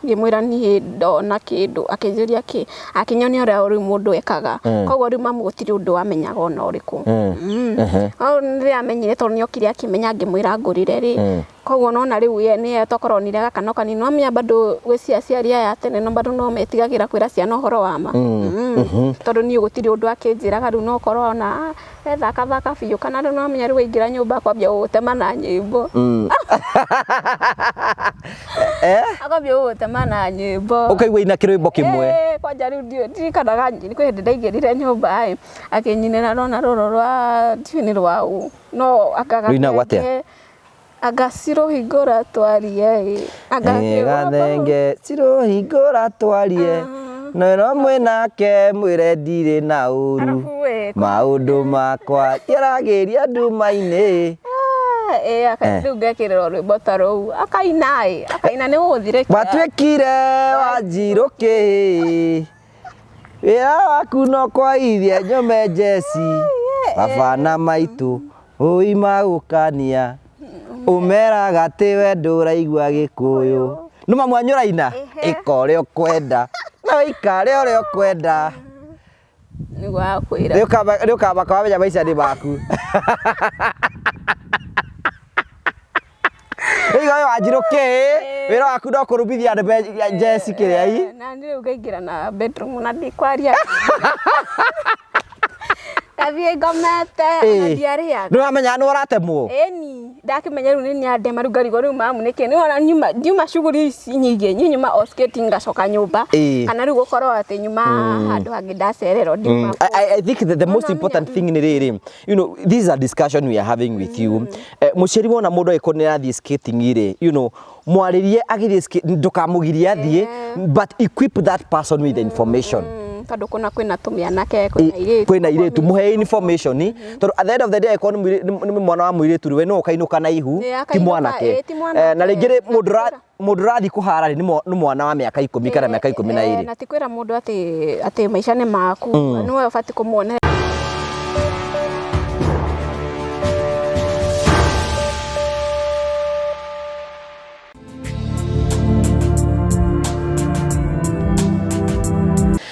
Ngĩmwĩra niĩ ndona kĩndũ, akĩnjũria kĩ, akĩnyonia ũrĩa rĩu mũndũ ekaga. Koguo rĩu mamu gũtirĩ ũndũ amenyaga ona ũrĩkũ. No rĩrĩa amenyire tondũ nĩ okire akĩmenya ngĩmwĩra ngũrĩre rĩ, koguo nona rĩu ye nĩye tokorwo onire gaka no kanini. Nĩwamenya bado gwĩ aciari aya a tene no bado no metigagĩra kwĩra ciana ũhoro wa ma. Tondũ niĩ gũtirĩ ũndũ akĩnjĩraga rĩu no ũkorwo ona ethaka thaka biũ kana rĩu nĩwamenya rĩu waingĩra nyũmba akwambia gũgũtema na nyĩmbo. Eh? Akwambia gũgũtema na nyĩmbo. Ũkaigua ina kĩrwĩmbo kĩmwe. Eh, kwanja rĩu ndirikanaga kwĩ hĩndĩ ndaingĩrire nyũmba ĩ, akĩnyinĩra rona rũrũ rwa ndiũĩ nĩ rwa ũ, no anga Rũinagwo atĩa? gathenge, anga cirũhingũra twarie ĩ, anga Gathenge cirũhingũra twarie no no mwĩnake mwĩre ndirĩ na ũru Arabu ĩ, maũndũ makwa ndiaragĩria nduma-inĩ. Ĩ, rĩu ngekĩrĩrwo rwĩmbo ta rũu, akaina ĩ, akaina nĩ gũgũthirĩkia. Watuĩkire wanjirũkĩ wĩra waku no kwaithia nyũme njeci baba na maitũ ũi magũkania ũmeraga atĩ we ndũraigua gĩkũyũ nĩ mamu wanyu ũraina ĩka ũrĩa ũkwenda na wĩikare ũrĩa ũkwenda. Nĩguo akwĩra. Nĩ ũkamaka wamenya maica nĩ maku. Rĩu we Wanjirũ kĩ wĩra waku no kũrumithia andũ njeci kĩrĩa i. Na niĩ rĩu ngaingĩra na bedroom na ndikwaria. Ngathiĩ ngomete ona ndiarĩaga. Nĩ wamenya nĩ ũratemwo? Ĩni, ndakĩmenya rĩu nĩ nĩandema rĩu ngarigwo rĩu mamu nĩkĩ. Nĩ wona nyuma ndiuma shughuli ici nyingĩ, niĩ nyuma o skating ngacoka nyũmba. Kana rĩu gũkorwo atĩ nyuma handũ hangĩ ndacererwo ndiuma kũu. I think the most important thing nĩ rĩrĩ, this is a discussion we are having with you. Mũciari wona mũndũ agĩkorwo nĩ arathiĩ skating rĩ, mwarĩrie agĩthiĩ, ndũkamũgirie athiĩ, but equip that person with the information. Tondũ kũna kwĩna tũmĩanake, kwĩna airĩtu. Kwĩna airĩtu, mũhe information, tondũ at the end of the day angĩkorwo nĩ mwana wa mũirĩtu rĩ, we no ũkainũka na ihu, ti mwanake. Na rĩngĩ rĩ, mũndũ ũrathiĩ kũhara rĩ, nĩ mwana wa mĩaka 10 kana mĩaka 12. Na ti kwĩra mũndũ atĩ maica nĩ maku, nĩwe ũbatiĩ kũmuonereria.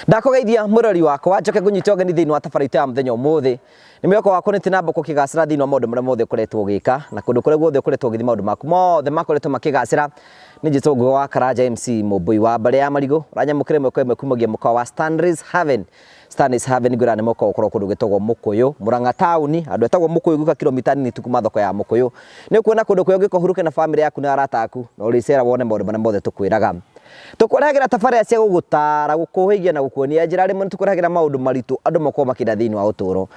Ndakũgeithia mũrori wakwa njoke ngũnyite ũgeni thĩinĩ wa tabarĩra itũ ya mũthenya ũmũthĩ. Nĩ mwĩhoko wakwa nĩ tĩnamba kũkĩgacĩra thĩinĩ wa maũndũ marĩa mothe ũkoretwo ũgĩka na kũndũ kũrĩa guothe ũkoretwo ũgĩthiĩ maũndũ maku mothe makoretwo makĩgacĩra. Nĩ njĩtwo Ngũgĩ wa Karanja MC Mũmbũi wa mbarĩ ya Marigũ ũranyamũkĩra ĩmwe kwa ĩmwe kumagia mũkawa wa Stanley's Haven. Stanley's Haven ngwĩra nĩ mũkawa ũkoragwo kũndũ gwĩtagwo Mũkũyũ, Mũrang'a taũni, handũ hetagwo Mũkũyũ gũka kilomita nini tu kuma thoko ya Mũkũyũ. Nĩ ũkuona kũndũ kwega ũngĩũka ũhurũke na bamĩrĩ yaku na arata aku na ũrĩcera wone maũndũ marĩa mothe tũkwĩraga. Tũkũrehagĩra tabarĩra cia gũgũtara, gũkũhĩgia na gũkuonia njĩra. Rĩmwe nĩ tũkũrehagĩra maũndũ maritũ andũ makoragwo makĩenda thĩinĩ wa ũtũũro.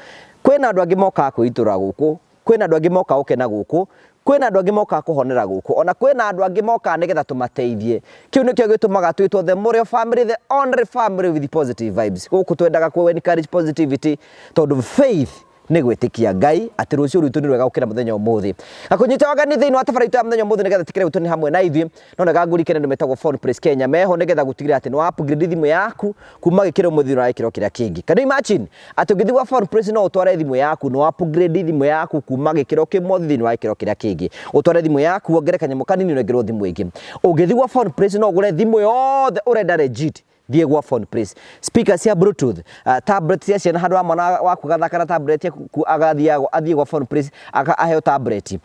Kwĩna andũ angĩ mokaga kwĩitũrũra gũkũ, kwĩna andũ angĩ mokaga gũkena gũkũ, kwĩna andũ angĩ mokaga kũhonera gũkũ, ona kwĩna andũ angĩ mokaga nĩgetha tũmateithie. Kĩu nĩkĩo gĩtũmaga twĩtwo the Mũrĩo family, the only family with positive vibes. Gũkũ twendaga kũ encourage positivity tondũ faith nĩ gwĩtĩkia Ngai atĩ rũciũ rwitũ nĩ rwega gũkĩra mũthenya ũmũthĩ. Gakũnyita wageni thĩinĩ wa tabarĩra itũ ya mũthenya ũmũthĩ nĩgetha tĩkĩre gwitũ nĩ hamwe na ithuĩ, no nĩga ngũrikane andũ metagwo Phone Place Kenya meho nĩgetha gũtigĩrĩra atĩ nĩ upgrade thimũ yaku kuma gĩkĩro ĩmwe thĩinĩ wa gĩkĩro kĩrĩa kĩngĩ. Can you imagine atĩ ũngĩthiĩ gwa Phone Place no ũtware thimũ yaku no upgrade thimũ yaku kuma gĩkĩro kĩmwe thĩinĩ wa gĩkĩro kĩrĩa kĩngĩ. Ũtware thimũ yaku wongere kanyamũ kanini ũnengerwo thimũ ĩngĩ. Ũngĩthiĩ gwa Phone Place no ũgũre thimũ yothe ũrenda legit. Thiĩ gwa Phone Place. Speaker cia Bluetooth, tablet cia ciana handũ ha mwana waku gathaka na tablet yaku agathiaga athiĩ gwa Phone Place aheo tablet.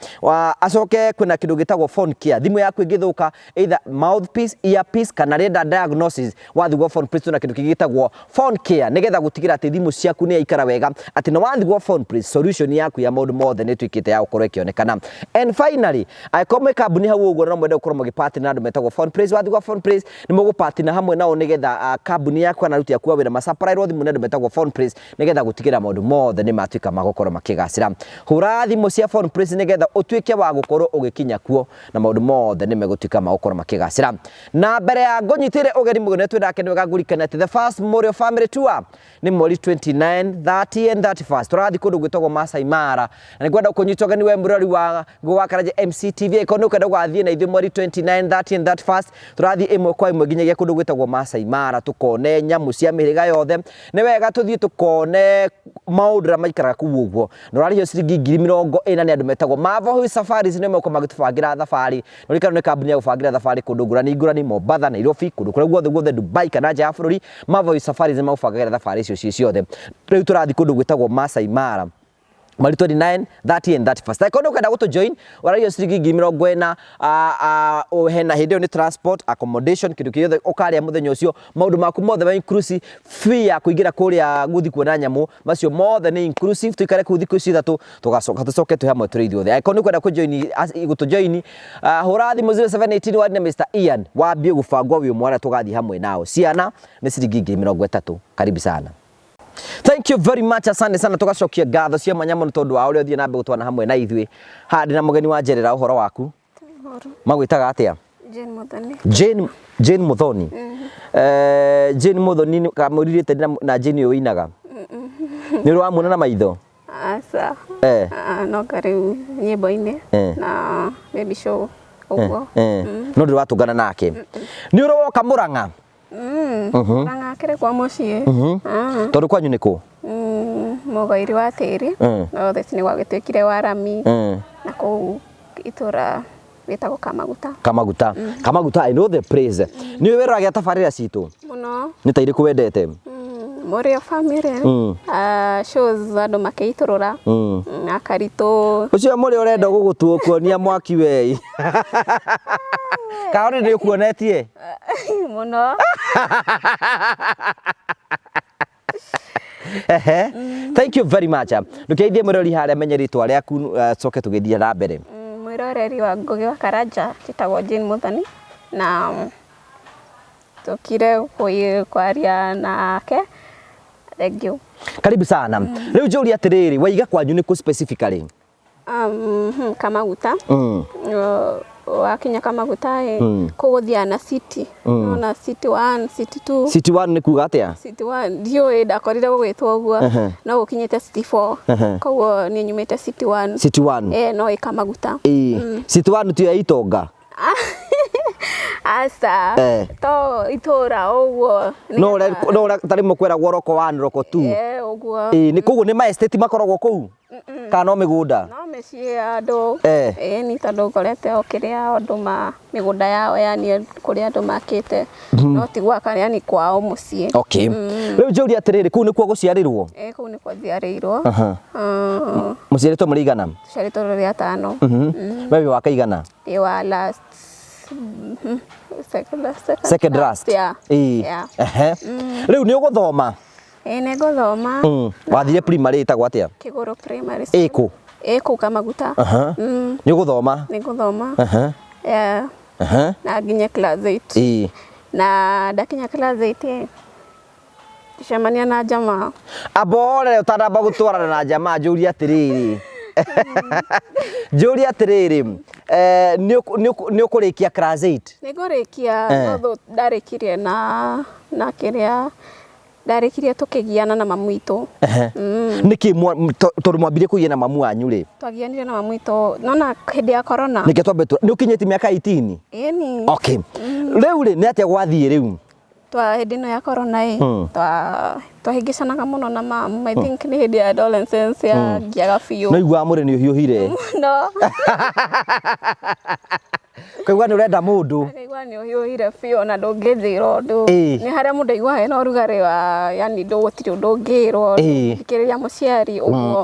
Acoke kwĩna kĩndũ gĩtagwo Phone Care. Thimũ yaku ĩngĩthũka either mouthpiece, earpiece kana rĩenda diagnosis, wathiĩ gwa Phone Place twĩna kĩndũ kĩngĩ gĩtagwo Phone Care nĩgetha gũtigĩrĩra atĩ thimũ ciaku nĩ yaikara wega, atĩ nĩ wathiĩ gwa Phone Place solution yaku ya maũndũ mothe nĩ ĩtuĩkĩte ya gũkorwo ĩkĩonekana. And finally, angĩkorwo mwĩ kambuni hau ũguo no mwende gũkorwo mũgĩ partner na andũ metagwo Phone Place, wathiĩ gwa Phone Place nĩ mũgũpartner hamwe nao nĩgetha kambuni yaku kana aruti aku a wĩra macaparairwo thimũ nĩ andũ metagwo Phone Place nĩgetha gũtigĩrĩra maũndũ mothe nĩ matuĩka ma gũkorwo makĩgacĩra. Hũra thimũ cia Phone Place nĩgetha ũtuĩke wa gũkorwo ũgĩkinya kuo na maũndũ mothe nĩ megũtuĩka ma gũkorwo makĩgacĩra. Na mbere ya ngũnyitĩre ũgeni mũgeni twĩ nake nĩ wega ngũririkane atĩ the first Mũrĩo Family Tour nĩ mweri 29, 30 and 31. Tũrathiĩ kũndũ gwĩtagwo Masai Mara. Na nĩngwenda gũkũnyita ũgeni we mũrori wa Ngũgĩ wa Karanja MCTV. Angĩkorwo nĩ ũkwenda gũgathiĩ na ithuĩ mweri 29, 30 and 31, tũrathiĩ ĩmwe kwa ĩmwe nginyagia kũndũ gwĩtagwo Masai Mara. Mara tũkone nyamũ cia mĩhĩrĩga yothe. Nĩ wega tũthiĩ tũkone maũndũ ũrĩa maikaraga kũu ũguo. Na ũrarĩhio ciringi 40,000 nĩ andũ metagwo Marvel Hill Safaris, nĩo megũkorwo magĩtũbangĩra thabarĩ. Na ũririkane nĩ kambuni ya gũbangĩra thabarĩ kũndũ ngũrani ngũrani, Mombatha, Nairobi, kũndũ kũrĩa guothe guothe, Dubai kana nja ya bũrũri. Marvel Hill Safaris nĩ magũbangagĩra thabarĩ icio ciĩ ciothe. Rĩu tũrathiĩ kũndũ gwĩtagwo Masai Mara mweri 29, 30 and 31. Angĩkorwo nĩ ũkwenda gũtũ join, ũrarĩhio ciringi 40,000, hena hĩndĩ ĩyo nĩ transport, accommodation, kĩndũ kĩothe ũkarĩa mũthenya ũcio, maũndũ maku mothe ma inclusive, fee ya kũingĩra kũrĩa gũthiĩ kuona nyamũ, macio mothe nĩ inclusive. Tũikare kũu thikũ icio ithatũ, tũgacoka tũcoke twĩ hamwe tũrĩ ithuothe. Angĩkorwo nĩ ũkwenda gũtũ join, hũra thimũ 0718 warie na Mr. Ian, wambie gũbangwo wĩ ũmwe arĩa tũgathiĩ hamwe nao. Ciana nĩ ciringi 30,000. Karibu sana. Thank you very much, asante sana. Tugacokia ngatho cia mwanya mũno tondũ wa ũrĩa ũthiĩ na mbere gũtwana hamwe na ithuĩ. Haha ndĩ na mũgeni wa njerera, ũhoro waku? Ũhoro. Magwĩtaga atĩa? Jane Muthoni. Jane, Jane Muthoni. Jane Muthoni kamũrirĩte na Jane ũyũ ũinaga nĩ ũrĩ wamuona na maitho? Aca. No rĩu nyĩmbo-inĩ na baby show ũguo. No ndũrĩ watũngana nake? Nĩ ũrĩ woka Mũrang'a? Mũrang'a akĩrĩ kwa mũciĩ. Tondũ kwanyu nĩ kũ? Mũgoiri wa tĩri. No theci nĩ gwagĩtuĩkire wa rami. Na kũu itũra rĩtagwo Kamaguta. Kamaguta. Kamaguta, I know the place. Nĩ ũĩ wĩroragia tabarĩra citũ? Mũno. Nĩ ta irĩkũ wendete? Mũrĩo Family. Shows andũ makĩitũrũra. Na Karitũ. Ũcio mũrĩ ũrenda gũgũtua kuonia mwaki wei. Kaũrĩ nĩ ũkuonetie? Mũno. Ehe. Thank you very much. Ndũkeithie mwĩrori harĩa menye rĩtwa rĩaku, coke tũgĩthiĩ na mbere. Mwĩroreri wa Ngũgĩ wa Karanja, njĩtagwo Jane Muthoni na tũkire kwaria nake. Thank you. Karibu sana. Rĩu njũrie atĩrĩrĩ, waiga kwanyu nĩ kũ specifically? Kamaguta. Wakinya Kamaguta ĩ, kũu ũthiaga na city. Nona city 1, city 2. City 1 nĩ kuga atĩa? City 1 ndiũĩ, ndakorire gũgĩtwo ũguo. No gũkinyĩte city 4. Koguo niĩ nyumĩte city 1. City 1. Eh, no ĩ Kamaguta. Ĩĩ. City 1 tiyo ya itonga? Aca. To itũra ũguo. No ũrĩa ta rĩmwe kweragwo roko 1, roko 2. Eh, ũguo. Ĩĩ, nĩ koguo nĩ ma estate makoragwo kũu? Kana no mĩgũnda? No mĩciĩ ya andũ. Ĩĩ ni tondũ ngorete o kĩrĩa andũ ma mĩgũnda yao, yani kũrĩa andũ makĩte, no ti gwaka, yani kwao mũciĩ. Okay. Rĩu njũrie atĩrĩrĩ, kũu nĩkuo gũciarĩrwo? Ĩĩ, kũu nĩkuo njiarĩirwo. Mũciarĩtwo mũrĩ igana? Tũciarĩtwo tũrĩ atano. We wĩ wa kaigana? Ndĩ wa last. Second last. Second last. Yeah. Ĩĩ. Yeah. Ehe. Rĩu nĩ ũgũthoma? Ĩĩ nĩ ngũthoma. Wathire primary ĩtagwo atĩa? Kĩgũrũ Primary School. Ĩ kũ? Ĩ kũu Kamaguta. Nĩ ũgũthoma? Nĩ ngũthoma. Yeah. Na nginye class 8. Ĩĩ. Na ndakinya class 8 ĩ, ngĩcemania na jamaa. Amba ore ũtanamba gũtwarana na jamaa, njũrie atĩrĩrĩ. Njũrie atĩrĩrĩ, nĩ ũkũrĩkia class 8? Nĩ ngũrĩkia, no ndarĩkirie na kĩrĩa ndarĩkirie tũkĩgiana na mamu witũ. Nĩkĩ tondũ mwambirie kũgiana na mamu wanyu rĩ? Twagianire na mamu witũ nona hĩndĩ ya corona. Nĩkĩo twambe nĩ ũkinyĩtie mĩaka 18? Ĩni. Okay. Rĩu rĩ, nĩ atĩa gwathiĩ rĩu? Twa hĩndĩ ĩno ya corona ĩ, twahĩngĩcanaga mũno na mamu. I think nĩ hĩndĩ ya adolescence ya ngiaga biũ. No iguaga mwĩrĩ nĩ ũhiũhire. Mũno. Ũkaigua nĩ ũrenda mũndũ. Ũkaigua nĩ ũhiũhire biũ na ndũngĩnjĩra ũndũ. Ĩĩ. Nĩ harĩa mũndũ aiguaga ena ũrugarĩ wa yani gũtirĩ ũndũ ũngĩrwo, ndũngĩthikĩrĩria mũciari ũguo.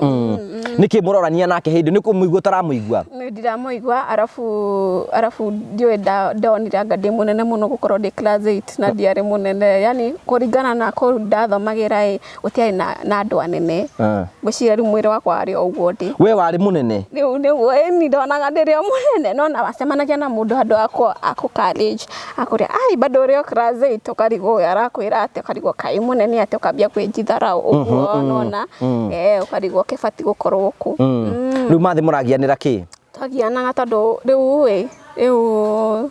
Nĩkĩ mũrorania nake hĩndĩ nĩ kũmũigua ũtaramũigua? Nĩ ndiramũigua, arabu ndiũĩ ndonire anga ndĩ mũnene mũno gũkorwo ndĩ class 8 na ndiarĩ mũnene, yani kũringana na kũu ndathomagĩra ĩ, gũtiarĩ na andũ anene. Ngwĩciria rĩu mwĩrĩ wakwa warĩ o ũguo ndĩ. We warĩ mũnene? Rĩu nĩguo ĩni ndonaga ndĩrĩ o mũnene, no na wacemanagia na mũndũ handũ akũ college akũria ai bado ũrĩ o class 8, ũkarigwo ũyũ arakwĩra atĩa, ũkarigwo kaĩ mũnene atĩa, ũkambia kwĩnjithara ũguo nona, ũkarigwo kĩbatiĩ gũkorwo kũ. Rĩu mathĩ mũragianĩra kĩ? Twagianaga tondũ rĩu ĩ, rĩu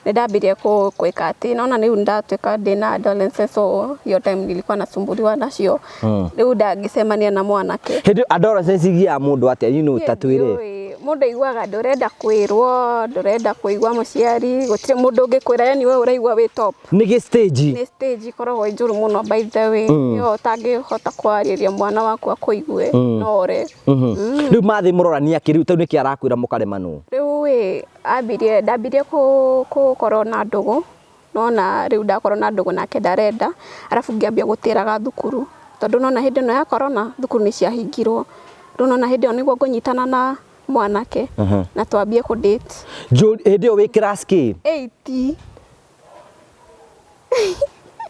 nĩ ndambirie gwĩka atĩ nona rĩu ndatuĩka ndĩna adolescence, so hiyo time nilikuwa nasumbuliwa nacio, rĩu ndangĩcemania na mwanake. Hĩndĩ adolescence igiaga mũndũ atĩa? You know, ta twĩre. Ndiũĩ. Mũndũ aiguaga ndũrenda kwĩrwo, ndũrenda kũigua mũciari, gũtirĩ mũndũ ũngĩkwĩra, yani we ũraigua wĩ top. Nĩ gĩ stage. Nĩ stage ĩkoragwo ĩ njũru mũno by the way. Ĩyo ũtangĩhota kwarĩria mwana waku akũigue, no ore. Rĩu mathiĩ mũrorania kĩ rĩu tondũ nĩkĩ arakwĩra mũkaremanwo? Rĩu ĩ, ambirie, ndambirie gũkorwo na ndũgũ, nona rĩu ndakorwo na ndũgũ nake ndarenda, arabu ngĩambia gũtĩraga thukuru, tondũ nona hĩndĩ ĩno ya corona thukuru nĩ ciahingirwo. Rĩu nona hĩndĩ ĩyo nĩguo ngũnyitana na mwanake na twambie kũ date. Hĩndĩ ĩyo wĩ class kĩ? 8.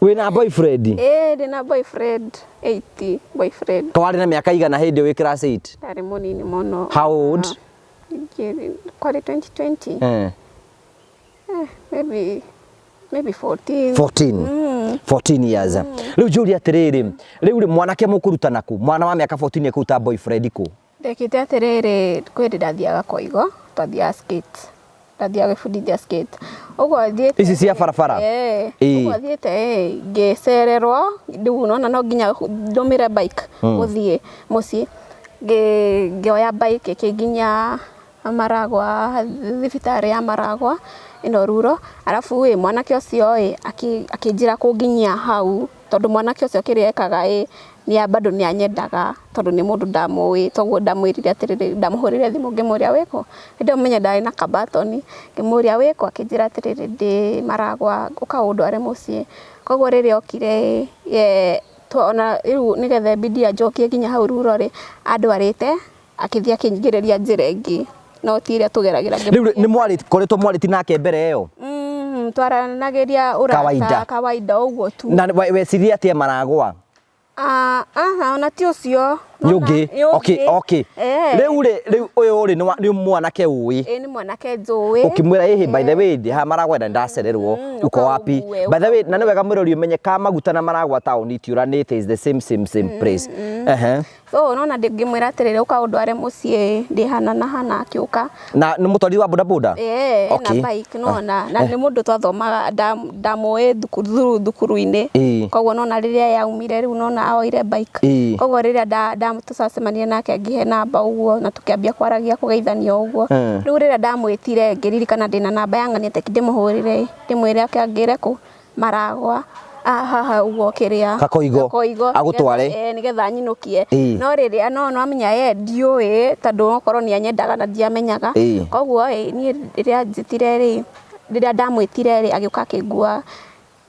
Wĩna boyfriend? Ĩĩ, ndĩna boyfriend, 8 boyfriend. Warĩ na mĩaka igana hĩndĩ ĩyo wĩ class 8? Ndarĩ mũnini mũno. How old? Kwarĩ 2020. Maybe 14. 14. 14 years. Rĩu njũrie atĩrĩrĩ, rĩu rĩ mwanake mũkũrutana kũ? Mwana wa mĩaka 14 ekũruta boyfriend kũ? Ndekĩte atĩrĩrĩ, kwĩ hĩndĩ ndathiaga Koigo, twathiaga skate. Ndathiaga gwĩbundithia skate. Ũguo thiĩte Ici cia barabara? Ĩĩ. Ĩĩ. Ũguo thiĩte ĩ, ngĩcererwo, rĩu nona no nginya ndũmĩre bike gũthiĩ mũciĩ. Ngĩoya bike ĩkĩnginyia Maragwa, thibitarĩ ya Maragwa ĩno Ruro, arabu ĩ mwanake ũcio ĩ akĩnjĩra kũnginyia hau, tondũ mwanake ũcio kĩrĩa ekaga ĩ nĩ bado nĩ anyendaga tondũ nĩ mũndũ ndamũĩ, toguo ndamwĩrire atĩrĩrĩ, ndamũhũrĩire thimũ ngĩmũria wĩkũ, hĩndĩ ĩyo menye ndarĩ na kabatoni, ngĩmũria wĩkũ, akĩnjĩra atĩrĩrĩ ndĩ Maragwa, ũka ũndware mũciĩ. Koguo rĩrĩa okire ĩ, ona rĩu nĩgetha ĩbidi anjokie nginya hau Ruro rĩ, andwarĩte akĩthiĩ akĩnyingĩrĩria njĩra ĩngĩ, no ti ĩrĩa tũgeragĩra. Rĩu nĩ mwarĩ koretwo mwarĩti nake mbere ĩyo? Twaranagĩria ũrata Kawaida. Kawaida ũguo tu. Na wecirie atĩa Maragwa? Ah, aha, ona ti ũcio. Nĩ ũngĩ. Nĩ ũngĩ. Okay. Rĩu rĩ, rĩu ũyũ rĩ nĩ mwanake ũĩ. Ĩ, nĩ mwanake njũĩ. Ũkĩmwĩra ĩhĩ, by the way, ndĩ haha Maragwa na ndacererwo, uko Ũka wapi? ũngue, By the way, na nĩ wega mwĩrori ũmenye Kamaguta na Maragwa taũni itiũranĩte, is the same same same place. Ehe. So nona ngĩmwĩra atĩrĩrĩ, ũka ũndware mũciĩ, ndĩ hana na hana, akĩũka. Na nĩ mũtwari wa boda boda? Ĩĩ, ena bike nona, na nĩ mũndũ twathomaga, ndamũĩ thukuru thukuru-inĩ. Koguo nona rĩrĩa yaumire rĩu nona oire bike. Koguo rĩrĩa tũcacemanirie nake ngĩhe namba ũguo na tũkĩambia kwaragia kũgeithania ũguo. Rĩu rĩrĩa ndamwĩtire ngĩririkana ndĩna namba ya ng'ania teki ndĩmũhũrĩre, ndĩmwĩre oke angĩre kũ Maragwa, haha ũguo kĩrĩa Kakoigo. Kakoigo. Agũtware. Nĩgetha anyinũkie. No rĩrĩa no amenya ye ndiũĩ tondũ okorwo nĩ anyendaga na ndiamenyaga. Koguo ĩ niĩ rĩrĩa njĩtire rĩ, rĩrĩa ndamwĩtire rĩ, agĩũka akĩngua.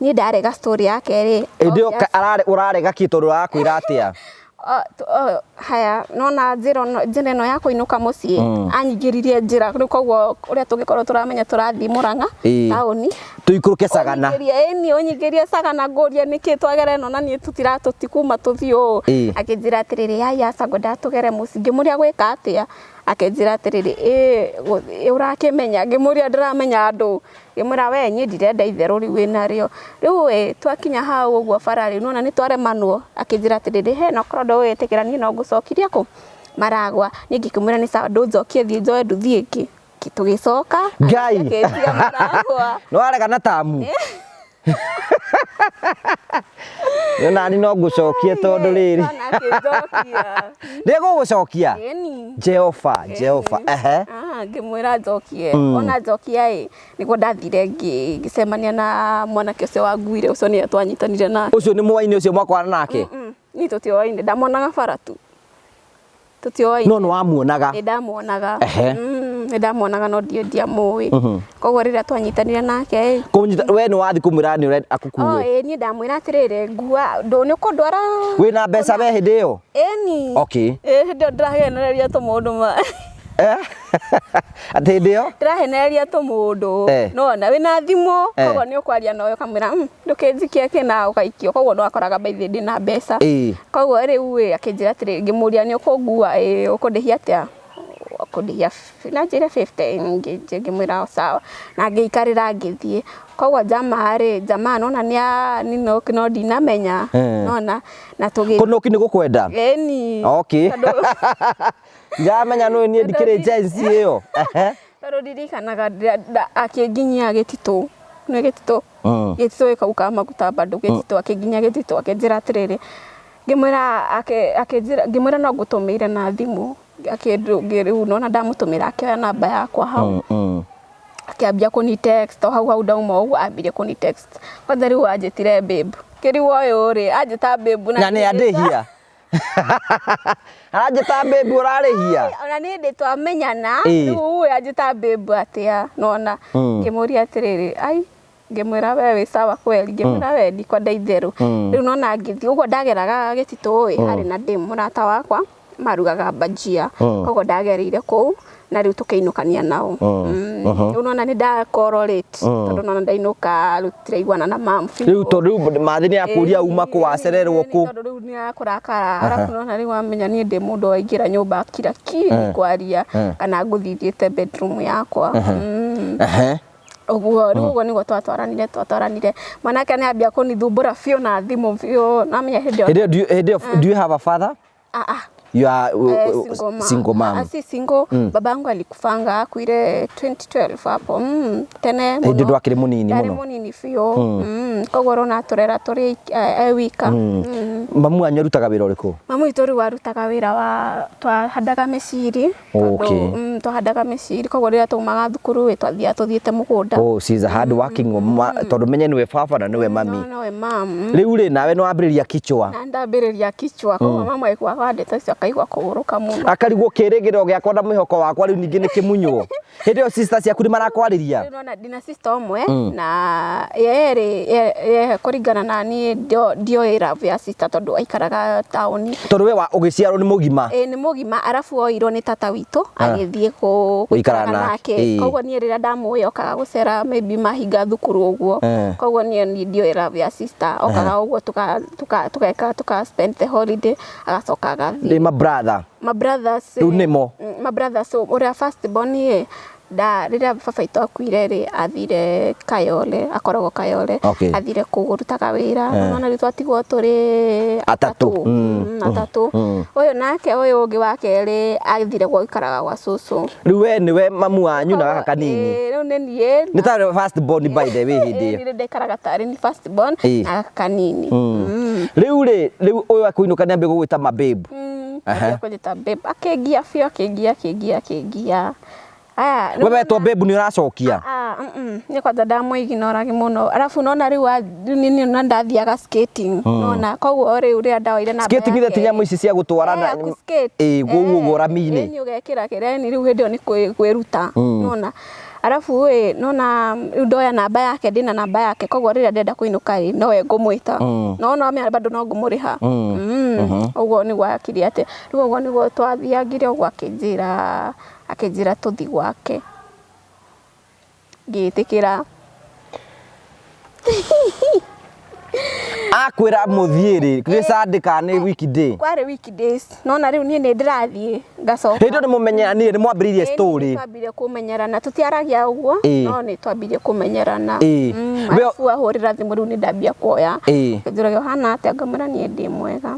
Niĩ ndarega story yake rĩ. Hĩndĩ ĩyo ũrarega kĩ tondũ ũrakwĩra atĩa? Haya, nona njĩra ĩno ya kũinũka mũciĩ, anyingĩririe njĩra, rĩu koguo ũrĩa tũngĩkorwo tũramenya tũrathiĩ Mũrang'a taũni. Tũikũrũke Sagana. Ĩni, ũnyingĩrie Sagana ngũrie nĩkĩ twagera ĩno na niĩ tũtikuma tũthiĩ ũũ. Akĩnjĩra atĩrĩrĩ, aya aca ngwendaga tũgere mũciĩ, ngĩmũria gwĩka atĩa? Akĩnjĩra atĩrĩrĩ, ĩ ũrakĩmenya? Ngĩmũria ndĩramenya andũ. Ngĩmwĩra we niĩ ndirenda itherũ rĩu wĩnarĩo. Rĩu ĩ twakinya hau ũguo bara rĩ, nĩwona nĩ twaremanwo, akĩnjĩra atĩrĩrĩ, he na okorwo ndũgwĩtĩkĩra niĩ no ngũcokirie kũ? Maragwa. Niĩ ngĩkĩmwĩra nĩ sawa ndũnjokie thiĩ njoe nduthi ĩngĩ. Tũgĩcoka, Ngai. akĩnjia Maragwa. Nĩ warega na tamu. Nani no ngũcokie tondũ rĩrĩ. Nona akĩnjokia. Nĩ gũgũcokia? Ĩni. Jehova, Jehova. Ehe. Ngĩmwĩra njokie. Ona njokia ĩ, nĩguo ndathire ngĩcemania na mwanake ũcio wanguire, ũcio nĩwe twanyitanire nake. Ũcio nĩ mwaini ũcio mwakwana nake? Niĩ tũtioaine, ndamuonaga bara tu. Tũtioaine. No nĩ wamuonaga? Nĩ ndamuonaga. Ehe. Nĩ ndamuonaga no ndiamũĩ. Koguo rĩrĩa twanyitanire nake ĩ. Kũnyita, we nĩ wathiĩ kũmwĩra nĩ ũrenda akũkue? Oh, ĩ, niĩ ndamwĩra atĩrĩrĩ, ngua, nĩ ũkũndwara. Wĩna mbeca we hĩndĩ ĩyo? Ĩni. Okay. Ĩ, hĩndĩ ĩyo ndĩrahenereria tũmũndũ ma. Atĩ hĩndĩ ĩyo? Ndĩrahenereria tũmũndũ. Nona wĩna thimũ, koguo nĩ ũkwaria nawe ũkamwĩra, ndũkĩnjikie kĩna ũgaikio, koguo no akoraga by the way ndĩna mbeca. Koguo rĩu ĩ, akĩnjĩra atĩrĩrĩ, ngĩmũria nĩ ũkũngua ĩ, ũkũndĩhia atĩa? Ũkũndĩhia na njĩre 50, ngĩmwĩra sawa, na ngĩikarĩra ngĩthiĩ. Koguo jamaa rĩ, jamaa nona nĩ no ndinamenya, nona, na tũgĩ Kũnũki nĩ gũkwenda? Ĩni. Okay. Ndamenya nĩ niĩ ndikĩrĩ Gen Z ĩyo. Tondũ ndirikanaga akĩnginyia Gĩtitũ, nĩ Gĩtitũ? Gĩtitũ gĩ kau ka maguta bado, Gĩtitũ, akĩnginyia Gĩtitũ akĩnjĩra atĩrĩrĩ, ngĩmwĩra akĩnjĩra, ngĩmwĩra no ngũtũmĩire na thimũ. Akĩndũ rĩu nona ndamũtũmĩra, akĩoya namba yakwa hau, akĩambia kũni text o hau hau ndauma ũguo, ambirie kũni text kwanza. Rĩu anjĩtire babe, kĩrĩu ũyũ rĩ anjĩta babe. Na nĩ andĩhia, aranjĩta babe, ũrarĩhia. Ona nĩ ndĩ twamenyana. Rĩu anjĩta babe atĩa? Nona ngĩmũria atĩrĩrĩ, ai, ngĩmwĩra, "We wĩ sawa kweli?" Ngĩmwĩra, "We ndikwenda itherũ." Rĩu nona ngĩthiĩ ũguo ndageraga gĩtitũ ĩ, harĩ na ndĩ mũrata wakwa marugaga bajia, koguo ndagereire kũu na rĩu tũkĩinũkania nao. Rĩu nona nĩ ndakoro late, tondũ nona ndainũka rĩu tũtiraiguana na mam biũ. Rĩu tondũ rĩu mathĩ nĩ akũria uma kũ, wacererwo kũ. Tondũ rĩu nĩ akũrakara, arabu nona rĩu wamenya niĩ ndĩ mũndũ waingĩra nyũmba akira ki kwaria kana ngũthithĩte bedroom yakwa. Ũguo rĩu ũguo nĩguo twatwaranire. Mwanake nĩ ambia kũnithumbũra biũ na thimũ biũ, namenya hĩndĩ ĩyo. Hĩndĩ ĩyo hĩndĩ ĩyo do you have a father? Ah, ah. You are Single mom. Single mom. Ah, si single. Babangu alikufanga akuire 2012 hapo, tene Hĩndĩ mũno. ndwakĩrĩ mũnini Ndarĩ mũno. Mũnini biũ. Koguo rona tũrera tũrĩ e wika. Mamu wanyu arutaga wĩra ũrĩkũ? Mamu witũ rĩu arutaga wĩra wa twahandaga mĩciri tondũ, twahandaga mĩciri, koguo rĩrĩa twaumaga thukuru ĩ, twathiaga tũthiĩte mũgũnda. Oh, she is a hard working woman, tondũ menye nĩwe baba na nĩwe mami. No, nowe mam. Rĩu rĩ, nawe nĩ wambĩrĩria kichwa. Na ndambĩrĩria kichwa, koguo mama aiguaga ndeto icio akaigua kũgũrũka mũno. Akarigwo kĩrĩgĩrĩro gĩakwa na mwĩhoko wakwa rĩu ningĩ nĩ kĩmunywo. Hĩndĩ ĩyo sister ciaku nĩ marakwarĩria? Rĩu nona ndina sister ũmwe na yerĩ ye kũringana na niĩ ndioĩ love ya sister tondũ aikaraga taũni. Tondũ we ũgĩciarwo nĩ mũgima. Ĩ, nĩ mũgima, arabu oirwo nĩ tata witũ agĩthiĩ gũikara gũikaraga nake. nake. Koguo niĩ rĩrĩa ndamũĩ okaga gũcera maybe mahinga thukuru ũguo. Koguo niĩ ndioĩ love ya sister, okaga ũguo tũgeka tuka spend the holiday, agacoka agathiĩ. Nĩ ma brother? Ma brothers. Rĩu nĩmo? Ma brothers, ũrĩa first born ĩ, nda rĩrĩa baba witũ akuire rĩ, athire Kayole, akoragwo Kayole. Athire kũu kũrutaga wĩra. Nona rĩu twatigwo tũrĩ Atatũ. Atatũ. Ũyũ nake ũyũ ũngĩ wa kerĩ athire gũikaraga gwa cũcũ. Rĩu we nĩwe mamu wanyu na gaka kanini. Ĩĩ, rĩu nĩ niĩ. Nĩ ta first born by the way hĩndĩ ĩyo. Ĩĩ, ndaikaraga tarĩ ni first born na gaka kanini. Rĩu rĩ, rĩu ũyũ akũinũka nĩ ambia gũgwĩta ma babe. Ambia kũnjĩta babe, akĩngia biũ, akĩngia, akĩngia, akĩngia. Aya. We wetwo babe nĩ ũracokia? Ah, Niĩ kwanza ndamũignoragi mũno, arabu nona rĩu rĩu niĩ nona ndathiaga skating, nona koguo rĩu rĩrĩa ndaoire namba Skating yake ithe ti nyamũ ici cia gũtwarana? Eh, ku skate. Ĩĩ, kũu ũguo rami-inĩ. Ĩĩ, ũgekĩra kĩrĩa rĩu hĩndĩ ĩyo nĩ kwĩruta, nona arabu ĩ, nona rĩu ndoya namba yake, ndĩna namba yake, koguo rĩrĩa ndenda kũinũka rĩ, nowe ngũmwĩta, no no amenya bado no ngũmũrĩha. Ũguo nĩguo akire atĩ rĩu ũguo nĩguo twathiangire ũguo, akĩnjĩra tũthiĩ gwake, ngĩtĩkĩra. Akwĩra mũthiĩ rĩ, nĩ Sunday kana nĩ weekday? Kwarĩ weekdays, nona rĩu niĩ nĩ ndĩrathiĩ ngacoka. Hĩndĩ ĩyo nĩ mũmenyeranire, nĩ mwambĩrĩirie story? Twambirie kũmenyerana, tũtiaragia ũguo, no nĩ twambirie kũmenyerana. Arabu ahũrĩra thimũ, rĩu nĩ ndambia kuoya. Akĩnjũragia, "Ũhana atĩa?" Ngamwĩra, "Niĩ ndĩ mwega."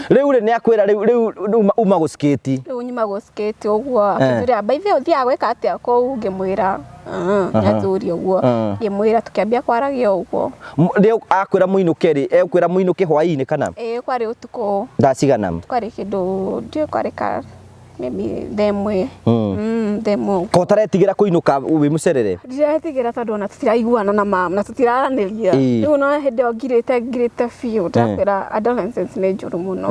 Rĩu rĩ, nĩ akwĩra rĩu uma gũskate. Rĩu nyuma gũskate ũguo, akĩnjũria, "By the way, ũthiaga gwĩka atĩa kũu?" Ngĩmwĩra, nĩanjũria ũguo, ngĩmwĩra, tũkĩambia kwaragia ũguo. Rĩu akwĩra mũinũke rĩ, ekwĩra mũinũke hwaĩ-inĩ kana? Ĩĩ, kwarĩ ũtukũ. Thaa cigana? Kwarĩ kĩndũ ndiũĩ, kwarĩ ka maybe thaa 1. Thaa 1 ũguo. Ko ũtaretigĩra kũinũka wĩ mũcerere? Ndiretigĩra tondũ ona tũtiraiguana na mama na tũtiraranĩria. Rĩu no hĩndĩ ĩyo ngirĩte, ngirĩte biũ, ndakwĩra adolescence nĩ njũru mũno.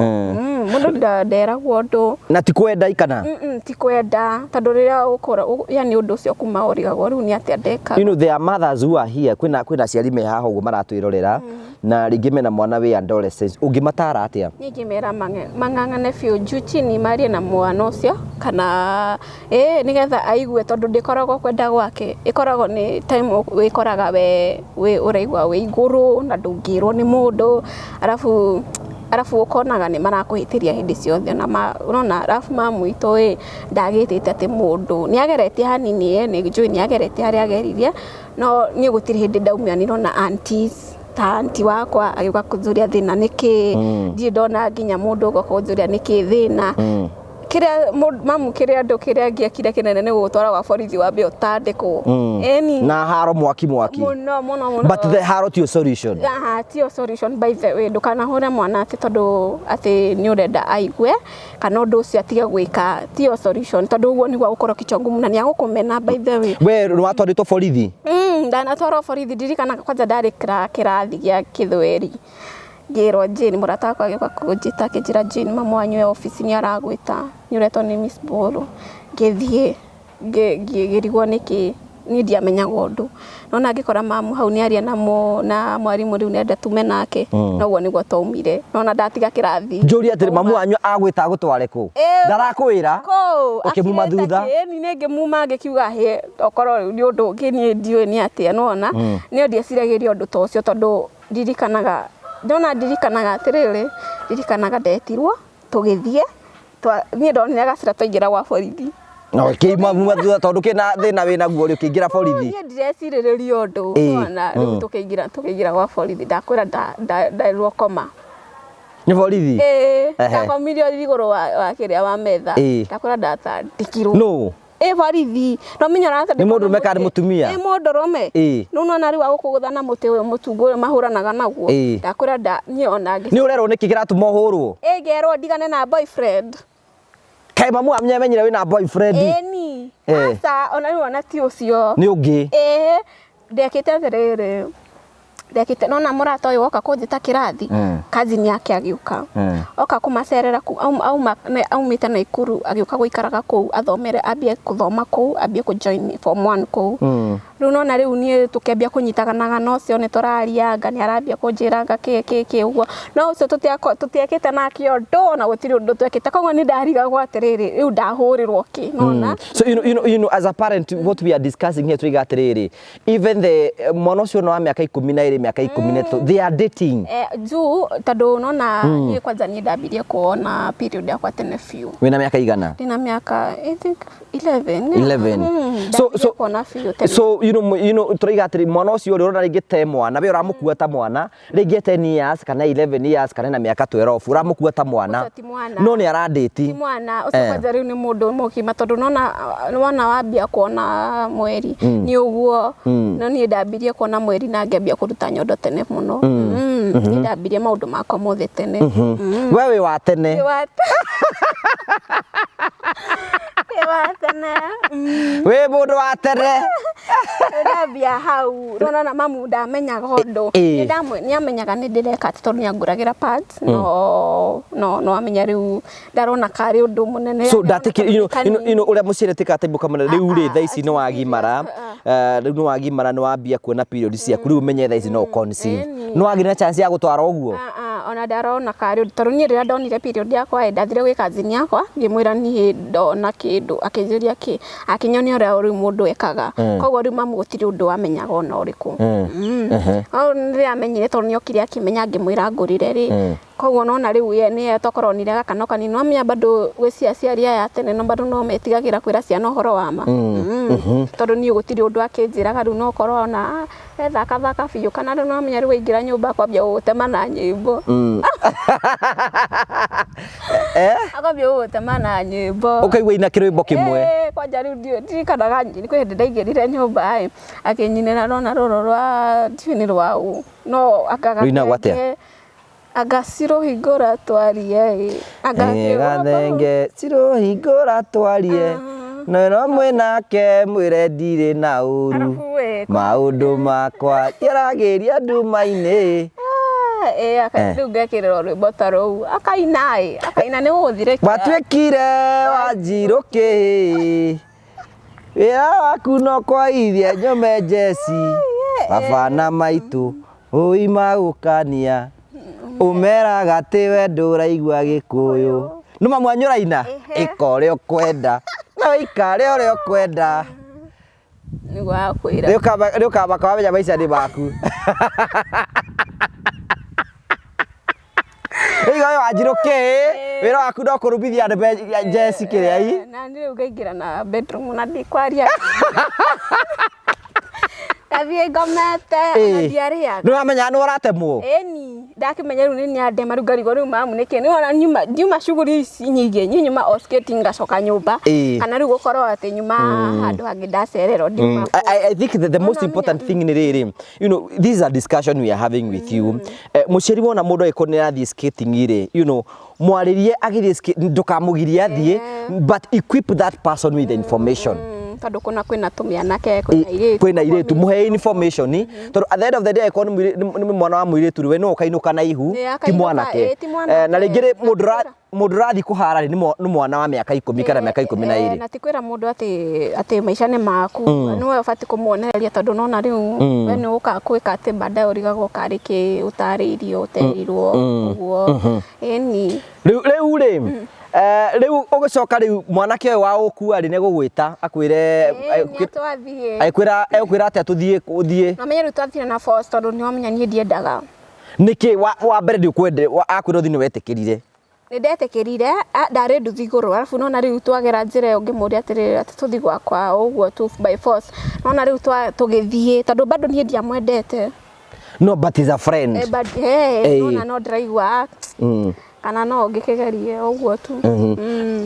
Mũndũ nderagwo ũndũ. Na ti kwenda ikana? Ti kwenda, tondũ rĩrĩa ũkũra yani ũndũ ũcio kuma ũrigagwo rĩu nĩ atĩa ndeka. You know there are mothers who are here, kwĩna aciari me haha ũguo maratwĩrorera na rĩngĩ mena mwana wĩ adolescence, ũngĩmatara atĩa? Niĩ ingĩmera mang'ang'ane biũ juu chini, marie na mwana ũcio kana ĩĩ, nĩgetha aigue, tondũ ndĩkoragwo kwenda gwake, ĩkoragwo nĩ time wĩkoraga we wĩ ũraigua wĩ igũrũ na ndũngĩrwo nĩ mũndũ, arabu ũkonaga nĩ marakũhĩtĩria hĩndĩ ciothe na ũrona, arabu mamu witũ ĩ, ndagĩtĩte atĩ mũndũ nĩ ageretie hanini, ĩ, nĩ njũĩ nĩ ageretie harĩa ageririe, no niĩ gũtirĩ hĩndĩ ndaumanirwo na aunties, ta auntie wakwa agĩũka kũnjũria thĩna nĩkĩ, ndirĩ ndona nginya mũndũ ũgoka kũnjũria nĩkĩ thĩna. Kĩrĩa mamu, kĩrĩa andũ, kĩrĩa angĩekire kĩnene nĩ gũgũtwara gwa borithi wambe ũtandĩkwo. Ĩni. Na haro mwaki mwaki. Mũno mũno mũno. But the haro tiyo solution. Aha, tiyo solution. By the way, ndũkanahũre mwana atĩ tondũ atĩ nĩ ũrenda aigue kana ũndũ ũcio atige gwĩka, tiyo solution, tondũ ũguo nĩguo agũkorwo kichwa ngumu na nĩ agũkũmena, by the way. We nĩ watwarĩtwo borithi? Ndanatwarwo borithi. Ndirikanaga kwanja ndarĩ kĩrathi gĩa Gĩthweri, ngĩrwo Jane, mũrata wakwa agĩũka kũnjĩta akĩnjĩra, "Jane, mamu wanyu e obici, nĩ aragwĩta, nĩ ũretwo nĩ Miss Mbũrũ." Ngĩthiĩ, ngĩrigwo nĩkĩ, niĩ ndiamenyaga ũndũ, nona ngĩkora mamu hau nĩ aria na mwarimũ, rĩu nĩenda tume nake. Noguo nĩguo twaumire, nona ndatiga kĩrathi. Njũria atĩrĩ, mamu wanyu agwĩta agũtware kũ? Ndarakwĩra? Kũu. Ũkĩmuma Akirĩte thutha? Ĩni, nĩ ngĩmuma, ngĩkiuga hĩ, okorwo rĩu nĩ ũndũ ũngĩ niĩ ndiũĩ nĩ atĩa. Nĩwona niĩ ndieciragĩria ũndũ ta ũcio, tondũ ndirikanaga, ndona ndirikanaga atĩrĩrĩ, ndirikanaga ndetirwo tũgĩthiĩ, niĩ ndonire gacĩra twaingĩra gwa borithi. No kĩmuma thutha tondũ kĩna thĩna wĩnaguo rĩ, ũkĩingĩra borithi? Niĩ ndirecirĩrĩria ũndũ. Nĩwona rĩu tũkĩingĩra gwa borithi, ndakwĩra nderirwo koma. Nĩ borithi? Ĩĩ. Ndakomirio igũrũ wa kĩrĩa, wa metha. Ndakwĩra ndatandĩkirwo. No. Ĩ borithi no menya ũratandĩkwo Nĩ mũndũrũme na kana nĩ mũtĩ. Mũtumia? Ĩ mũndũrũme. Rĩu nona rĩu agũkũgũtha na mũtĩ ũyũ mũtungu ũyũ mahũranaga naguo. Ndakwĩra niĩ ona Nĩ ũrerwo nĩkĩ kĩratũma ũhũrwo? Ĩ, ngerwo ndigane na boyfriend. Kaĩ mamu wanyu amenyire wĩna boyfriend? Ĩni. Aca, ona rĩu ona ti ũcio. Nĩ ũngĩ? Ĩĩ, ndekĩte atĩrĩrĩ, ndekĩte, nona mũrata ũyũ woka kũnjĩta kĩrathi, cousin yake agĩũka, oka kũmacerera auma aumĩte Naikuru, agĩũka gũikaraga kũu athomere, ambie gũthoma kũu, ambie kũ join form one kũu. Rĩu nona rĩu niĩ tũkĩambia kũnyitanaga na ũcio, nĩ tũraria, anga nĩ arambia kũnjĩra anga kĩ kĩ kĩ ũguo, no ũcio tũtiekĩte nake ũndũ, ona gũtirĩ ũndũ twekĩte, koguo nĩ ndarigagwo atĩrĩrĩ, rĩu ndahũrĩrwo kĩ, nona. So as a parent, what we are discussing here, tuiga atĩrĩrĩ, even the mwana ũcio no wa mĩaka 12, mĩaka 13, they are dating. Juu tondũ nona niĩ kwanza niĩ ndambirie kuona period yakwa tene biũ. Wĩna mĩaka igana? Ndĩna mĩaka, I think, 11. 11. Ndambirie kuona biũ tene. So turaiga atĩrĩ, mwana ũcio ũrĩa ũrona rĩngĩ te mwana, we ũramũkua ta mwana, rĩngĩ 10 years kana 11 years kana na mĩaka 12, ũramũkua ta mwana. Ũcio ti mwana. No nĩ aradate. Ti mwana ũcio. Kwanza rĩu nĩ mũndũ mũgima, tondũ nona wona wambia kuona mweri nĩ ũguo, no niĩ ndambirie kuona mweri na ngĩambia kũruta nyondo tene mũno. Niĩ ndambirie maũndũ makwa mothe tene. We wĩ wa tene. Ndĩ wa tene. Wĩ mũndũ wa tene. Ndambia hau rĩu mamu ndamenyaga ũndũ. Nĩ amenyaga nĩ ndĩreka atĩ tondũ nĩ angũragĩra pads, no amenya rĩu ndarona karĩ ũndũ mũnene. So ndatikĩ ũrĩa mũciari atuĩkaga atĩ mũkamwĩra rĩu rĩ, thaa ici nĩ wagimara, rĩu nĩ wagimara, nĩ wambia kuona period ciaku, rĩu ũmenye thaa ici no conceive. Nĩ wagĩire na chance ya gũtwara ũguo? Ona ndarona karĩ ũndũ, tondũ niĩ rĩrĩa ndonire period yakwa ĩ, ndathire gwĩ cousin yakwa, ngĩmwĩra niĩ ndona kĩndũ, akĩnjũria kĩ, akĩnyonia ũrĩa rĩu mũndũ ekaga, koguo rĩu mamu gũtirĩ ũndũ amenyaga ona ũrĩkũ. Hau rĩrĩa amenyire, tondũ nĩokire akĩmenya ngĩmwĩra ngũrĩre rĩ, koguo nona rĩu ye nĩye tokorwo onire gaka no kanini, no amenya bado gwĩ aciari aya a tene no bado no metigagĩra kwĩra ciana ũhoro wa ma. Tondũ niĩ gũtirĩ ũndũ akĩnjĩraga, rĩu no korwo ona ethaka thaka biũ, kana rĩu no amenya rĩu waingĩra nyũmba akwambia gũgũtema na nyĩmbo. Akwambia gũgũtema na nyĩmbo. Ũkaigua ina kĩrwĩmbo kĩmwe. Kwanja rĩu ndirikanaga kwĩ hĩndĩ ndaingĩrire nyũmba ĩ, akĩnyinĩra rona rũrũ rwa ndiũĩ nĩ rwa ũ, no anga Rũinagwo atĩa? Anga cirohingũra twarie ĩ, anga Gathenge cirohingũra twarie, no mwĩnake mwĩre ndirĩ na ũru. Arabu ĩ, Maũndũ makwa ndiaragĩria nduma-inĩ. Ĩ, rĩu ngekĩrĩrwo rwĩmbo ta rũu, akaina ĩ, akaina nĩ gũgũthirĩkia. Watuĩkire wanjirũkĩ, wĩra waku no kwaithia nyũme njeci, baba na maitũ ũi magũkania, ũmeraga atĩ we ndũraigua Gĩkũyũ. Nĩ mamu wanyu ũraina? Ĩka ũrĩa ũkwenda na wĩikare ũrĩa ũkwenda. Nĩguo akwĩra. Nĩ ũkamaka wamenya maica nĩ maku. Rĩu we wanjirũkĩ, wĩra waku no kũrumithia andũ njeci kĩrĩa i. Na niĩ rĩu ngaingĩra na bedroom na ndikwaria, ngathiĩ ngomete, ona ndiarĩaga. Nĩ wamenya nĩ ũratemwo? Ĩni. Ndakĩmenya rĩu nĩ nĩandema rĩu ngarigwo rĩu mamu nĩkĩ nĩwona nyuma ndiuma shughuli ici nyingĩ niĩ nyuma o skating ngacoka nyũmba. Kana rĩu gũkorwo atĩ nyuma handũ hangĩ ndacererwo ndiuma. I think that the most important thing nĩ rĩrĩ, this is a discussion we are having with you. Mũciari wona mũndũ agĩkorwo nĩ arathiĩ skating rĩ, mwarĩrie agĩthiĩ, ndũkamũgirie athiĩ, but equip that person with the information. Tondũ kũna kwĩna tũmĩanake, kwĩna airĩtu. Kwĩna airĩtu, mũhe information, tondũ at the end of the day angĩkorwo nĩ mwana wa mũirĩtu rĩ, we no ũkainũka na ihu, ti mwanake. Na rĩngĩ rĩ, mũndũ ũrathiĩ kũhara rĩ, nĩ mwana wa mĩaka 10 kana mĩaka 12. Na ti kwĩra mũndũ atĩ maica nĩ maku, nĩwe ũbatiĩ kũmuonereria tondũ nona rĩu we nĩ ũkaga gwĩka atĩ baadaye ũrigagwo karĩ kĩ ũtarĩirio, ũterirwo, ũguo. Ĩni. Rĩu rĩ, rĩu ũgĩcoka rĩu mwanake ũyũ wa gũkua rĩ, nĩegũgwĩta akwĩre, egũkwĩra atĩa tũthiĩ, ũthiĩ. Na menye rĩu twathire na force tondũ nĩwamenya niĩ ndiendaga. Nĩkĩ wa mbere ndũkwende, akwĩra ũthiĩ nĩwetĩkĩrire? Nĩ ndetĩkĩrire, ndarĩ nduthi igũrũ, arabu nona rĩu twagera njĩra ĩyo ngĩmũria atĩrĩrĩ atĩ tũthiĩ gwakwa ũguo tu by force. Nona rĩu tũgĩthiĩ tondũ bado niĩ ndiamwendete. No, but is a friend. But, nona no ndĩraigua, kana no ngĩkĩgerie ũguo tu.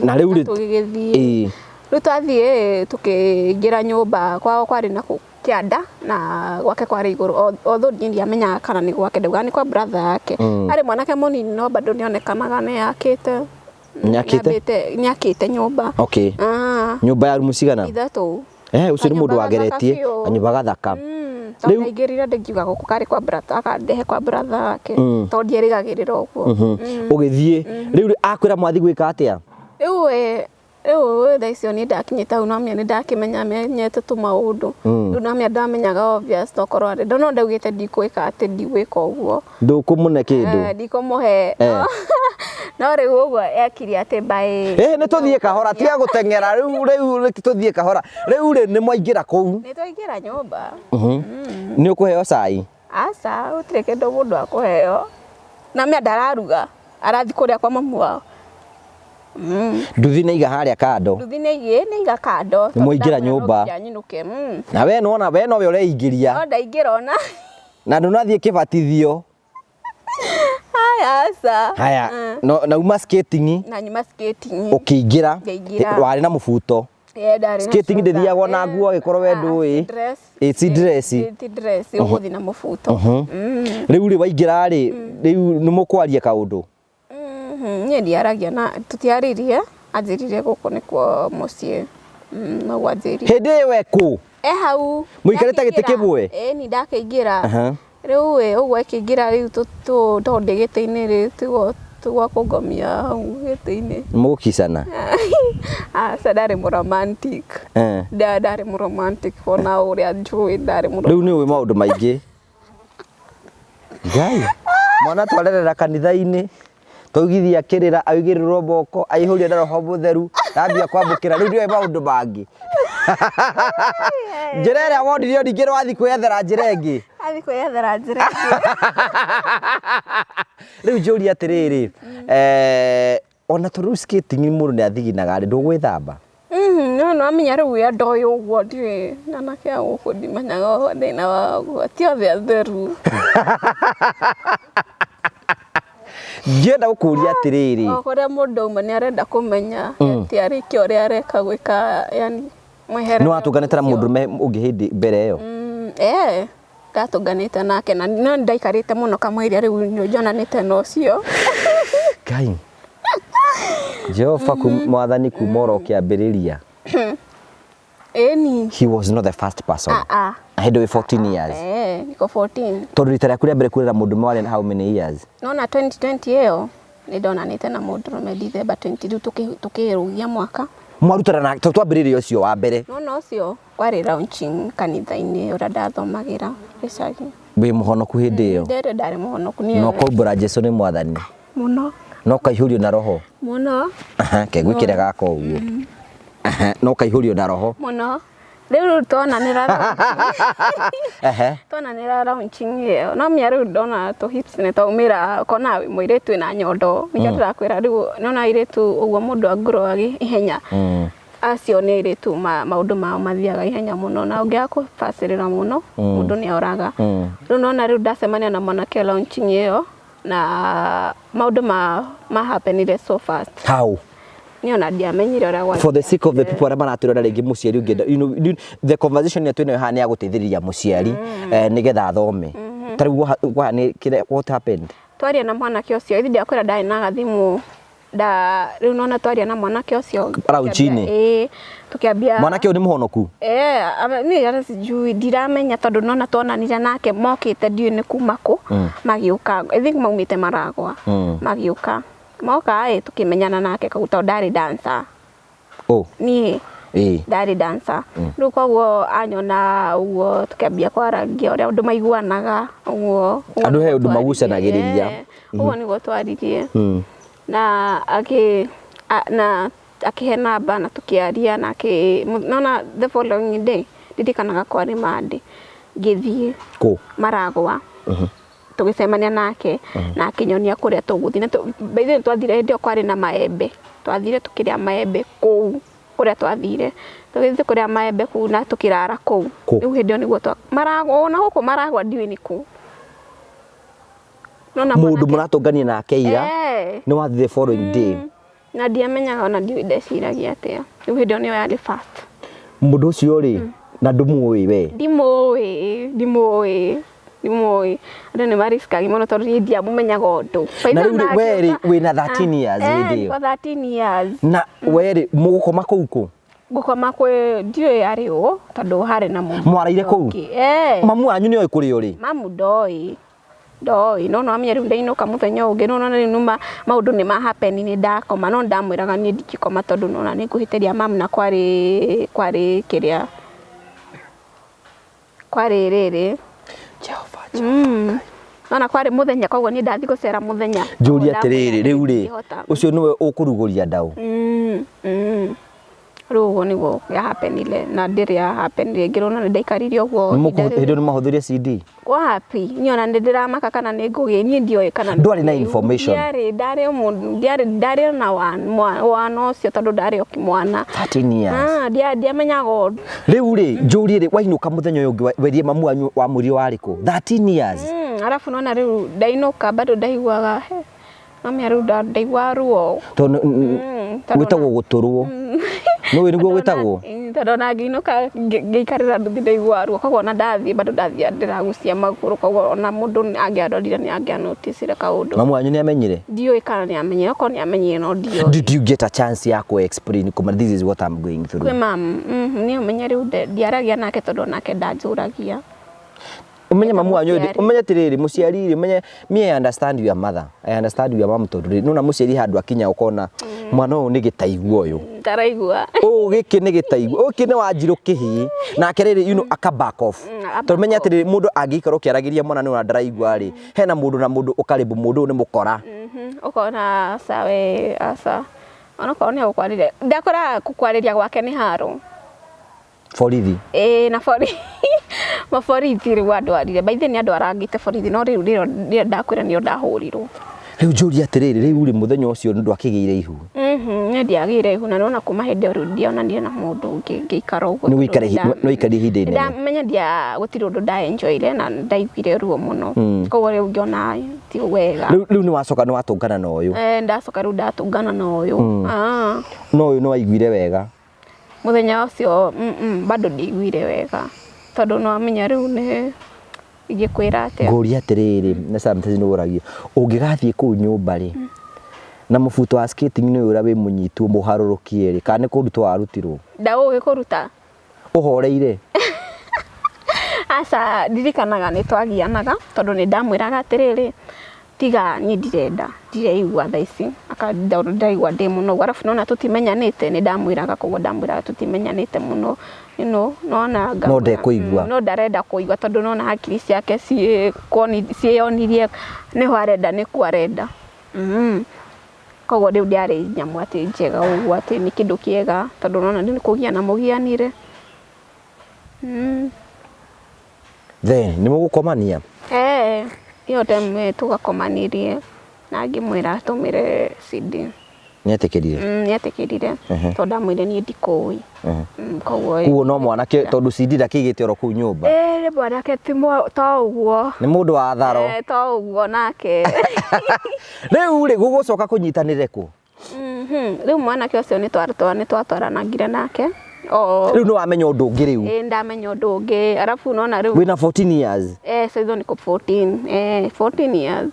Na rĩu rĩ, tũgĩgĩthiĩ. Rĩu twathiĩ tũkĩingĩra nyũmba kwao kwarĩ na kĩanda na gwake kwarĩ igũrũ, although niĩ ndiamenyaga kana nĩ gwake, ndaugaga nĩ kwa brother yake. Arĩ mwanake mũnini no bado nĩonekanaga nĩakĩte. Nĩakĩte? Nĩakĩte nyũmba. Okay. Nyũmba ya rumu cigana? 3. Ũcio nĩ mũndũ wageretie, kanyũmba gathaka. Tondũ ndaingĩrire ndĩngiuga gũkũ karĩ kwa brother, akandehe kwa brother wake, tondũ ndierĩgagĩrĩra ũguo. Ũgĩthiĩ, rĩu akwĩra mwathiĩ gwĩka atĩa? Rĩu rĩu thaa icio niĩ ndakinyĩte hau no menya nĩ ndakĩmenya menyete tũmaũndũ. Rĩu no menya ndamenyaga obvious tokorwo arĩ no ndaugĩte ndikwĩka atĩ ndigwĩka ũguo. Ndũkũmũne kĩndũ. Ndikũmũhe. No rĩu ũguo ekire atĩ by Nĩ tũthiĩ kahora, tiga gũteng'era rĩu, rĩu tũthiĩ kahora. Rĩu rĩ nĩ mwaingĩra kũu. Nĩ twaingĩra nyũmba. Nĩ ũkũheo cai? Aca, gũtirĩ kĩndũ mũndũ akũheo. Na menya ndararuga, arathiĩ kũrĩa kwa mamu wao. Nduthi nĩ iga harĩa kando. Nduthi nĩ iga kando. Nĩ mwaingĩra nyũmba. Nyinũke. Na we nĩwona, we nowe ũreingĩria. No ndaingĩra ona. Na ndũnathiĩ kĩbatithio. Haya, aca. Haya, na uma skating. Na nyuma skating. Ũkĩingĩra. Ngĩingĩra. Warĩ na mũbuto. Skating ndĩthiagwo na nguo agĩkorwo we ndũĩ. Ti dress. Ti dress, ũgũthiĩ na mũbuto. Rĩu rĩ waingĩra rĩ, rĩu nĩ mũkwaria kaũndũ? Niĩ ndiaragia na tũtiaririe, anjĩrire gũkũ nĩkuo mũciĩ. Noguo anjĩrire. Hĩndĩ ĩyo we kũ? E hau. Mũikarĩte gĩtĩ kĩmwe? Ĩĩ ni ndakĩingĩra. Rĩu ĩ ũguo akĩingĩra rĩu tondũ ndĩ gĩtĩ-inĩ rĩ tiguo kũngomia hau gĩtĩ-inĩ. Mũgũkicana? Aca ndarĩ mũ romantic. Ndarĩ mũ romantic ona ũrĩa njũĩ ndarĩ mũ Rĩu nĩ ũĩ maũndũ maingĩ. Ngai, mwana twarerera kanitha-inĩ, twaugithia kĩrĩra, aigĩrĩrwo moko, aihũrio na roho mũtheru, ambia kwamũkĩra, rĩu nĩoĩ maũndũ mangĩ. Njĩra ĩrĩa wonirio ningĩ nĩwathiĩ kwĩyethera njĩra ĩngĩ. Athiĩ kwĩyethera njĩra ĩngĩ. Rĩu njũrie atĩrĩrĩ, ona tondũ rĩu skating mũndũ nĩathiginaga rĩ, ndũgwĩthamba? No nĩwamenya rĩu wĩ andũ ũyũ ũguo ndiũĩ anake a gũkũ ndimenyaga thĩna wao ũguo, ti othe atheru. Ngĩenda gũkũria atĩrĩrĩ. O kũrĩa mũndũ auma nĩ arenda kũmenya atĩ arĩkia ũrĩa areka gwĩka, yani mweherere. Nĩ watũnganĩte na mũndũrũme ũngĩ hĩndĩ mbere ĩyo? Ndatũnganĩte nake na no ndaikarĩte mũno kamũira rĩu njonanĩte na ũcio. Ngai. Jehova mwathani kuma oro kĩambĩrĩria. Ĩni. He was not the first person. Hĩndĩ wĩ 14 years. Niko 14. Tondũ rita rĩaku rĩa mbere kwĩrĩra mũndũrũme warĩ na how many years? Nona 2020 ĩyo nĩ ndonanĩte na mũndũrũme December 20 rĩu tũkĩrũgia mwaka. Mwarutana na twambĩrĩrie ũcio wa mbere. Nona ũcio kwarĩ launching kanitha-inĩ ũrĩa ndathomagĩra gĩcagi. Wĩ mũhonoku hĩndĩ ĩyo? Ndĩrĩ ndarĩ mũhonoku niĩ. No kũmbũra Jesũ nĩ mwathani. Mũno. No kaihũrio na roho. Mũno. Ke gwĩkĩre gaka ũguo. No kaihũrio na roho. Mũno. Rĩu twonanĩra twonanĩra launching ĩyo. No menya rĩu ndona tũ hips nĩ twaumĩra ũkona wĩ mũirĩtu wĩna nyondo. Nĩkĩo ndĩrakwĩra rĩu nĩwona airĩtu ũguo mũndũ angũrũaga ihenya. Acio nĩ airĩtu maũndũ mao mathiaga ihenya mũno na ũngĩaga kũbacĩrĩra mũno mũndũ nĩ oraga. Rĩu nona rĩu ndacemania na mwanake launching ĩyo Na maũndũ ma happenire so fast. How? Niĩ ona ndiamenyire ũrĩa gwathire. For the sake of the people arĩa maratwĩrora rĩngĩ, mũciari ũngĩenda, the conversation ĩrĩa twĩnayo haha nĩ ya gũteithĩrĩria mũciari nĩgetha athome. Ta rĩu nĩ what happened? Twaria na mwanake ũcio, ithi ndiakwĩra ndarĩ na gathimũ nda rĩu nona twaria na mwanake ũcio. Rauchini? Ĩĩ, tukiambia. Mwanake ũyũ nĩ mũhonoku? Niĩ hata sijui, ndiramenya, tondũ nona tuonanire nake mokĩte ndiũĩ nĩ kuma kũ magĩũka. I think maumĩte Maragwa. Magĩũka, moka ĩ, tũkĩmenyana nake kau tondũ ndarĩ dancer. Oh. Niĩ ndarĩ dancer rĩu, koguo anyona ũguo tũkĩambia kwarangia ũrĩa andũ maiguanaga ũguo. Ũguo Andũ he nĩguo ũndũ twaririe. magucanagĩrĩria. Ũguo nĩguo twaririe na akĩ na akĩhe namba na tũkĩaria na akĩ nona the following day, ndirikanaga kwarĩ Monday, ngĩthiĩ Kũ? Maragwa, tũgĩcemania nake na akĩnyonia kũrĩa tũgũthiĩ. Na by the way, twathire hĩndĩ ĩyo kwarĩ na maembe, twathire tũkĩrĩa maembe kũu kũrĩa twathire, tũgĩthiĩ kũrĩa maembe kũu na tũkĩrara kũu. Kũ? Rĩu hĩndĩ ĩyo nĩguo Maragwa, ona gũkũ Maragwa, ndiũĩ nĩ kũ. Nona Mũndũ mũratũngania nake ira nĩ wathiĩ the following day? Na ndiamenyaga, ona ndiũĩ ndeciragia atĩa. Rĩu hĩndĩ ĩyo nĩyo yarĩ first. Mũndũ ũcio rĩ, na ndũmũĩ we? Ndimũĩ, ndimũĩ, ndimũĩ. Andũ nĩ mariskagi mũno tondũ niĩ ndiamũmenyaga ũndũ. Na rĩu rĩ, we rĩ, wĩna 13 years hĩndĩ ĩyo? Kwa 13 years. Na we rĩ, mũgũkoma kũu kũ? Ngũkoma kwĩ, ndiũĩ arĩ ũ, tondũ harĩ na mũndũ Mwaraire kũu? ũngĩ. Eh. Mamu wanyu nĩoĩ kũrĩa ũrĩ? Mamu ndoĩ, ndoĩ, no no rĩu ndainũka mũthenya ũngĩ, no nona rĩu numa maũndũ nĩ ma happen, nĩ ndakoma, no ndamwĩraga niĩ ndingĩkoma tondũ nona nĩ ngũhĩtĩria mamu, na kwarĩ kĩrĩa kwarĩ rĩrĩ. Jehova. Nona kwarĩ mũthenya, koguo niĩ ndathiĩ gũcera mũthenya. Njũrie Koguo atĩrĩrĩ, ndamwĩra rĩu rĩ, ndingĩhota. ũcio nĩwe ũkũrugũria ndaũ? Rĩu ũguo nĩguo yahappenire, na ndĩrĩ ya happen rĩngĩ, rĩu nĩ ndaikarire ũguo ihinda hĩndĩ ĩyo nĩ mahũthĩrire CD? Wapi, niĩ ona nĩ ndĩramaka kana nĩ ngũgĩ, niĩ ndioĩ kana Ndwarĩ na nĩ ngũgĩ. information? Ndiarĩ, ndarĩ mũndũ, ndiarĩ, ndarĩ na wana ũcio tondũ ndarĩ o kĩmwana. 13 years. Ah, ndiamenyaga ũndũ. Rĩu rĩ, njũrie rĩ, wainũka mũthenya ũyũ ũngĩ, werie mamu wanyu wamwĩrire warĩ kũ 13 years? Arabu nona rĩu ndainũka bado ndaiguaga he mamia, rĩu ndaigua ruo. Tondũ Tondũ gwĩtagwo gũtũrwo, nĩũĩ nĩguo gwĩtagwo? Tondũ ona ngĩinũka ngĩikarĩra nduthi ndaigua ruo, koguo ona ndathiĩ bado ndathiĩ ndĩragucia magũrũ, koguo ona mũndũ angĩandorire nĩ angĩanoticire kaũndũ. Mamu wanyu nĩ amenyire? Ndiũĩ kana nĩ amenyire, okorwo nĩ amenyire no ndiũĩ. Did you get a chance ya ku explain kuma this is what I'm going through? Kwĩ mam, niĩ ũmenye rĩu ndiaragia nake tondũ onake ndanjũragia. Umenye mamu wanyu Mũciari. Umenye atiriri, mũciari rĩ, umenye me, I understand your mother, I understand your mom, tondũ rĩ, nona mũciari handũ akinya ũkona mwana ũyũ nĩ gĩtaigua ũyũ. Ndaraigua. Ũũ gĩkĩ nĩ gĩtaigua, ũkĩ nĩ wanjirũ kĩhĩ nake rĩrĩ, aka back off. Aka Tondũ menya back off. atĩrĩrĩ, mũndũ angĩikara ũkĩaragĩria mwana nĩ ndaraigua rĩ, hena mũndũ na mũndũ ũkarĩmbũ mũndũ ũyũ nĩ mũkora. Ũkona aca, we aca, onokorwo nĩ agũkwarĩria, ndakora kũkwarĩria gwake nĩ haro. Borithi? Ĩĩ, na maborithi rĩu andwarire, by the way, nĩ andũ arangĩte borithi, no rĩu rĩrĩa ndakwĩra nĩo ndahũrirwo. Rĩu njũrie atĩrĩrĩ, rĩu rĩ, mũthenya ũcio ndwakĩgĩire ihu? Niĩ ndiagĩire ihu, na nĩwona kuma hĩndĩ ĩyo rĩu ndionanire na mũndũ ũngĩ, ngĩikara ũguo. Nĩ Tondũ nĩ wĩikarire ihinda inene. Ndamenya ndia gũtirĩ ũndũ ndaenjoyire na ndaiguire ruo mũno, koguo rĩu ngĩona ti wega. Rĩu nĩ wacoka nĩ watũngana na ũyũ? Eh, ndacoka rĩu ndatũngana na ũyũ. Ah. No ũyũ nĩ waiguire wega? Mũthenya ũcio, bado ndiaiguire wega tondũ nĩwamenya rĩu nĩ ingĩkwĩra atĩa. Ngũria atĩrĩrĩ, na sometimes nĩ ũragio ũngĩgathiĩ kũu nyũmba rĩ na mũbuto wa skating nĩ ũrĩa wĩ mũnyitu mũharũrũkie rĩ, kana nĩ kũrutwo warutirwo? Ndaũĩ kũruta. Ũhoreire? Aca, ndirikanaga nĩ twagianaga tondũ nĩ ndamwĩraga atĩrĩrĩ, tiga niĩ ndirenda, ndireigua thaa ici, ndĩraigua ndĩ mũnogu, arabu nona tũtimenyanĩte, nĩ ndamwĩraga, koguo ndamwĩraga tũtimenyanĩte mũno, nona No ndekũigua. No ndarenda kũigua tondũ nona hakiri ciake ciĩyonirie nĩho arenda, nĩkuo arenda. Koguo rĩu ndĩarĩ nyamũ atĩ njega ũguo atĩ nĩ kĩndũ kĩega tondũ nona nĩ kũgiana mũgianire. Then nĩ mũgũkomania? Eh, ĩyo time tũgakomanirie na ngĩmwĩra atũmĩre CD. Nĩetĩkĩrire? Nĩetĩkĩrire tondũ ndamwĩrire niĩ ndikũĩ. Koguo Kuo no mwanake tondũ CD ndakĩigĩte oro kũu nyũmba. Ĩĩ mwanake ti to ũguo. Nĩ mũndũ wa tharo. To ũguo nake. Rĩu rĩ gũgũcoka kũnyitanĩre kũ? Rĩu mwanake ũcio nĩ twatwaranangire nake. O Rĩu nĩ wamenya ũndũ ũngĩ rĩu. Ĩĩ, ndamenya ũndũ ũngĩ, arabu nona rĩu Wĩna 14 years. Eh, saizo niko 14, 14 years.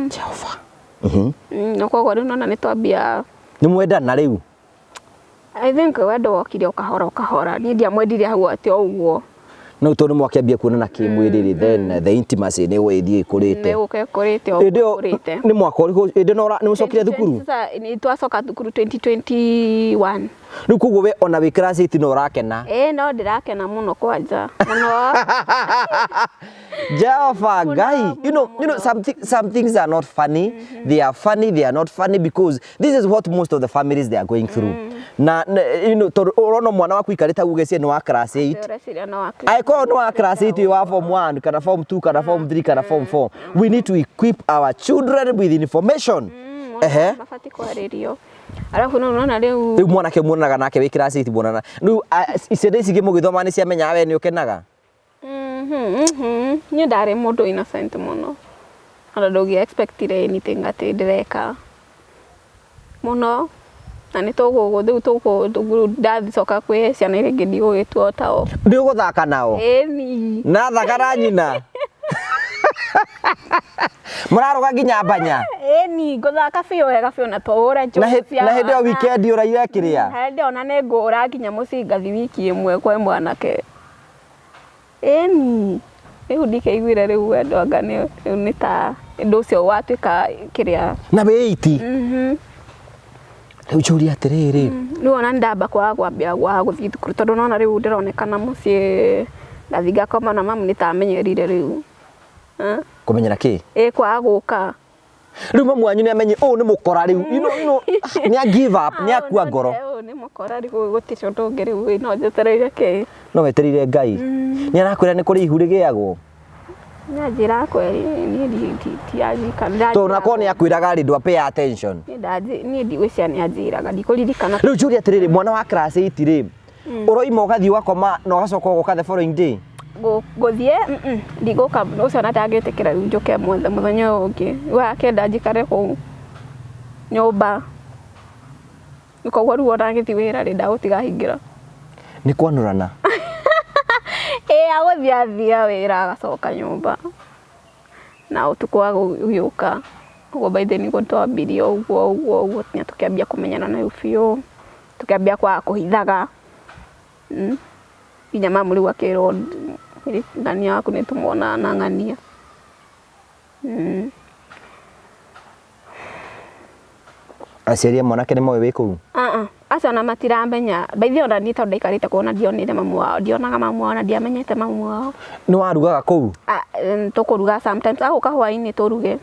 Jehova. Na koguo rĩu nona nĩ twambia Nĩ mwendana rĩu. I think wendo wokire o kahora o kahora. Niĩ ndiamwendire hau atĩ o ũguo. No tondũ mwakĩambia kuonana kĩmwĩrĩ rĩ, then the intimacy nĩ ĩgũgĩthiĩ ĩkũrĩte. Nĩ gũka ĩkũrĩte o Hĩndĩ ĩyo ĩkũrĩte. nĩ mwaka ũrĩkũ hĩndĩ ĩno nĩ mũcokire thukuru? Sasa nĩ twacoka thukuru 2021. Rĩu koguo we ona wĩ class 8 no ũrakena. Ĩĩ, no ndĩrakena mũno kwanja mũno. Jehova Ngai, Mũno. Some things are not funny. They are funny, they are not funny because this is what most of the families they are going through. Na tondũ ũrona mwana waku ikarĩte hau ũgeciria nĩ wa class 8. Ũreciria no wa Angĩkorwo nĩ wa class 8 wa form 1 kana form 2 kana form 3 kana form 4. We need to equip our children with information. Ehe. Mabatiĩ kwarĩrio. Arabu no unaona rĩu Rĩu mwanake muonanaga nake wĩ class 8 muonana. Rĩu ciana ici ingĩ mũgĩthoma nĩ ciamenyaga we nĩ ũkenaga? Niĩ ndarĩ mũndũ innocent mũno, ona ndũngĩ expectire anything atĩ ndĩreka mũno, na nĩ tũgũ rĩu tũgũ ndacoka kwĩ ciana iria ingĩ ndigũgĩtua tao. Nĩ ũgũthaka nao? Ĩni. Na thaka na nyina? Mũrarũga nginya mbanya? Ĩni, ngũthaka biũ wega biũ na tũhũre Na hĩndĩ ĩyo weekend ũraire kĩrĩa? Hĩndĩ ĩyo ona nĩ ngũra nginya mũciĩ ngathi wiki ĩmwe kwĩ mwanake. Ĩni, rĩu ndikĩiguire rĩu wendo anga nĩ rĩu nĩ ta ũndũ ũcio watuĩka kĩrĩa. Na wĩ 8? Mhm. Rĩu njũrie atĩrĩrĩ. Rĩu ona nĩndamba kwaga kwambia kwaga gũthiĩ thukuru tondũ nona rĩu ndĩronekana mũciĩ ngathiĩ ngakoma na mamu nĩ ta amenyerire rĩu. Kũmenyera kĩ? Ĩ kwaga gũka. Rĩu mamu wanyu nĩ amenye ũũ nĩ mũkora rĩu. Nĩ a give up, nĩ akua ngoro. Ũyũ nĩ mũkora rĩu gũtirĩ ũndũ ũngĩ rĩu no njetereire kĩ. No wetereire Ngai. Nĩ arakwĩra nĩ kũrĩ ihu rĩgĩagwo? Nĩanjĩra kweri niĩ ndianjika. Tondũ nakorwo nĩ akwĩraga rĩ ndwa pay attention. Niĩ ndigwĩciria nĩ anjĩraga, ndikũririkana. Rĩu njũrie atĩrĩrĩ, mwana wa class 8 rĩ, ũroima ũgathiĩ ũgakoma na ũgacoka ũgoka the following day? Gũthiĩ ndigũka ũcio ona ndangĩtĩkĩra rĩu njũke mũthenya ũyũ ũngĩ. We akĩenda njikare kũu nyũmba. Koguo rĩu ona agĩthiĩ wĩra rĩ ndagũtiga ahingĩra. Nĩ kwanũrana? Ĩĩ, agũthiĩ athia wĩra agacoka nyũmba na ũtukũ wa gũgĩũka. Ũguo by then nĩguo twambirie ũguo ũguo ũguo nginya tũkĩambia kũmenyana na rĩu biũ, tũkĩambia kwaga kũhithaga. Nginya mamu rĩu akĩrwo ng'ania waku nĩ tũmuonaga na ng'ania. Aciari a mwanake nĩ moĩ wĩ kũu? Acio ona matiramenya. By the way ona niĩ tondũ ndaikarĩte kũu ona ndionire mamu wao, ndionaga mamu wao na ndiamenyete mamu wao. Nĩ warugaga kũu? Tũkũruga sometimes, agũka hwaĩ-inĩ tũruge.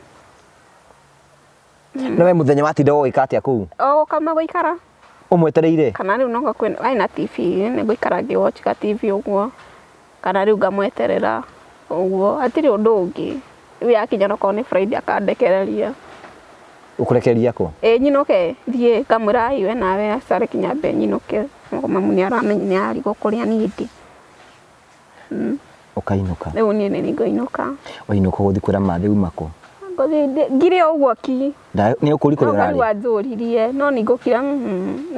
Na we mũthenya watinda ũgĩka atĩa kũu? O gũkama gũikara. Ũmwetereire? Kana rĩu no kwĩna ena TV, nĩ ngũikara ngĩ watch ka TV ũguo, kana rĩu ngamweterera ũguo, hatirĩ ũndũ ũngĩ. Rĩu yakinya okorwo nĩ Friday akandekereria. Ũkũrekereria kũ? Ĩ nyinũke thiĩ, ngamwĩra ai we nawe aca reke nyambe nyinũke, mamu nĩ aramenya nĩ ararigwo kũrĩa niĩ ndĩ. Ũkainũka? Rĩu niĩ nĩ ngũinũka. Wainũka ũgũthiĩ kwĩra mathe uma kũ? Ngũthiĩ ngire o ũguo ki. Nĩ ũkũri kũrĩa No ũrarĩ? rĩu anjũririe, no nĩ ngũkira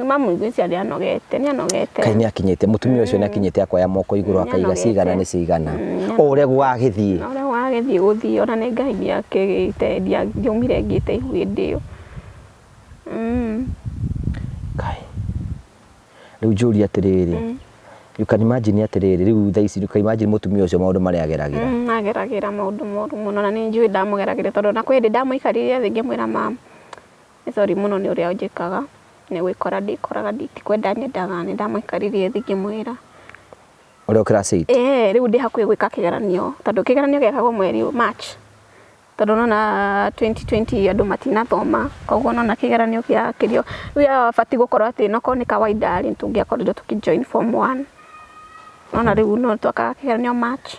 mamu ngwĩciria nĩ anogete, nĩ anogete. Kaĩ nĩ akinyĩte, mũtumia ũcio nĩ akinyĩte akoya moko igũrũ akaiga cigana nĩ cigana. O ũrĩa gwagĩthiĩ. Na ũrĩa gwagĩthiĩ gũthiĩ ona nĩ Ngai nĩakĩgĩte ndiaumire ngĩte ihu hĩndĩ ĩyo. Kai. Rĩu njũrie atĩrĩrĩ, you can imagine atĩrĩrĩ, rĩu thaa ici you can imagine mũtumia ũcio maũndũ marĩa ageragĩra. Ageragĩra maũndũ moru mũno na nĩ njũĩ ndamũgeragĩra tondũ ona kwĩ hĩndĩ ndamũikaririe thĩ ngĩmwĩra mam, nĩ sorry mũno nĩ ũrĩa ũnjĩkaga, nĩ gwĩkora ndĩkoraga ndikwenda nyendaga, nĩ ndamũikaririe thĩ ngĩmwĩra. Ũrĩa o class 8? Ĩĩ, rĩu ndĩ hakuhĩ gwĩka kĩgeranio tondũ kĩgeranio gĩekagwo mweri March. Tondũ nona 2020 andũ matinathoma, koguo nona kĩgeranio kĩrakĩrio, rĩu yabatiĩ gũkorwo atĩ nokorwo nĩ kawaida rĩ, tũngĩakorirwo tũkĩ join form 1. Nona rĩu no twekaga kĩgeranio March.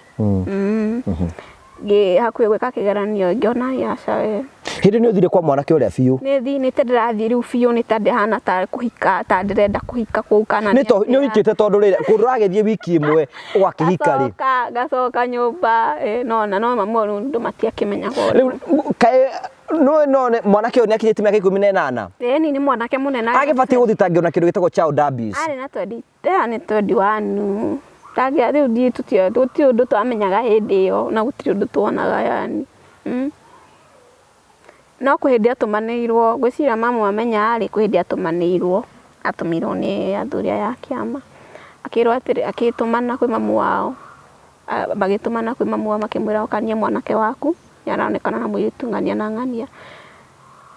Ngĩ hakuhĩ gwĩka kĩgeranio ngĩona aca we. Hĩndĩ nĩ ũthire kwa mwanake ũrĩa biũ? Nĩ thi nĩ ta ndĩrathiĩ rĩu biũ, nĩ ta ndĩhana ta kũhika, ta ndĩrenda kũhika kũu kana nĩ to nĩ ũhikĩte, tondũ rĩrĩ kũndũ ũragĩthiĩ wiki ĩmwe ũgakĩhika rĩ. Ngacoka ngacoka nyũmba, no na no mamu rĩu andũ matiakĩmenyaga. Rĩu kaĩ no no mwanake ũyũ nĩ akinyĩtie mĩaka 18? Ĩni, nĩ mwanake mũnene. Agĩbatiĩ gũthitangĩrwo na kĩndũ gĩtagwo child abuse. Arĩ na 20, nĩ 21. Ndagĩa rĩu ndiĩ tũtio gũtirĩ ũndũ twamenyaga hĩndĩ ĩyo na gũtirĩ ũndũ tuonaga yani. No kwĩ hĩndĩ atũmanĩirwo, ngwĩciria mamu amenya rĩ, kwĩ hĩndĩ atũmanĩirwo, atũmĩirwo nĩ athuri aya a kĩama. Akĩrwo atĩrĩ, agĩtũmana kwĩ mamu wao, magĩtũmana kwĩ mamu wao makĩmwĩra ũkanie mwanake waku, nĩ aronekana na mũirĩtu ng'ania na ng'ania.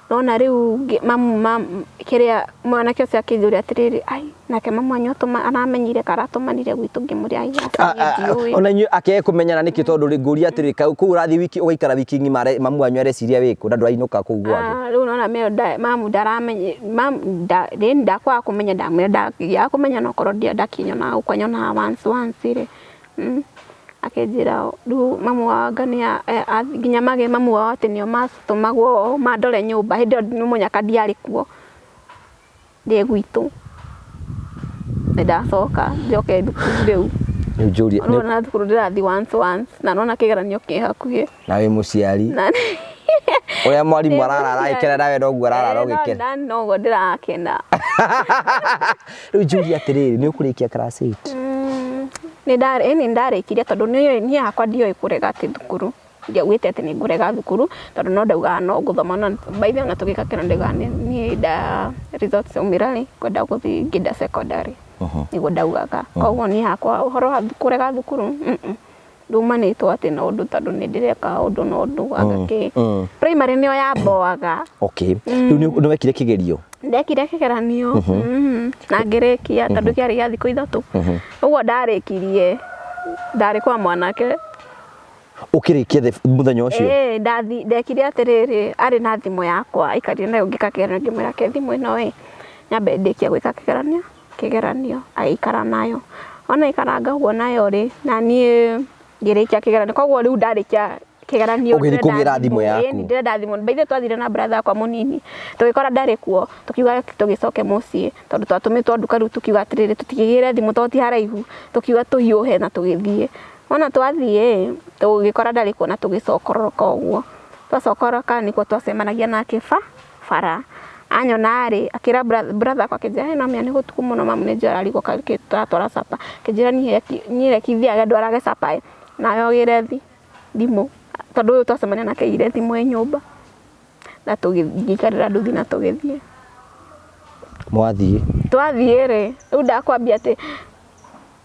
Nona rĩu mamu kĩrĩa mwanake ũcio akĩnjũria atĩrĩrĩ, ai nake mamu wanyu aramenyire kana aratũmanire gwitũ? Ngĩmũria ai aca, niĩ ndiũĩ. Ona inyuĩ akĩage kũmenyana nĩkĩ? Tondũ rĩ ngũria atĩrĩ, kũu ũrathiĩ wiki ũgaikara wiki ng'ima, mamu wanyu areciria wĩkũ na ndũrainũka kũu gwake? Rĩu nona mamu ndaramenye, rĩni ndakwaga kũmenya, ndamwĩra ndakĩaga kũmenya, no korwo ndakĩnyonaga gũkũ anyonaga once once rĩ. Akĩnjĩra rĩu mamu wao anga nĩ nginya mage mamu wao atĩ nĩo matũmagwo mandore nyũmba. Hĩndĩ ĩyo nĩ mũnyaka ndiarĩ kuo, ndĩ gwitũ, nĩ ndacoka njoke thukuru rĩu. Rĩu njũrie. Nĩwona thukuru ndĩrathiĩ once once na nĩwona kĩgeranio kĩ hakuhĩ. Na wĩ mũciari. Na ũrĩa mwarimũ ararara agĩkena, nawe noguo ararara ũgĩkena. No noguo ndĩrakena. Rĩu njũrie atĩrĩrĩ, nĩ ũkũrĩkia class 8? Nĩ ndarĩ ndarĩkirie, tondũ niĩ hakwa ndioĩ kũrega atĩ thukuru, ndiaugĩte atĩ nĩ ngũrega thukuru, tondũ no ndaugaga no ngũthoma. Na by the way, ona tũgĩka kĩgeranio ndaugaga niĩ nda results ciaumĩra rĩ, ngwenda gũthiĩ ngĩenda secondary, nĩguo ndaugaga. Koguo niĩ hakwa ũhoro wa kũrega thukuru, ndumanĩtwo atĩ na ũndũ, tondũ nĩ ndĩreka ũndũ na ũndũ anga kĩ. Primary nĩyo yamboaga. Okay, rĩu nĩ wekire kĩgerio? Ndekire kĩgeranio na ngĩrĩkia, tondũ kĩarĩ gĩa thikũ 3 ũguo. Ndarĩkirie ndarĩ kwa mwanake. Ũkĩrĩkia mũthenya ũcio? Ĩĩ, ndekire atĩrĩrĩ, arĩ na thimũ yakwa aikarire nayo ngĩka kĩgeranio, ngĩmwĩra ke thimũ ĩno ĩ nyambe ndĩkie gwĩka kĩgeranio. Agĩikara nayo, ona aikaranga ũguo nayo rĩ, na niĩ ngĩrĩkia kĩgeranio. Koguo rĩu ndarĩkia kĩgeranio Ũgĩthiĩ kũgĩra thimũ yaku. Ĩĩ, ndĩrenda thimũ. By the way, twathire na brother wakwa mũnini, tũgĩkora ndarĩ kuo, tũkiuga tũgĩcoke mũciĩ, tondũ twatũmĩtwo nduka. Rĩu tũkiuga atĩrĩrĩ, tũtikĩgĩre thimũ tondũ ti haraihu. Tũkiuga tũhiũhe na tũgĩthiĩ. Wona twathiĩ tũgĩkora ndarĩ kuo na tũgĩcokoroka ũguo. Twacokoroka nĩkuo twacemanagia nake bara. Anyona rĩ, akĩra brother akwa, akĩnjĩra, "Hey, no menya nĩ gũtukũ mũno, mamu nĩ njũĩ ararigwo tũratwara capa." Akĩnjĩra niĩ reki thiage ndwarage capa ĩ, nawe ũgĩre thimũ, tondũ ũyũ twacemania nake aigire thimũ ĩ nyũmba. Na tũgĩikarĩra nduthi na tũgĩthiĩ. Mwathiĩ? Twathiĩ rĩ, rĩu ndakwambia atĩ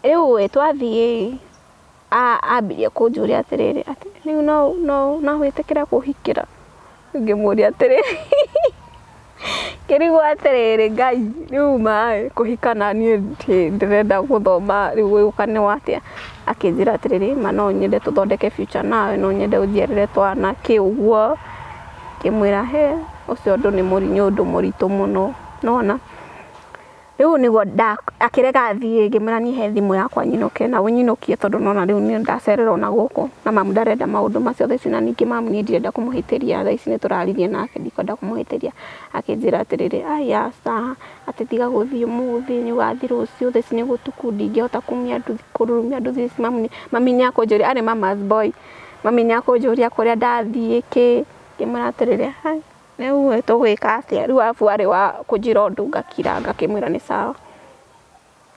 rĩu ĩ twathiĩ ambirie kũnjũria atĩrĩrĩ, atĩ rĩu no wĩtĩkĩre kũhikĩra? Ngĩmũria atĩrĩrĩ, ngĩrigwo atĩrĩrĩ, Ngai, rĩu ma kũhika na niĩ ndĩrenda gũthoma, rĩu gũgũka nĩ atĩa? Akĩnjĩra atĩrĩrĩ, ma no nyende tũthondeke future nawe, no nyende ũnjiarĩre twana kĩ ũguo. Ngĩmwĩra he ũcio ũndũ nĩ ũndũ mũritũ mũno, nĩwona. Rĩu nĩguo akĩrega thiĩ, ngĩmwĩra niĩ he thimũ yakwa nyinũke na ũnyinũkie, tondũ nĩwona rĩu niĩ ndacererwo na gũkũ na mamu ndarenda maũndũ macio thaa ici, na ningĩ mamu niĩ ndirenda kũmũhĩtĩria thaa ici, nĩ tũraririe nake, ndikwenda kũmũhĩtĩria. Akĩnjĩra atĩrĩrĩ, ai aca, atĩ tiga gũthiĩ ũmũthĩ, nĩ ũgathiĩ rũciũ, thaa ici nĩ gũtukũ, ndingĩhota kumia nduthi, kũrurumia nduthi ici, mami nĩ akũnjũria, arĩ mama's boy, mami nĩ akũnjũria kũrĩa ndathiĩ kĩ. Ngĩmwĩra atĩrĩrĩ, hai rĩu tũgwĩka atĩa rĩu? Arabu arĩ wa kũnjĩra ũndũ ngakira, ngakĩmwĩra nĩ sawa.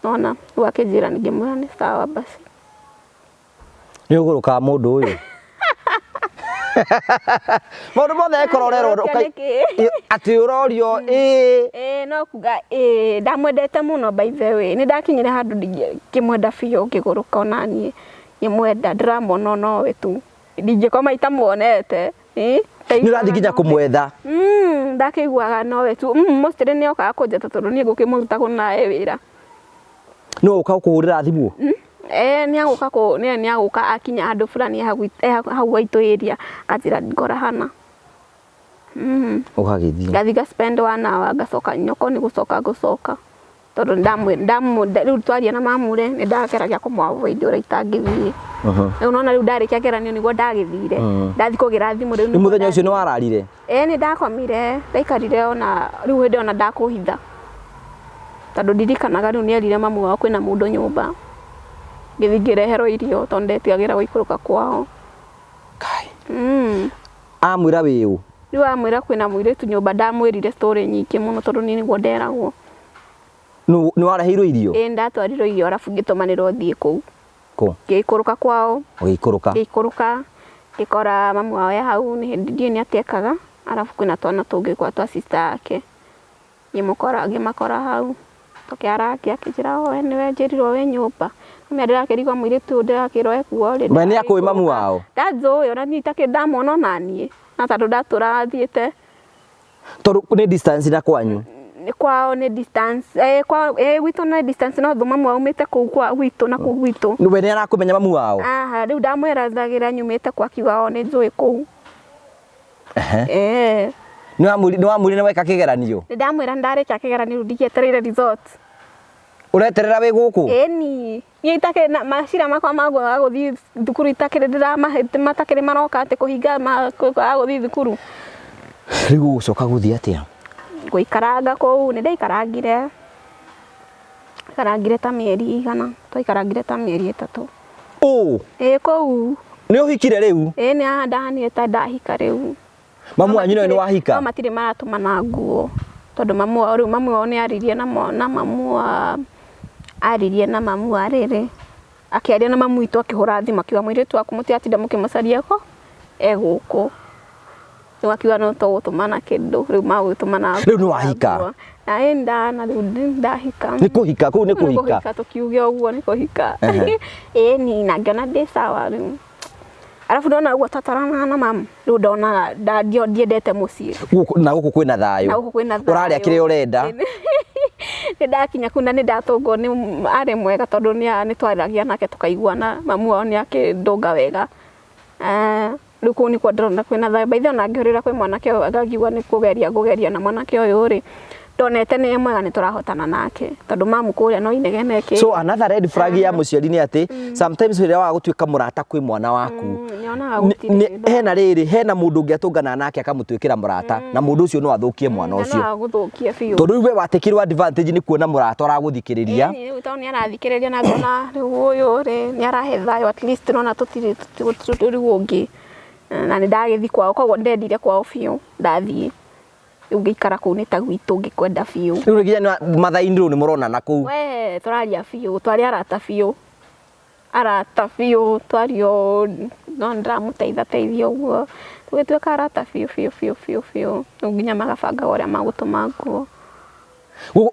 Nona rĩu akĩnjĩra, ngĩmwĩra nĩ sawa basi. Nĩ ũgũrũkaga mũndũ ũyũ, maũndũ mothe ekorwo ũrerwo Nĩkĩ? Atĩ ũrorio ĩĩ? Ĩĩ, no kuga ĩĩ, ndamwendete mũno. By the way, nĩ ndakinyire handũ ngĩmwenda biũ, ngĩgũrũka onaniĩ ngĩmwenda, ndĩramwona nowe tu, ndingĩkoma itamuonete. Nĩ ũrathiĩ nginya kũmwetha? Ndakĩiguaga nowe tu. Mostly nĩ okaga kũnjetha, tondũ niĩ ngũkĩmũruta nawe wĩra. No ũka gũkũhũrĩra thimũ? Eh, nĩ agũka kũ nĩ agũka akinya handũ fulani hau gwaitũ area, akanjĩra ngora hana. Ũgagĩthiĩ. Ngathiĩ nga spend one hour, ngacoka nyoko nĩ gũcoka ngũcoka, tondũ rĩu twaria na mamu rĩ, nĩ ndageragia kũmũ avoid ũrĩa itangĩthiĩ. Rĩu nona rĩu ndarĩkia kĩgeranio nĩguo ndagĩthire, ndathiĩ kũgĩra thimũ rĩu. Nĩ mũthenya ũcio nĩ wararire? Ĩĩ nĩ ndakomire, ndaikarire ona rĩu hĩndĩ ona ndakũhitha. Tondũ ndirikanaga rĩu nĩ erire mamu wao kwĩna mũndũ nyũmba. Ngĩthiĩ ngĩreherwo irio tondũ ndetigagĩra gũikũrũka kwao. Kai. Amwĩra wĩ ũ? Rĩu amwĩra kwĩna mũirĩtu nyũmba, ndamwĩrire story nyingĩ mũno tondũ niĩ nĩguo nderagwo. Nĩ wareheirwo irio? Ĩĩ ndatwarirwo irio arabu ngĩtũmanĩrwo thiĩ kũu. Kũ? Ngĩikũrũka kwao. Ũgĩikũrũka? Ngĩikũrũka, ngĩkora mamu wao e hau, ndiũĩ nĩ atĩa ekaga, arabu kwĩna twana tũngĩ kwa twa sister yake. Ngĩmũkora, ngĩmakora hau, tũkĩarangia akĩnjĩra we nĩwe njĩrirwo wĩ nyũmba. Nĩwe ndĩrakĩrigwo mũirĩtu ũyũ ndĩrakĩrwo ekuo rĩ. We nĩ akũĩ mamu wao? Ndanjũĩ ona niĩ itakĩrĩ ndamwona ona niĩ, na tondũ ndatũraga thiĩte. Tondũ nĩ distance na kwanyu? Kwao nĩ distance, kwao, gwitũ nĩ distance no thũ mamu aumĩte kũu kwa gwitũ na kũu gwitũ. We nĩ arakũmenya mamu wao? Aha, rĩu ndamwerethagĩra nyumĩte kwa akiuga o nĩ njũĩ kũu. Ehe. Nĩ wamwĩrire nĩ weka kĩgeranio? Nĩ ndamwĩra nĩ ndarĩkia kĩgeranio rĩu ndigĩetereire result. Ũreterera wĩ gũkũ? Ĩni. Niĩ itakĩrĩ na macira makwa ma kwaga gũthiĩ thukuru itakĩrĩ ndĩramahe matakĩrĩ maroka atĩ kũhinga kwaga gũthiĩ thukuru. Rĩu ũgũcoka gũthiĩ atĩa? Gũikaranga kũu nĩ ndaikarangire, ndaikarangire ta mĩeri ĩigana, twaikarangire ta mĩeri 3. Ũ? Ĩĩ kũu. Nĩ ũhikire rĩu? Ĩĩ nĩ ndahanire ta ndahika rĩu. Mamu wanyu nawe nĩ wahika? No matirĩ maratũmana nguo tondũ mamu wao rĩu mamu wao nĩ aririe na mamu wa aririe na mamu wa rĩrĩ akĩaria na mamu witũ akĩhũra thimũ akiuga mũirĩtu waku mũtigatinda mũkĩmũcaria ko e gũkũ. Rĩu akiuga no tũgũtũmana kĩndũ rĩu magũtũmana. Rĩu nĩ wahika? Na ĩ ndana rĩu ndahika. Nĩ kũhika kũu nĩ kũhika? Nĩ kũhika tũkiuge ũguo nĩ kũhika. Ĩĩ ni na ngĩona ndĩ sawa rĩu. Arabu ndona ũguo twataranaga na mamu rĩu ndonaga ndiendete mũciĩ. Na gũkũ kwĩna thayũ. Na gũkũ kwĩna thayũ. Ũrarĩa kĩrĩa ũrenda. Nĩ ndakinya kũu na nĩ ndatũngwo nĩ arĩ mwega tondũ nĩ twaragia nake tũkaiguana mamu wao nĩ akĩndũnga wega. Rĩu kũu nĩkuo ndĩrona kwĩna thayũ. By the way ona ngĩhũrĩra kwĩ mwanake ũyũ angiuga nĩ kũgeria ngũgeria na mwanake ũyũ rĩ, ndonete nĩ mwega nĩ tũrahotana nake tondũ mamu kũrĩa no inegene kĩ. So another red flag ya mũciari nĩ atĩ sometimes rĩrĩa waga gũtuĩka mũrata kwĩ mwana waku, Nyonaga gũtirĩ. Hena rĩrĩ, hena mũndũ ũngĩ atũngana nake akamũtuĩkĩra mũrata na mũndũ ũcio no athũkie mwana ũcio. No agũthũkie biũ. Tondũ rĩu we watekirwo advantage nĩ kuona mũrata ũragũthikĩrĩria. Rĩu tondũ nĩ arathikĩrĩria na ngona rĩu ũyũ rĩ nĩ arahe thayũ at least nona tũtirĩ rĩu ũngĩ. Na nĩ ndagĩthiĩ kwao koguo ndendire kwao biũ ndathiĩ. Rĩu ngĩikara kũu nĩ ta gwitũ ngĩkwenda biũ. Rĩu nginya mathaa-inĩ rĩu nĩ mũronana kũu. We tũraria biũ, twarĩ arata biũ. Arata biũ, twario no nĩndĩramũteitha teithia ũguo. Tũgĩtuĩka arata biũ biũ biũ biũ biũ. Rĩu nginya magabangaga ũrĩa magũtũma nguo.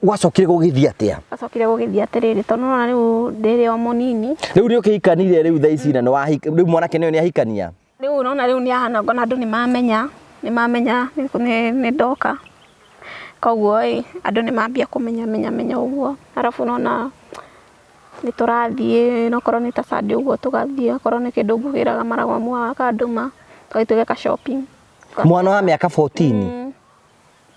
Gwacokire gũgĩthiĩ atĩa? Gwacokire gũgĩthiĩ atĩrĩrĩ, tondũ nĩwona rĩu ndĩrĩ o mũnini. Rĩu nĩ ũkĩhikanire rĩu thaa ici na nĩ wahika, rĩu mwanake nĩwe nĩ ahikania? Rĩu ũrona rĩu nĩ ahana ngona andũ nĩ mamenya, nĩ mamenya nĩ ndoka. Koguo ĩ, andũ nĩ mambia kũmenya menya menya ũguo. Arabu nona nĩ tũrathiĩ okorwo nĩ ta Sunday ũguo tũgathiĩ, okorwo nĩ kĩndũ ngũgĩraga maragwa mamu akandũma, tũgathiĩ tũgeka shopping. Mwana wa mĩaka 14?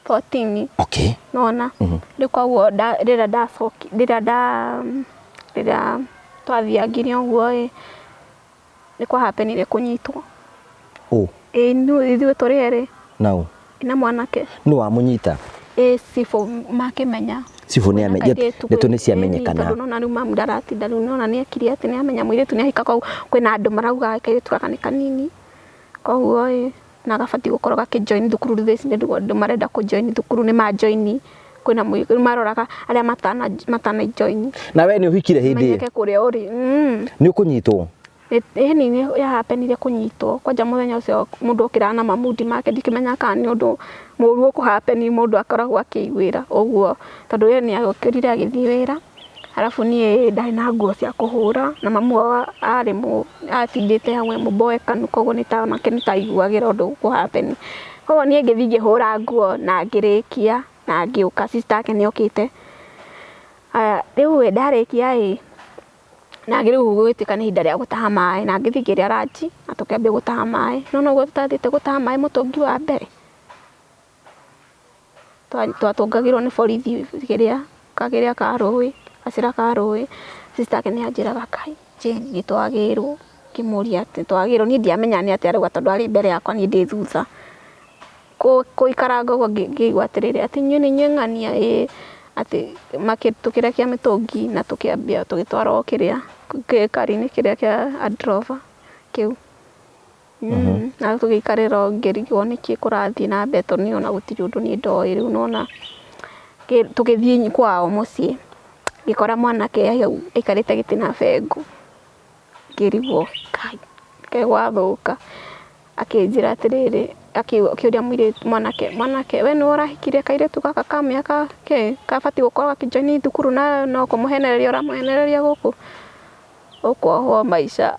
14. Okay. Nona. Rĩu koguo rĩrĩa ndacoki, rĩrĩa twathiangire ũguo ĩ, nĩ kwa happenire kũnyitwo. Ũ? Ĩ, ithuĩ tũrĩ erĩ. Na ũ? Na mwanake. Nũ wamũnyita? Ĩ, cibũ makĩmenya. Cibũ nĩ amenya, ndeto nĩ ciamenyekana. Tondũ nona rĩu mamu ndaratinda, rĩu nona nĩ ekire atĩ nĩ amenya mũirĩtu nĩ ahika, koguo kwĩna andũ marauga kairĩtu gaka nĩ kanini. Koguo ĩ, na gabatiĩ gũkorwo gakĩ join thukuru rĩu thaa ici nĩ andũ marenda kũ join thukuru nĩ ma join. Kwĩna rĩu maroraga arĩa matana join. Na we nĩ ũhikire hĩndĩ ĩyo? Menyeke kũrĩa ũrĩ. Nĩ ũkũnyitwo? Ĩni nĩ ya happenire kũnyitwo. Kwanja mũthenya ũcio mũndũ okĩraga na mamundi make ndikĩmenyaga kana nĩ ũndũ mũũru ũkũ happen mũndũ akoragwo akĩiguĩra ũguo. Tondũ we nĩ okĩrire agĩthiĩ wĩra, arabu niĩ ndarĩ na nguo cia kũhũra na mamu wao arĩ atindĩte hau e mũboekanu koguo onake nĩ ta aiguagĩra ũndũ ũkũ happen. Koguo niĩ ngĩthiĩ ngĩhũra nguo na ngĩrĩkia na ngĩũka sister yake nĩ okĩte. Haya rĩu ĩ ndarĩkia ĩ, na rĩu gũgĩtuĩka nĩ ihinda rĩa gũtaha maĩ na ngĩthiĩ ngĩrĩa ranji na tũkĩambia gũtaha maĩ. No noguo tũtathiĩte gũtaha maĩ mũtũngi wa mbere, twatũngagĩrwo nĩ borithi kĩrĩa kagĩrĩa ka rũĩ, gacĩra ka rũĩ. Sister yake nĩ anjĩraga kai Jane nĩ twagĩrwo, ngĩmũria atĩ twagĩrwo, niĩ ndiamenyaga nĩ atĩa arauga tondũ arĩ mbere yakwa niĩ ndĩ thutha. Kũikaranga ũguo ngĩigua atĩrĩrĩ, atĩ inyuĩ nĩ inyuĩ ng'ania ĩĩ, atĩ tũkĩrekia mĩtũngi na tũkĩambia tũgĩtwarwo kĩrĩa gĩkari-inĩ kĩrĩa kĩa Land Rover kĩu. Na tũgĩikarĩra o ngĩrigwo nĩkĩ kũrathiĩ na mbere tondũ niĩ ona gũtirĩ ũndũ niĩ ndoĩ rĩu nĩwona. Tũgĩthiĩ kwao mũciĩ, ngĩkora mwanake hau aikarĩte gĩtĩ na bengo. Ngĩrigwo Ngai kaĩ gwathũka. Akĩnjĩra atĩrĩrĩ, akĩũria mũirĩtu mwanake, mwanake we nĩwe ũrahikirie kairĩtu gaka ka mĩaka kĩ, kabatiĩ gũkorwo gakĩ join thukuru na no kũmũhenereria ũramũhenereria gũkũ, ũkuohwo maica.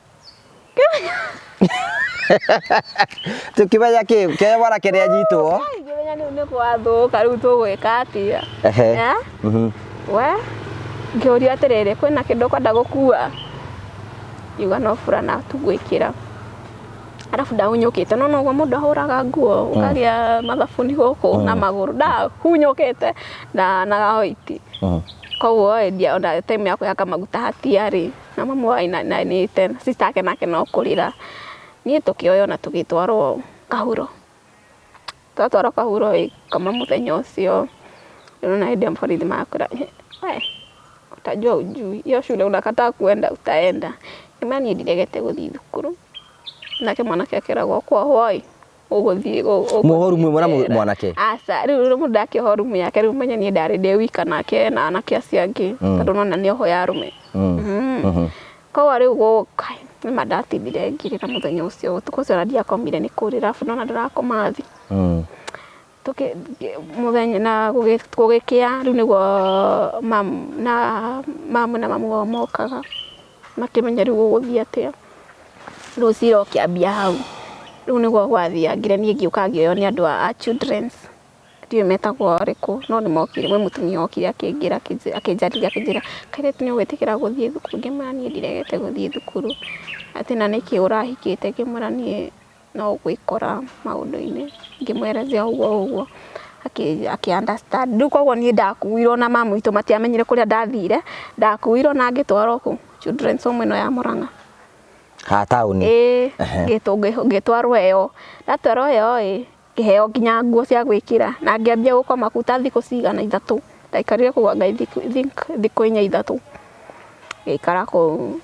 Tũkĩmenya kĩ kĩrĩa mwanake nĩ anyitwo. Ngĩmenya rĩu nĩ gwathũka rĩu tũgwĩka atĩa. Ehe. Eh? We ngĩũria atĩrĩrĩ, kwĩna kĩndũ ũkwenda gũkua? Ngiuga no burana tu ngwĩkĩra. Arabu ndahunyũkĩte, no noguo mũndũ ahũraga nguo ũkagĩa mathabuni gũkũ na magũrũ, ndahunyũkĩte na white. Koguo ĩ ona time ya kwĩhaka maguta hatiarĩ, na mamu wainainĩte, sister yake nake no kũrĩra. Niĩ tũkĩoywo na tũgĩtwarwo kahuro. Twatwarwo kahuro ĩ, ngoma mũthenya ũcio, nĩwona hĩndĩ ĩyo borithi marakwĩra we utajua hujui, hiyo shule unakataa kuenda utaenda. Ngĩmwĩra niĩ ndiregete gũthiĩ thukuru, nake mwanake akeragwo ũkuohwo ĩ, ũgũthiĩ Muohwo rumu ĩmwe na mwanake? Aca, rĩu mũndũ ndakĩohwo rumu yake, rĩu ũmenye niĩ ndarĩ ndĩ wika nake na anake acio angĩ, tondũ nĩwona nĩ ohwo ya arũme. Koguo rĩu gũka nĩma ndatindire ngĩrĩra mũthenya ũcio, ũtukũ ũcio ona ndiakomire nĩ kũrĩra, arabu nĩwona ndũrakoma thĩ. Mũthenya na gũgĩkĩa rĩu nĩguo mamu na mamu wao mokaga makĩmenya rĩu gũgũthiĩ atĩa. Rĩu cira ũkĩambia hau, rĩu nĩguo gwathiangire niĩ ngĩũka ngĩoywo nĩ andũ a children's, ndiũĩ metagwo arĩkũ no nĩ mokire, kwĩ mũtumia wokire akĩngĩra akĩnjarĩria akĩnjĩra kairĩtu nĩ ũgwĩtĩkĩra gũthiĩ thukuru? Ngĩmwĩra niĩ ndiregete gũthiĩ thukuru. Atĩ na nĩkĩ ũrahikĩte? Ngĩmwĩra niĩ no gwĩkora maũndũ-inĩ, ngĩmwerethera ũguo ũguo, akĩ understand. Rĩu koguo niĩ ndakuirwo na mamu witũ matiamenyire kũrĩa ndathire, ndakuirwo na ngĩtwarwo kũ children's home ĩno ya Mũrang'a. Haha taũni? Ĩĩ, ngĩtwarwo ĩyo, ndatwarwo ĩyo ĩ, ngĩheo nginya nguo cia gwĩkĩra na ngĩambia gũkoma kũu ta thikũ cigana ithatũ, ndaikarire kũu anga I think thikũ inya ithatũ, ngĩikara kũu.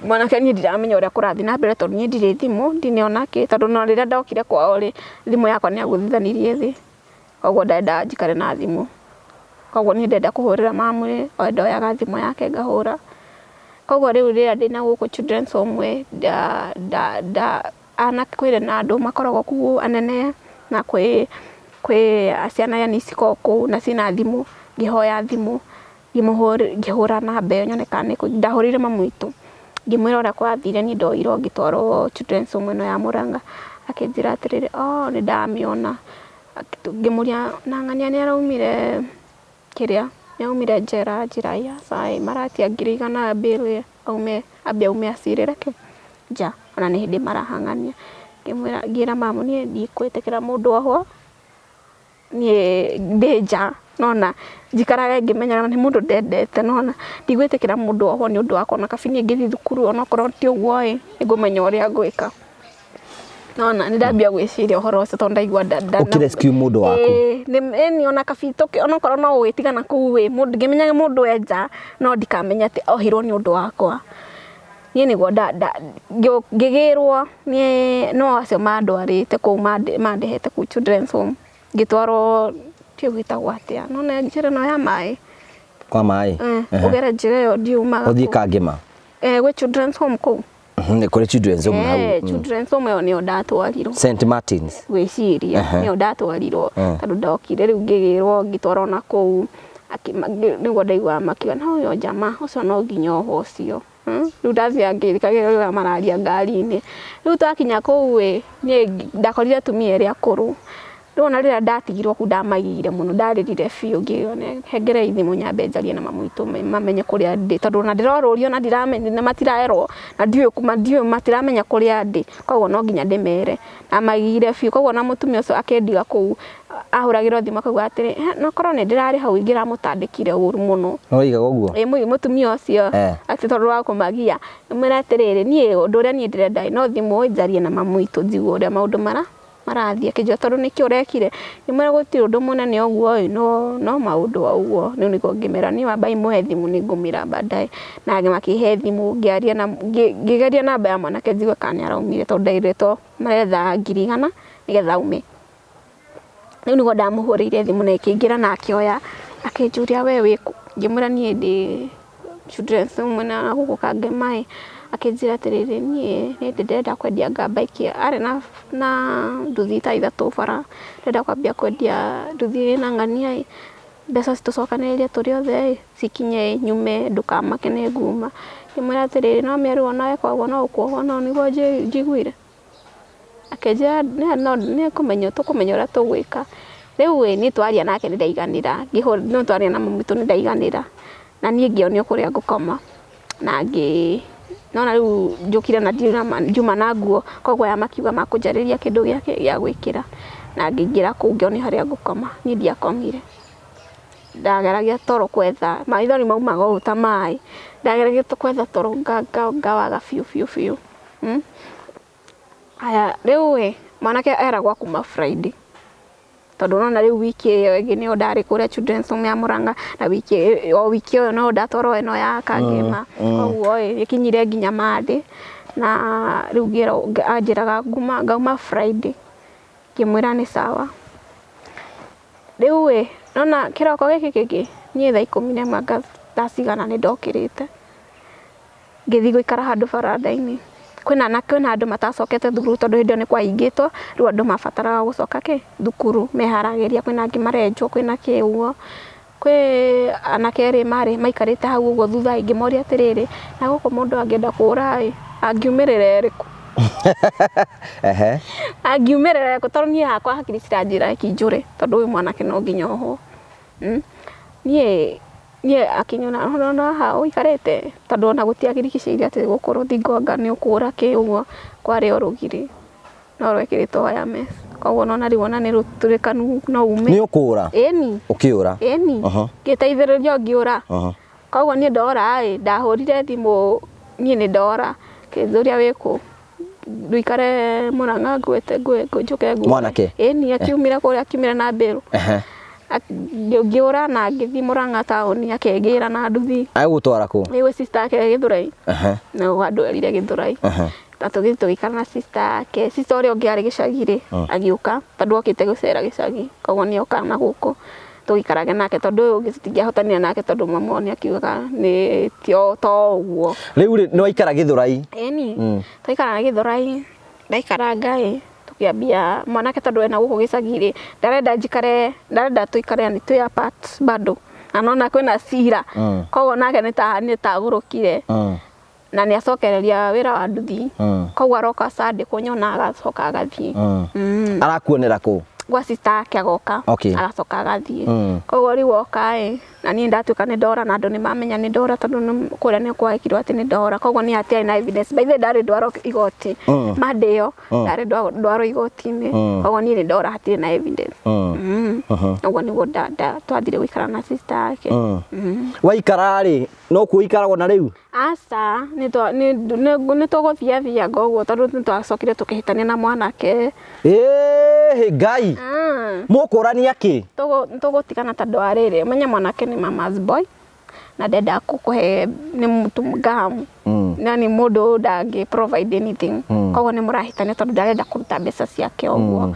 Mwanake niĩ ndiramenya ũrĩa kũrathiĩ na mbere tondũ niĩ ndirĩ thimũ, ndirĩ ona kĩ, tondũ ona rĩrĩa ndokire kwao rĩ, thimũ yakwa nĩ agũthithanirie thĩ, koguo ndendaga njikare na thimũ. Koguo niĩ ndenda kũhũrĩra mamu rĩ, o ndoyaga thimũ yake ngahũra. Koguo rĩu rĩrĩa ndĩna gũkũ children's home ĩ, anake kwĩna na andũ makoragwo kũu anene na kwĩ ciana yani cikoragwo kũu na ciĩna thimũ, ngĩhoya thimũ ngĩhũra namba ĩyo nyone kana nĩ ndahũrĩire mamu witũ ngĩmwĩra ũrĩa gwathire niĩ ndoirwo ngĩtwarwo children's home ĩno ya Mũrang'a, akĩnjĩra atĩrĩrĩ, oh nĩ ndamĩona. Ngĩmũria na ng'ania nĩ araumire kĩrĩa, nĩ aumire njera, anjĩra ĩ aca ĩ maratia ngiri igana bail aume ambe aume acirĩre kĩ nja, ona nĩ hĩndĩ marahang'ania. Ngĩmwĩra ngĩra mamu niĩ ndikwĩtĩkĩra mũndũ ohwo, niĩ ndĩ nja nĩwona, njikarage ngĩmenyaga nĩ mũndũ ndendete nĩwona, ndigwĩtĩkĩra mũndũ ohwo nĩ ũndũ wakwa ona kaba niĩ ngĩthiĩ thukuru onokorwo ti ũguo ĩ, nĩngũmenya ũrĩa ngwĩka. Nĩwona nĩ ndambia gwĩciria ũhoro ũcio tondũ ndaigua Ũkĩ rescue mũndũ waku. Ĩĩ ona kaba onokorwo no gũgĩtigana kũu ĩ, ngĩmenyaga mũndũ e nja no ndikamenya atĩ ohirwo nĩ ũndũ wakwa. Niĩ nĩguo ngĩgĩrwo no acio mandwarĩte kũu mandehete kũu children's home, ngĩtwarwo ndiũĩ gwĩtagwo atĩa, nĩwona njĩra ĩno ya maĩ? Kwa maĩ? Ũgere njĩra ĩyo ndiumaga Ũthiĩ Kangema? Ĩĩ gwĩ children's home kũu. Nĩ kũrĩ children's home hau. Children's home ĩyo nĩyo ndatwarirwo. St Martins. Gwĩciria nĩyo ndatwarirwo tondũ ndokire rĩu ngĩgĩrwo ngĩtwarwo na kũu, nĩguo ndaiguaga makiuga na ũyũ jamaa ũcio no nginya ohwo ũcio. Rĩu ndathiaga ngĩthikagĩrĩria ũrĩa mararia ngari-inĩ. Rĩu twakinya kũu ĩ, niĩ ndakorire atumia erĩ akũrũ. Rĩu ona rĩrĩa ndatigirwo kũu ndamagire mũno, ndarĩrire biũ ngĩona hengerei thimũ nyambe njarie na mamu witũ mamenye kũrĩa ndĩ, tondũ ona ndĩrorũrio na ndiramenya matiraerwo na ndiũĩ matiramenya kũrĩa ndĩ, koguo no nginya ndĩmere. Ndamagire biũ, koguo ona mũtumia ũcio akĩndiga kũu ahũragĩrwo thimũ akauga atĩrĩ, no korwo nĩ ndĩrarĩ hau ingĩramũtandĩkire ũru mũno. Oigaga ũguo? Ĩ mũtumia ũcio atĩ tondũ wa kũmagia. Ngĩmwĩra atĩrĩrĩ, niĩ ũndũ ũrĩa niĩ ndĩrenda no thimũ njarie na mamu witũ njigue ũrĩa maũndũ mara Marathiĩ akĩnjĩra tondũ nĩkĩ ũrekire, ngĩmwĩra gũtirĩ ũndũ mũnene ũguo ĩ, no no maũndũ o ũguo. Rĩu nĩguo ngĩmera niĩ wambai mũhe thimũ nĩ ngũmĩra baadaye. Na makĩhe thimũ ngĩaria na ngĩgeria namba ya mwanake njigue kana nĩ araumire tondũ nderĩtwo maretha 100,000 nĩgetha aume. Rĩu nĩguo ndamũhũrĩire thimũ na ĩkĩingĩra na akĩoya, akĩnjũria we wĩkũ? Ngĩmwĩra niĩ ndĩ Children's Home mwena wa gũkũ Kangema ĩ, akĩnjĩra atĩrĩrĩ niĩ nĩ ndĩrenda kwendia anga bike, arĩ na na nduthi ta ithatũ bara, ndĩrenda kwambia kwendia nduthi ĩna ng'ania ĩ, mbeca tũcokanĩrĩrie tũrĩ othe ĩ, cikinye ĩ, nyume ndũkamake nĩ nguma. Ngĩmwĩra atĩrĩrĩ no ũmenye rĩu ona weka ũguo no ũkuohwo no nĩguo njiguire. Akĩnjĩra nĩ ekũmenya tũkũmenya ũrĩa tũgwĩka. Rĩu ĩ, niĩ twaria nake nĩ ndaiganĩra, no twaria na mami witũ nĩ ndaiganĩra, na niĩ ngĩonio kũrĩa ngũkoma, na ngĩ nona rĩu njũkire na ndirĩ na ngiuma na nguo, koguo aya makiuga makũnjarĩria kĩndũ gĩa gwĩkĩra, na ngĩingĩra kũu ngĩonio harĩa ngũkoma, niĩ ndiakomire. Ndageragia toro gwetha, maithori maumaga ũũ ta maĩ, ndageragia gwetha toro ngawaga biũ biũ biũ. Haya rĩu ĩ, mwanake eragwo kuma Friday, tondũ ũrona rĩu wiki ĩyo ĩngĩ nĩyo ndarĩ kũrĩa Children's Home ya Murang'a, na wiki o wiki ĩyo no ndatwarwo ĩno ya Kangema, koguo ĩ, ĩkinyire nginya Monday, na rĩu ngĩrwo anjĩraga nguma ngauma Friday, ngĩmwĩra nĩ sawa. Rĩu ĩ, nĩwona kĩroko gĩkĩ kĩngĩ, niĩ thaa 11 anga thaa cigana nĩ ndokĩrĩte. Ngĩthiĩ gũikara handũ baranda-inĩ. Kwĩna anake, kwĩna andũ matacokete thukuru tondũ hĩndĩ ĩyo nĩ kwahingĩtwo, rĩu andũ mabataraga gũcoka kĩ, thukuru, meharagĩria, kwĩna angĩ marenjwo, kwĩna kĩ ũguo. Kwĩ anake erĩ marĩ maikarĩte hau ũguo thutha ĩ, ngĩmoria atĩrĩrĩ, na gũkũ mũndũ angĩenda kũra ĩ, angiumĩrĩra ĩrĩkũ? Angiumĩrĩra ĩrĩkũ? Tondũ niĩ hakwa hakiri ciranjĩra reke njũre, tondũ ũyũ mwanake no nginya ohwo. Niĩ Niĩ akĩnyona ũrona haha ũikarĩte tondũ ona gũtiagiricĩirie atĩ gũkũ rũthingo anga nĩ ũkũra kĩ ũguo, kwarĩ o rũgiri no rwekĩrĩtwo wire mesh koguo nĩwona rĩu ona nĩ rũtũrĩkanu no ume. Nĩ ũkũra? Ĩni. Ũkĩũra? Ĩni. Ngĩteithĩrĩrio ngĩũra. Koguo niĩ ndora ĩ, ndahũrire thimũ niĩ nĩ ndora, akĩnjũria wĩkũ, ndũikare Mũrang'a ngwĩte njũke nguoe. Mwanake? Ĩni akiumĩra kũrĩa akiumĩra na mbĩrũ. Ngĩũra na ngĩthiĩ Mũrang'a taũni akĩngĩra na nduthi. Agũgũtwara kũ? Nĩ gwĩ sister yake Gĩthũrai. Na andwarire Gĩthũrai. Na tũgĩthiĩ tũgĩikara na sister yake. Sister ũrĩa ũngĩ arĩ gĩcagi rĩ, agĩũka tondũ okĩte gũcera gĩcagi. Koguo nĩ oka na gũkũ tũgĩikarage nake tondũ ũyũ ũngĩ tũtingĩahotanire nake tondũ mami wao nĩ akiugaga nĩ to ũguo. Rĩu rĩ, nĩ waikara Gĩthũrai? Ĩni, twaikara Gĩthũrai, ndaikaranga ĩ, tũkĩambia mwanake tondũ ena gũkũ gĩcagi rĩ, ndarenda njikare, ndarenda tũikare yani twĩ apart bado, na nona kwĩna cira, koguo nake nĩ ta agũrũkire, na nĩ acokereria wĩra wa nduthi, koguo aroka Sunday kũnyona agacoka agathiĩ. Arakuonera kũ? Gwa sister yake agoka, agacoka agathiĩ. Koguo rĩu oka ĩ, na niĩ ndatuĩka nĩ ndora na andũ nĩ mamenya nĩ ndora tondũ kũrĩa nĩ kwekirwo atĩ nĩ ndora, koguo niĩ hatiarĩ na evidence. By the way ndarĩ ndwarwo igoti, Monday ĩyo ndarĩ ndwarwo igoti-inĩ, koguo niĩ nĩ ndora hatirĩ na evidence. Ũguo nĩguo twathire gũikara na sister yake. Waikara rĩ, no kuo ũikaragwo na rĩu? Aca, nĩ tũgũthiathianga ũguo tondũ nĩ twacokire tũkĩhĩtania na mwanake. Ĩĩ Ngai. Mũkũrania kĩ? Tũgũtigana tondũ wa rĩrĩ, ũmenye mwanake nĩ mama's boy na ndendaga gũkũhe nĩ mũtu ngamu. Yani mũndũ ndangĩ provide anything. Koguo nĩ mũrahĩtania tondũ ndarenda kũruta mbeca ciake ũguo.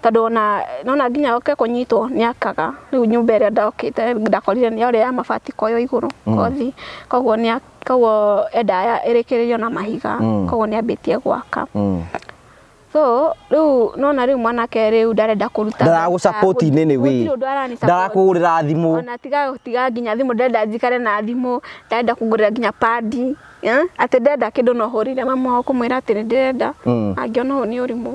Tondũ ona nona nginya oke kũnyitwo nĩ akaga. Rĩu nyũmba ĩrĩa ndokĩte ndakorire nĩ yarĩ ya mabati koyo igũrũ kothi. Koguo nĩ koguo endaga ĩrĩkĩrĩrio na mahiga. Koguo nĩ ambĩtie gwaka. So rĩu nona rĩu mwanake rĩu ndarenda kũruta Ndaragũ support in any way. Gũtirĩ ũndũ arani support. Ndarakũgũrĩra thimũ. Ona tiga tiga nginya thimũ ndĩrenda njikare na thimũ, ndarenda kũngũrĩra nginya padi. Atĩ ndenda kĩndũ no hũrĩre mama wao kũmwĩra atĩ nĩ ndĩrenda. Angĩona ũũ nĩ ũrimũ.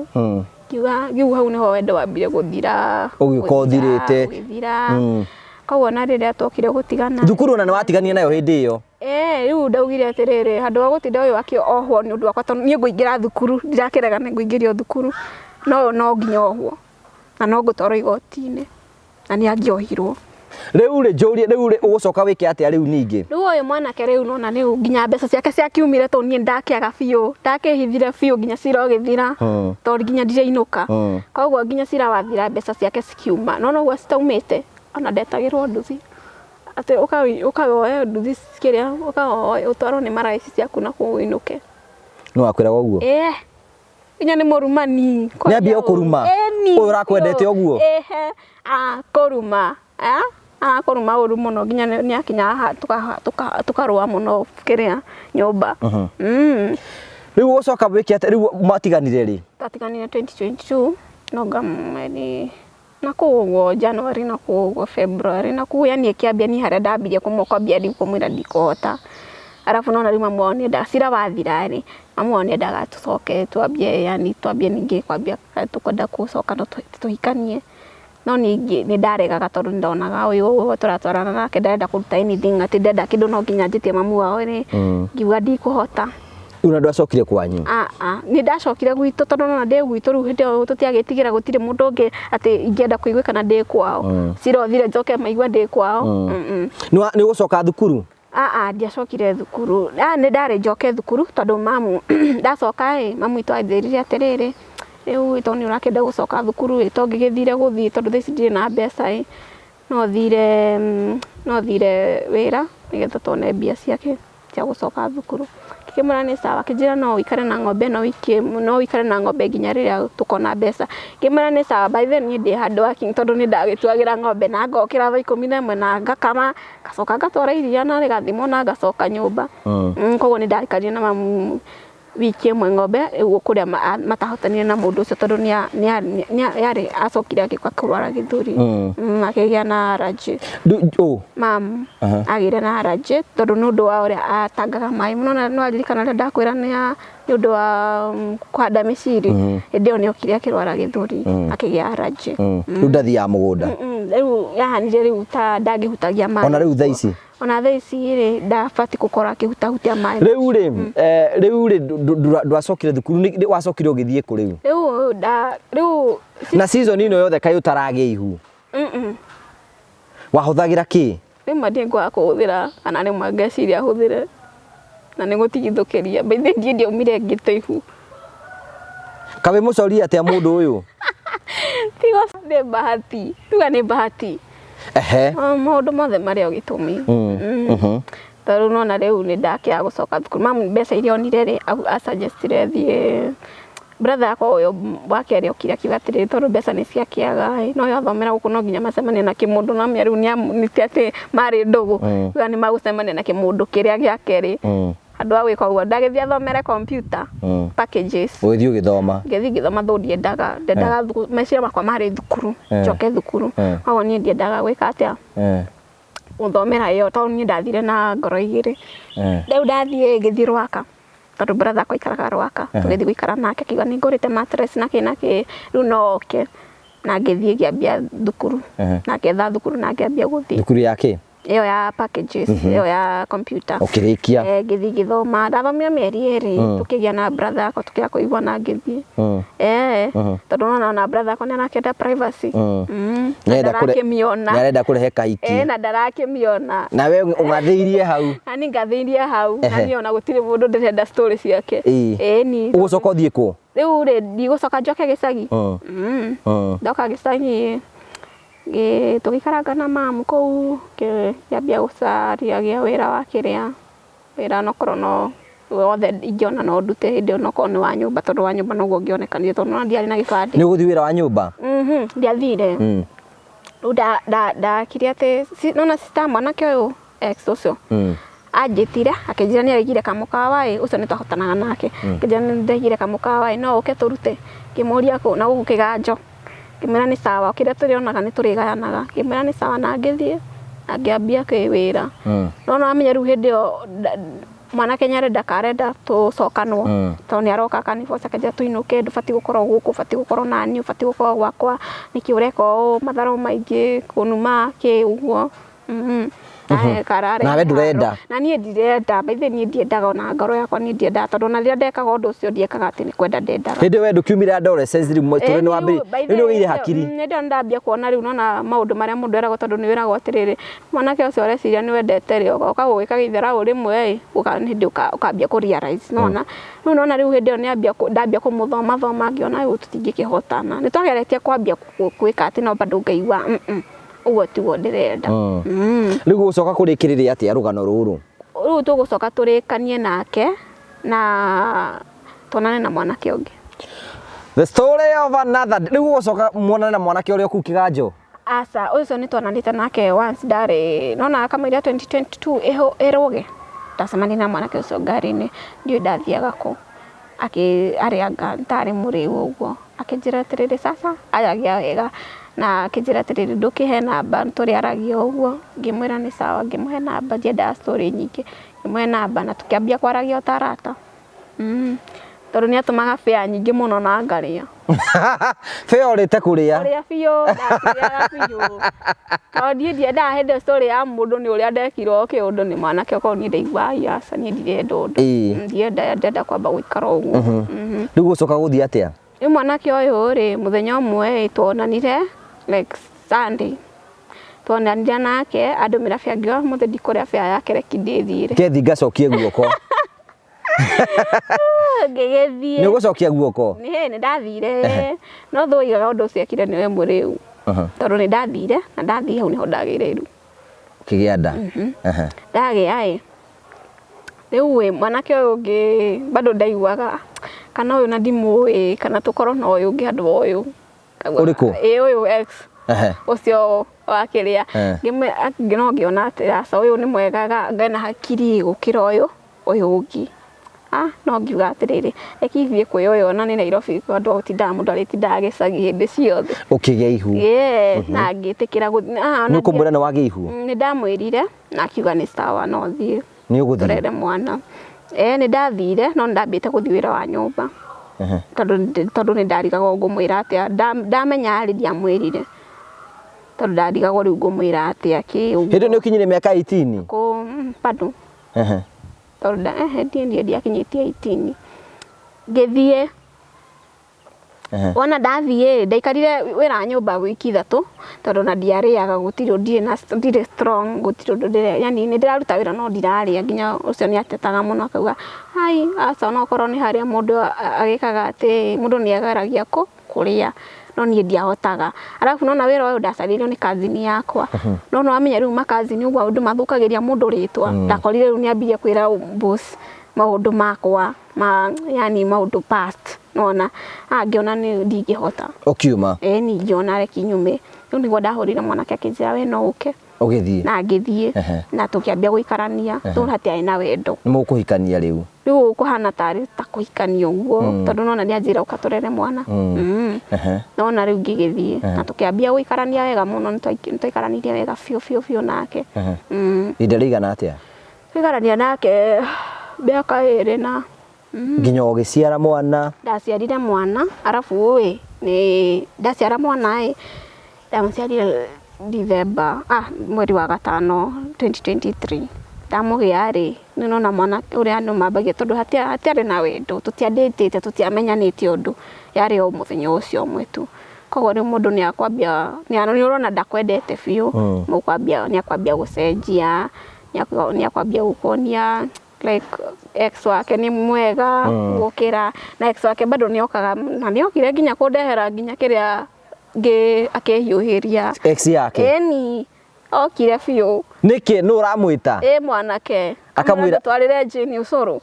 Ngiuga rĩu hau nĩho wendo wambire gũthira. Ũgĩũka ũthirĩte. Ũgĩthira. Koguo na rĩrĩa twokire gũtigana. Thukuru ona nĩ watiganire nayo hĩndĩ ĩyo? Ĩĩ rĩu ndaugire atĩrĩrĩ, handũ ha gũtinda ũyũ akĩohwo nĩ ũndũ wakwa tondũ niĩ ngũingĩra thukuru, ndirakĩrega nĩ ngũingĩrio thukuru, no ũyũ no nginya ohwo na no ngũtwarwo igoti-inĩ na nĩ angĩohirwo. Rĩu rĩ, njũrie, rĩu rĩ, ũgũcoka wĩke atĩa rĩu ningĩ? Rĩu ũyũ mwanake rĩu nona rĩu nginya mbeca ciake ciakiumire tondũ niĩ ndakĩaga biũ, ndakĩhithire biũ nginya cira ũgĩthira, tondũ nginya ndirainũka. Koguo nginya cira wathira mbeca ciake cikiuma. Nona ũguo citaumĩte, ona ndetagĩrwo nduthi. Atĩ ũka woe nduthi kĩrĩa, ũka woe ũtwarwo nĩ maraya ici ciaku nakũu ũinũke. Nũ wakwĩraga ũguo? Ĩĩ. Nginya nĩ mũrumani. Nĩ ambia gũkũruma? Ĩni. Ũyũ ũrakwendete ũguo? Ĩhe. Akũruma. Arakũruma ũru mũno nginya nĩ akinyaga haha tũkarũa mũno kĩrĩa nyũmba. Rĩu ũgũcoka wĩke atĩa? Rĩu mwatiganire rĩ? Twatiganire 2022 no mweri na kũu ũguo January na kũu ũguo February na kũu yani ĩkĩambia niĩ harĩa ndambirie kwambia rĩu kũmwĩra ndikũhota. Arabu nona rĩu mamu wao nĩendaga cira wathira rĩ, mamu wao nĩendaga tũcoke twambie yani twambie ningĩ kwambia tũkwenda gũcoka no tũhikanie. No ningĩ nĩ ndaregaga tondũ nĩ ndonaga ũyũ tũratwarana nake ndarenda kũruta anything atĩ ndenda kĩndũ no nginya njĩtie mamu wao rĩ, ngiuga ndikũhota. Rĩu na ndwacokire kwanyu? Aa, nĩ ndacokire gwitũ tondũ nona ndĩ gwitũ rĩu hĩndĩ ĩyo tũtiagĩtigĩra gũtirĩ mũndũ ũngĩ atĩ ingĩenda kũiguĩkana ndĩ kwao. Cira ũthire njoke maigue ndĩ kwao. Nĩ ũgũcoka thukuru? Aa, ndiacokire thukuru. Nĩ ndarĩ njoke thukuru tondũ mamu ndacoka ĩ, mamu witũ anjĩrire atĩrĩrĩ, rĩu tondũ nĩ ũrakĩenda gũcoka thukuru ĩ, to ngĩgĩthire gũthiĩ tondũ thaa ici ndirĩ na mbeca ĩ, no thire wĩra nĩgetha tuone mbia ciake cia gũcoka thukuru. Ngĩkĩmwĩra nĩ sawa, akĩnjĩra no ũikare na ng'ombe ĩno wiki, no ũikare na ng'ombe nginya rĩrĩa tũkona mbeca. Ngĩmwĩra nĩ sawa, by then niĩ ndĩ hard working tondũ nĩ ndagĩtuagĩra ng'ombe na ngokĩra thaa 11 na ngakama, ngacoka ngatwara iria na rĩgathimwo na ngacoka nyũmba. Koguo nĩ ndaikarire na mamu wiki ĩmwe ng'ombe rĩu kũrĩa matahotanire na mũndũ ũcio tondũ yarĩ acokire agĩũka kũrwara gĩthũri. Akĩgĩa na allergy. Mamu agĩire na allergy tondũ nĩ ũndũ wa ũrĩa atangaga maĩ mũno. Na nĩ waririkana rĩrĩa ndakwĩra nĩ ũndũ wa kũhanda mĩciri, hĩndĩ ĩyo nĩ okire akĩrwara gĩthũri, akĩgĩa allergy. Rĩu ndathiaga mũgũnda? Rĩu yahanire rĩu ta ndangĩhutagia maĩ. Ona rĩu thaa ici? Ona thaa ici rĩ, ndabatiĩ gũkorwo akĩhutahutia maĩ. Rĩu rĩ, rĩu rĩ, ndwacokire thukuru, wacokire ũgĩthiĩ kũ rĩu? Rĩu Na season ĩno yothe kaĩ ũtaragĩa ihu? Wahũthagĩra kĩ? Rĩmwe ndingĩaga kũhũthĩra kana rĩmwe ngeciria hũthĩre na nĩ gũtigithũkĩria. By the way niĩ ndiaumire ngĩte ihu. Kaĩ mũcorie atĩa mũndũ ũyũ? Tiga nĩ bahati, tuga nĩ bahati. Ehe. Maũndũ mothe marĩ o gĩtũmi. Tondũ nona rĩu nĩ ndakĩaga gũcoka thukuru. Mamu mbeca iria onire rĩ, a suggest ire thiĩ brother yakwa ũyũ wa kerĩ okire akiuga atĩrĩrĩ tondũ mbeca nĩ ciakĩaga ĩ, no athomera gũkũ no nginya macemanie na kĩmũndũ no menya rĩu nĩ ti atĩ marĩ ndũgũ. Uga nĩ magũcemania na kĩmũndũ kĩrĩa gĩa kerĩ. Handũ ha gwĩka ũguo ndagĩthiĩ athomere computer packages. Ũgĩthiĩ ũgĩthoma? Ngĩthiĩ ngĩthoma though ndiendaga, ndendaga meciria makwa marĩ thukuru, njoke thukuru. Koguo niĩ ndiendaga gwĩka atĩa, gũthomera ĩyo tondũ niĩ ndathire na ngoro igĩrĩ. Rĩu ndathiĩ ngĩthiĩ Rwaka tondũ brother akwa aikaraga Rwaka, tũgĩthiĩ gũikara nake akiuga nĩ ngũrĩte mattress na kĩ na kĩ, rĩu no oke. Na ngĩthiĩ ngĩambia thukuru, na ngĩetha thukuru na ngĩambia gũthiĩ. Thukuru ya kĩ? Ĩyo ya packages, ĩyo ya computer. Ũkĩrĩkia? Ngĩthiĩ ngĩthoma, ndathomire mĩeri 2, tũkĩgĩa na brother yakwa tũkĩaga kũiguana ngĩthiĩ. Tondũ nĩwona ona brother yakwa nĩ arakĩenda privacy. Na ndarakĩmĩona. Nĩ arenda kũrehe kahiki. Na ndarakĩmĩona. Na we ũng'athĩirie hau. Na niĩ ngathĩirie hau, na niĩ ona gũtirĩ mũndũ ndĩrenda story ciake. Ĩni. Ũgũcoka ũthiĩ kũ? Rĩu rĩ, ndigũcoka njoke gĩcagi. Ndoka gĩcagi tũgĩikaranga na mamu kũu, ngĩambia gũcaria wĩra wa kĩrĩa, wĩra onokorwo no wothe ingĩona no ndute hĩndĩ ĩyo onokorwo nĩ wa nyũmba tondũ wa nyũmba noguo ũngĩonekanire tondũ nĩwona ndiarĩ na gĩbandĩ. Nĩ ũgũthiĩ wĩra wa nyũmba? Ndiathire. Rĩu ndakire atĩ, nĩwona sister mwanake ũyũ ex ũcio, anjĩtire akĩnjĩra nĩ araigire kamũkawa ĩ, ũcio nĩ twahotanaga nake, akĩnjĩra nĩ ndaigire kamũkawa ĩ, no ũke tũrute, ngĩmũria kũ, na gũkũ kĩganjo, ngĩmwĩra nĩ sawa, kĩrĩa tũrĩonaga nĩ tũrĩgayanaga, ngĩmwĩra nĩ sawa na ngĩthiĩ na ngĩambia wĩra. No nĩwamenya rĩu hĩndĩ ĩyo mwanake nĩ arenda ka arenda tũcokanwo, tondũ nĩ aroka akaniboca akanjĩra tũinũke, ndũbatiĩ gũkorwo gũkũ, ũbatiĩ gũkorwo naniĩ, ũbatiĩ gũkorwo gwakwa, nĩkĩ ũreka ũũ, matharũ maingĩ, kũnuma kĩ ũguo. Karare Nawe ndũrenda. Na niĩ ndirenda, by the way, niĩ ndiendaga ona ngoro yakwa, niĩ ndiendaga, tondũ ona rĩrĩa ndekaga ũndũ ũcio ndiekaga atĩ nĩ kwenda ndendaga. Hĩndĩ we ndũkiumire adolescence rĩu mũtũrĩre nĩ wambĩrĩria, rĩu nĩ ũgĩire hakiri. Nĩ ndĩrona ndambia kuona rĩu nona maũndũ marĩa mũndũ eragwo, tondũ nĩ wĩragwo atĩrĩrĩ, mwanake ũcio ũreciria nĩ wendete rĩ, oka gũgĩka gĩtharaũ rĩmwe ĩ, hĩndĩ ũkambia kũ realize, nona rĩu nona rĩu hĩndĩ ĩyo nĩambia ndambia kũmũthoma thoma, ngĩona rĩu tũtingĩkĩhotana. Nĩ twageretie kwambia gwĩka atĩ, no bado ngaigua ũguo tiguo ndĩrenda. Rĩu gũcoka kũrĩkĩrĩria atĩa rũgano rũrũ? Rĩu tũgũcoka tũrĩkanie nake na tuonane na mwanake ũngĩ. The story of another. Rĩu gũgũcoka muonane na mwanake ũrĩa kũu kĩganjo? Aca, ũcio nĩ tuonanĩte nake once, ndarĩ nona kamũira 2022 ĩrũge, ndacemanirie na mwanake ũcio ngari-inĩ, ndiũĩ ndathiaga kũ, akĩ arĩ anga tarĩ mũrĩu ũguo, akĩnjĩra atĩrĩrĩ, "Sasa aragia wega," na akĩnjĩra atĩrĩrĩ, "Ndũkĩhe namba tũrĩaragia ũguo." Ngĩmwĩra nĩ sawa, ngĩmũhe namba, ndiendaga story nyingĩ, ngĩmũhe namba na tũkĩambia kwaragia o ta arata. Tondũ nĩ atũmaga fare nyingĩ mũno na ngarĩa. Fare ũrĩte kũrĩa? Kũrĩa biũ, ndacirĩaga biũ. Tondũ niĩ ndiendaga hĩndĩ ĩyo story ya mũndũ nĩ ũrĩa ndekirwo kĩũndũ nĩ mwanake, okorwo niĩ ndaigua ai aca, niĩ ndirenda ũndũ. Ndienda, ndĩrenda kwamba gũikara ũguo. Rĩu gũcoka gũthiĩ atĩa? Rĩu mwanake ũyũ rĩ, mũthenya ũmwe ĩ, tuonanire like Sunday. Tuonanire nake andũmĩra fare, ngiuga ũmũthĩ ndikũrĩa fare yake, reki ndĩthiĩre. Kethi ngacokie guoko. Ngĩgĩthiĩ. Nĩ ũgũcokia guoko? Nĩ ndathire, no thũ oigaga ũndũ ũcio ekire nĩwe mũrĩu. Tondũ nĩ ndathire, na ndathiĩ hau nĩho ndagĩire iru. Ũkĩgĩa nda? Ndagĩa ĩ, rĩu ĩ, mwanake ũyũ ũngĩ bado ndaiguaga kana ũyũ na ndimũĩ, kana tũkorwo na ũyũ ũngĩ handũ ha ũyũ. Ũrĩkũ? Ĩ, ũyũ ex ũcio wa kĩrĩa. No ngĩona atĩ aca, ũyũ nĩ mwega, ena hakiri gũkĩra ũyũ ũngĩ. Ah, no ngiuga atĩrĩrĩ, reke ithiĩ kwĩ ũyũ, ona nĩ Nairobi, andũ gũtindaga mũndũ arĩtindaga gĩcagi hĩndĩ ciothe. Ũkĩgĩa ihu? Ĩĩ, na ngĩtĩkĩra gũthiĩ. Nĩ ũkũmwĩra nĩ wagĩa ihu? Nĩ ndamwĩrire na akiuga nĩ sawa, no thiĩ. Nĩ ũgũthiĩ? Tũrere mwana. Ĩĩ nĩ ndathire, no nĩ ndambĩte gũthiĩ wĩra wa nyũmba. Tondũ nĩ ndarigagwo ngũmwĩra atĩa. Ndamenya rĩ, ndiamwĩrire. Tondũ ndarigagwo rĩu ngũmwĩra atĩa kĩ ũguo. Hĩndĩ ĩyo nĩ ũkinyire mĩaka 18? Kũ bado. Tondũ niĩ ndiakinyĩtie 18. Ngĩthiĩ. Wona ndathiĩ, ndaikarire wĩra wa nyũmba wiki 3, tondũ ona ndiarĩaga, gũtirĩ, ndirĩ na, ndirĩ strong, gũtirĩ ũndũ ndĩre, yani nĩ ndĩraruta wĩra no ndirarĩa, nginya ũcio nĩ atetaga mũno akauga ai aca, onokorwo nĩ harĩa mũndũ agĩkaga atĩ mũndũ nĩ ageragia kũrĩa, no niĩ ndiahotaga. Arabu nona wĩra ũyũ ndacarĩirio nĩ cousin yakwa, no nĩ wamenya rĩu ma cousin ũguo andũ mathũkagĩria mũndũ rĩtwa, ndakorire rĩu nĩ ambirie kwĩra boss maũndũ makwa ma, yani maũndũ past, nona ngĩona nĩ ndingĩhota. Ũkiuma? Ĩĩ niĩ ngĩona reke nyume. Rĩu nĩguo ndahũrĩire mwanake akĩnjĩra we no ũke. Ũgĩthiĩ? Na ngĩthiĩ, na tũkĩambia gũikarania, tondũ hatiarĩ na wendo. Nĩ mũkũhikania rĩu? Rĩu kũhana tarĩ ta kũhikania ũguo, tondũ nona nĩ anjĩra ũka tũrere mwana. Nona rĩu ngĩgĩthiĩ, na tũkĩambia gũikarania wega mũno, nĩ twaikaranirie wega biũ biũ biũ nake. Ihinda rĩigana atĩa? Tũikarania nake mĩaka 2 na Nginya ũgĩciara mwana? Ndaciarire mwana, arabu ĩ, nĩ ndaciara mwana ĩ, ndamũciarire December, mweri wa gatano 2023. Ndamũgĩa rĩ, nĩ nona mwana ũrĩa andũ mambagia, tondũ hatiarĩ na wendo, tũtiandĩtĩte, tũtiamenyanĩte ũndũ, yarĩ o mũthenya ũcio ũmwe tu. Koguo rĩu mũndũ nĩ akwambia, nĩ ũrona ndakwendete biũ, mũkwambia, nĩ akwambia gũcenjia, nĩ akwambia gũkuonia like ex wake nĩ mwega gũkĩra, na ex wake bado nĩ okaga, na nĩ okire nginya kũndehera nginya kĩrĩa akĩhiũhĩria. Ex yake? Ĩni, okire biũ. Nĩkĩ, nũ ũramwĩta? Ĩ mwanake. Akamwĩra twarĩre Jane ũcũrũ.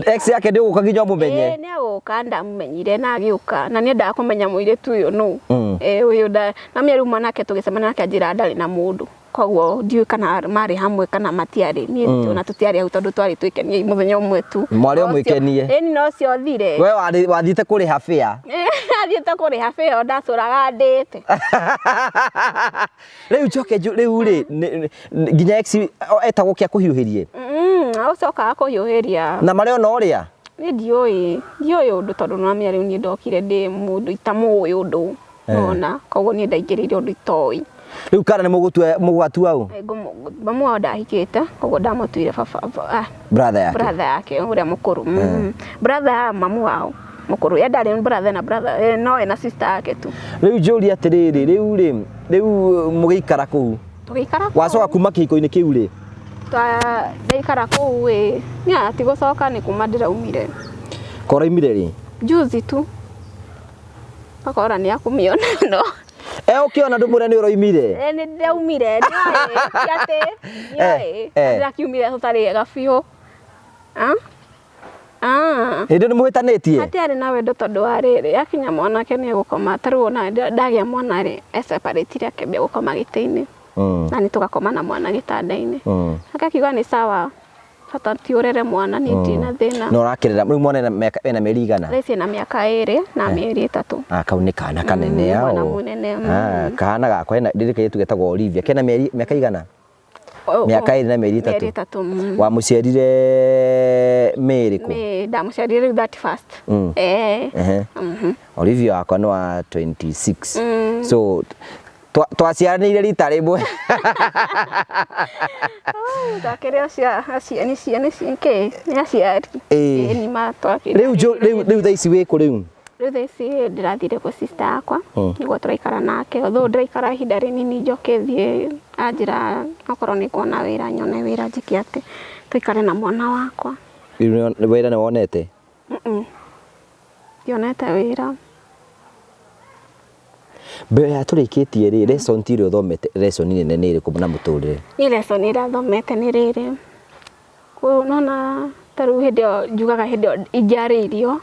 Ex yake nĩ ũgũka nginya ũmũmenye? Ĩ nĩ agũka, ndamũmenyire na agĩũka, na nĩ endaga kũmenya mũirĩtu ũyũ nũ. Ĩ ũyũ nda, na rĩu mwanake tũgĩcemania nake anjĩra ndarĩ na mũndũ. Koguo ndiũĩ kana marĩ hamwe kana matiarĩ. Niĩ ona tũtiarĩ hau tondũ twarĩ twĩkenie mũthenya ũmwe tu. Mwarĩ o mwĩkenie? Ĩni, no ũcio thire. We wathiĩte kũrĩha fare? Athiĩte kũrĩha fare, ndacũraga ndĩte. Rĩu njoke rĩu rĩ, nginya ex etagwo kĩa kũhiũhĩrie? Ũcokaga kũhiũhĩria. Na marĩ ona ũrĩa? Niĩ ndiũĩ ũndũ tondũ nĩwamenya rĩu niĩ ndokire ndĩ mũndũ itamũĩ ũndũ. Nona koguo niĩ ndaingĩrĩire ũndũ itoĩ. Rĩu kana nĩ mũgũtua mũgwatua ũ? Mamu wao ndahikĩte, koguo ndamũtuire baba, brother yake. Brother yake ũrĩa mũkũrũ. Brother ya mamu wao mũkũrũ, ye ndarĩ brother na brother, no ena sister yake tu. Rĩu njũria atĩrĩrĩ, rĩu rĩ, rĩu mũgĩikara kũu, tũgĩikara kũu. Wacoka kuma kĩhiko-inĩ kĩu rĩ? Ndaikara kũu ĩ, niĩ tigũcoka, nĩ kuma ndĩraumire. Koraimire rĩ? Juzi tu, akora nĩ akũmĩona no. E ũkĩona ndũmũre nĩ ũroimire? Nĩ ndĩraumire, nĩoĩ ti atĩ nĩoĩ, ndĩrakiumire tũtarĩ ega biũ. Ah? Ah. Hĩndĩ nĩ mũhĩtanĩtie? Hatiarĩ na wendo tondũ wa rĩrĩ, akinya mwanake nĩ egũkoma, ta rĩu ona ndagĩa mwana rĩ, e-separate-ire akĩambia gũkoma gĩtĩ-inĩ. Na nĩ tũgakoma na mwana gĩtanda-inĩ. Nake akiuga nĩ sawa, bata ti ũrere mwana, niĩ ndirĩ na thĩna. Na ũrakĩrera, rĩu mwana ena mĩeri igana? Thaa ici ena mĩaka 2 na mĩeri 3. Ah, kau nĩ kana kanene ao. Mwana mũnene. Ah, kahana gakwa, hena ndĩrĩ kairĩtu getagwo Olivia, kena mĩeri, mĩaka igana? Mĩaka 2 na mĩeri 3. Mĩeri 3. Wamũciarire May rĩkũ? May, ndamũciarire rĩu 31st. Olivia wakwa nĩ wa 26. So twaciaranĩire rita rĩmwe. Twakĩrĩ nĩ nĩ aciari. Nĩ ma twakĩrĩ. Rĩu rĩu thaa ici wĩ kũ rĩu? Rĩu thaa ici ndĩrathire gwĩ sister yakwa, nĩguo tũraikara nake. Although ndĩraikara ihinda rĩnini njoke thiĩ, anjĩra okorwo nĩ nguona wĩra nyone wĩra njĩke atĩ tũikare na mwana wakwa. Rĩu wĩra nĩ wonete? Ndionete wĩra. Mbere ya tũrĩkĩtie rĩ, lesson ti ĩrĩa ũthomete, lesson nene nĩ ĩrĩkũ na mũtũrĩre? Niĩ lesson ĩrĩa thomete nĩ rĩrĩ, nona ta rĩu hĩndĩ ĩyo njugaga hĩndĩ ĩyo ingĩarĩirio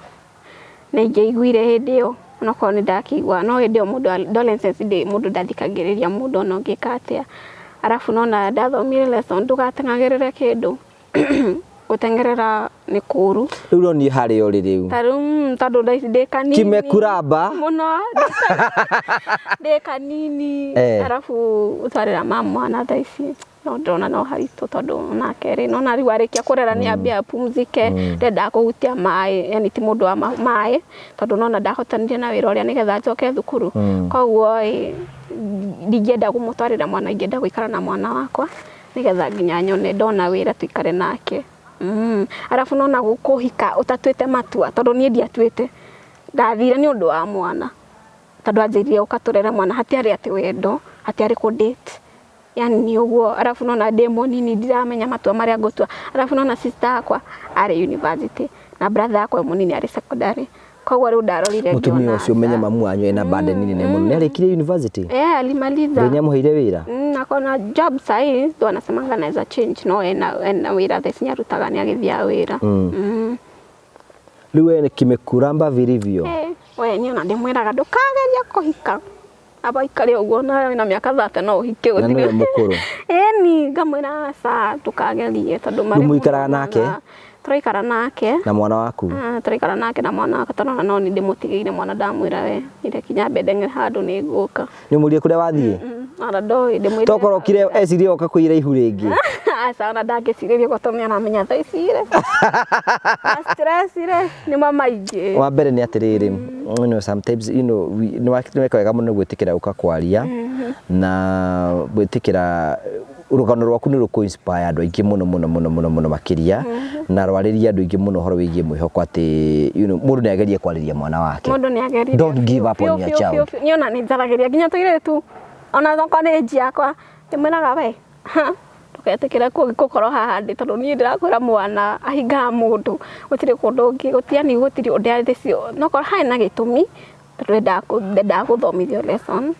na ingĩaiguire hĩndĩ ĩyo, onokorwo nĩ ndakĩigua, no hĩndĩ ĩyo mũndũ adolescence ndĩ mũndũ ndathikagĩrĩria mũndũ ona ũngĩka atĩa. Arabu nona ndathomire lesson ndũgateng'agĩrĩre kĩndũ. Gũteng'erera nĩ kũũru. Rĩu ũronire harĩa ũrĩ rĩu. Ta rĩu, tondũ thaa ici ndĩ kanini. Kimekuramba. Mũno, ndĩ kanini. Arabu gũtwarĩra mama mwana thaa ici no ndĩrona no haritũ tondũ onake rĩ, nona rĩu arĩkia kũrera nĩ ambia apumzike, ndendaga kũhutia maĩ, yani ti mũndũ wa maĩ, tondũ nona ndahotanire na wĩra ũrĩa nĩgetha njoke thukuru. Koguo ĩ, ndingĩenda kũmũtwarĩra mwana, ingĩenda gũikara na mwana wakwa nĩgetha nginya nyone ndona wĩra tũikare nake. Arabu nona kũhika ũtatuĩte matua, tondũ niĩ ndiatuĩte, ndathire nĩ ũndũ wa mwana, tondũ anjĩrire ũka tũrere mwana, hatiarĩ atĩ wendo, hatiarĩ kũ date, yani nĩ ũguo. Arabu nona ndĩ mũnini ndiramenya matua marĩa ngũtua. Arabu nona sister yakwa arĩ university na brother yakwa mũnini arĩ secondary, koguo rĩu ndarorire Mũtumia ngĩona ũcio ũmenye aca. Mamu wanyu ena burden nene mũno. Nĩ arĩkirie university? Alimaliza. Ngai nĩamũheire wĩra? Akona job sahi, ndo anasemanga anaweza change, no ena wĩra thaa ici nĩarutaga, nĩagĩthiaga wĩra. Rĩu we nĩ kimekuramba vilivyo. We niĩ ona ndĩmwĩraga ndũkagerie kũhika. Aba ikare ũguo na wĩna mĩaka 30 no ũhike Na nĩwe gũtirĩ. mũkũrũ. Ĩni ngamwĩra aca ndũkagerie tondũ Rĩu marĩ mũikaraga mũno nake? na tũraikara nake. Na mwana waku? Tũraikara nake na mwana wakwa tondũ ona no niĩ ndĩmũtigĩire mwana, ndamwĩra we ire kinya mbere handũ nĩ ngũka. Nĩ ũmũrie kũrĩa wathiĩ? Ona ndoĩ ndĩmwĩrire. Tokorwo okire ecirie oka kũira ihu rĩngĩ. Aca ona ndangĩcirĩria ũguo tondũ nĩaramenya thaa ici rĩ. Na stress rĩ nĩ ma maingĩ. Wa mbere nĩ atĩrĩrĩ, you know, sometimes, you know, nĩ weka wega mũno gwĩtĩkĩra gũka kwaria na gwĩtĩkĩra rũgano rwaku nĩ rũkũ inspire andũ aingĩ mũno mũno mũno mũno mũno makĩria, na rwarĩria andũ aingĩ mũno ũhoro wĩgiĩ mwĩhoko atĩ, you know, mũndũ nĩ agerie kwarĩria mwana wake. Mũndũ nĩ agerie. Don't give up on Biũ, your biũ, child. biũ, biũ. Niĩ ona nĩ njaragĩria nginya tũirĩtu, ona okorwo nĩ age yakwa, ndĩmwĩraga we, ha, ndũgetĩkĩre gũkorwo haha ndĩ, tondũ niĩ ndĩrakwĩra mwana ahingaga mũndũ, gũtirĩ kũndũ ũngĩ, yani gũtirĩ ũndũ arĩ cio, no korwo harĩ na gĩtũmi, tondũ ndendaga gũthomithio lesson,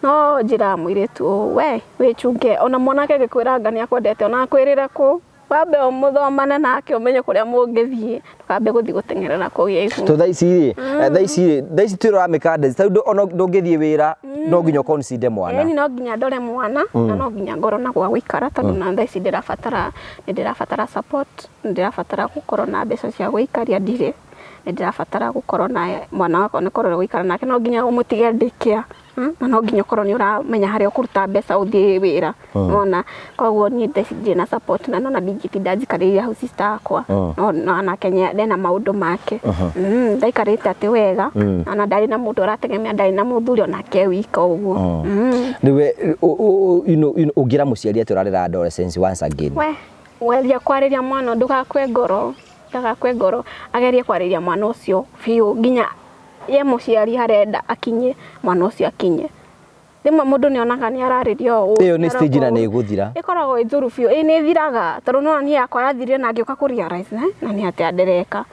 no njĩraga mũirĩtu ũũ, we wĩchunge, ona mwanake angĩkwĩra anga nĩakwendete, ona akwĩrĩre kũ, wambe ũmũthomane nake ũmenye kũrĩa mũngĩthiĩ, ndũkambe gũthiĩ gũteng'erera kũgĩa ihu. To thaa ici rĩ, thaa ici rĩ, thaa ici twĩrora mĩkanda, tondũ ona ndũngĩthiĩ wĩra, no nginya ũconsider mwana. Ĩni no nginya ndore mwana, na no nginya ngorwo na gwa gũikara, tondũ na thaa ici nĩ ndĩrabatara support, nĩ ndĩrabatara gũkorwo na mbeca cia gũikaria ndirĩ, nĩ ndĩrabatara gũkorwo na mwana wakwa nĩ korwo gũikara nake, no nginya ũmũtige daycare. Na no nginya ũkorwo nĩ ũramenya harĩa ũkũruta mbeca ũthiĩ wĩra. Nĩwona? Koguo niĩ thaa ici ndirĩ na support na nona ndingĩtinda njikarĩire hau sister wakwa. No nake ena maũndũ make. Ndaikarĩte atĩ wega ona ndarĩ na mũndũ ũrategemea, ndarĩ na mũthuri onake e wika ũguo. Rĩu we ũngĩra mũciari atĩ ũrarera adolescence once again? We weria kwarĩria mwana ndũgakue ngoro, ndagakue ngoro, agerie kwarĩria mwana ũcio biũ nginya ye mũciari harenda akinye, mwana ũcio akinye. Rĩmwe mũndũ nĩ onaga nĩ ararĩrio ũũ. Ĩyo nĩ stage na nĩ ĩgũthira. Ĩkoragwo ĩ njũru biũ, ĩĩ nĩ ĩthiraga tondũ nĩ wona niĩ yakwa yathirire na ngĩũka kũ realize na nĩ atĩa ndĩreka.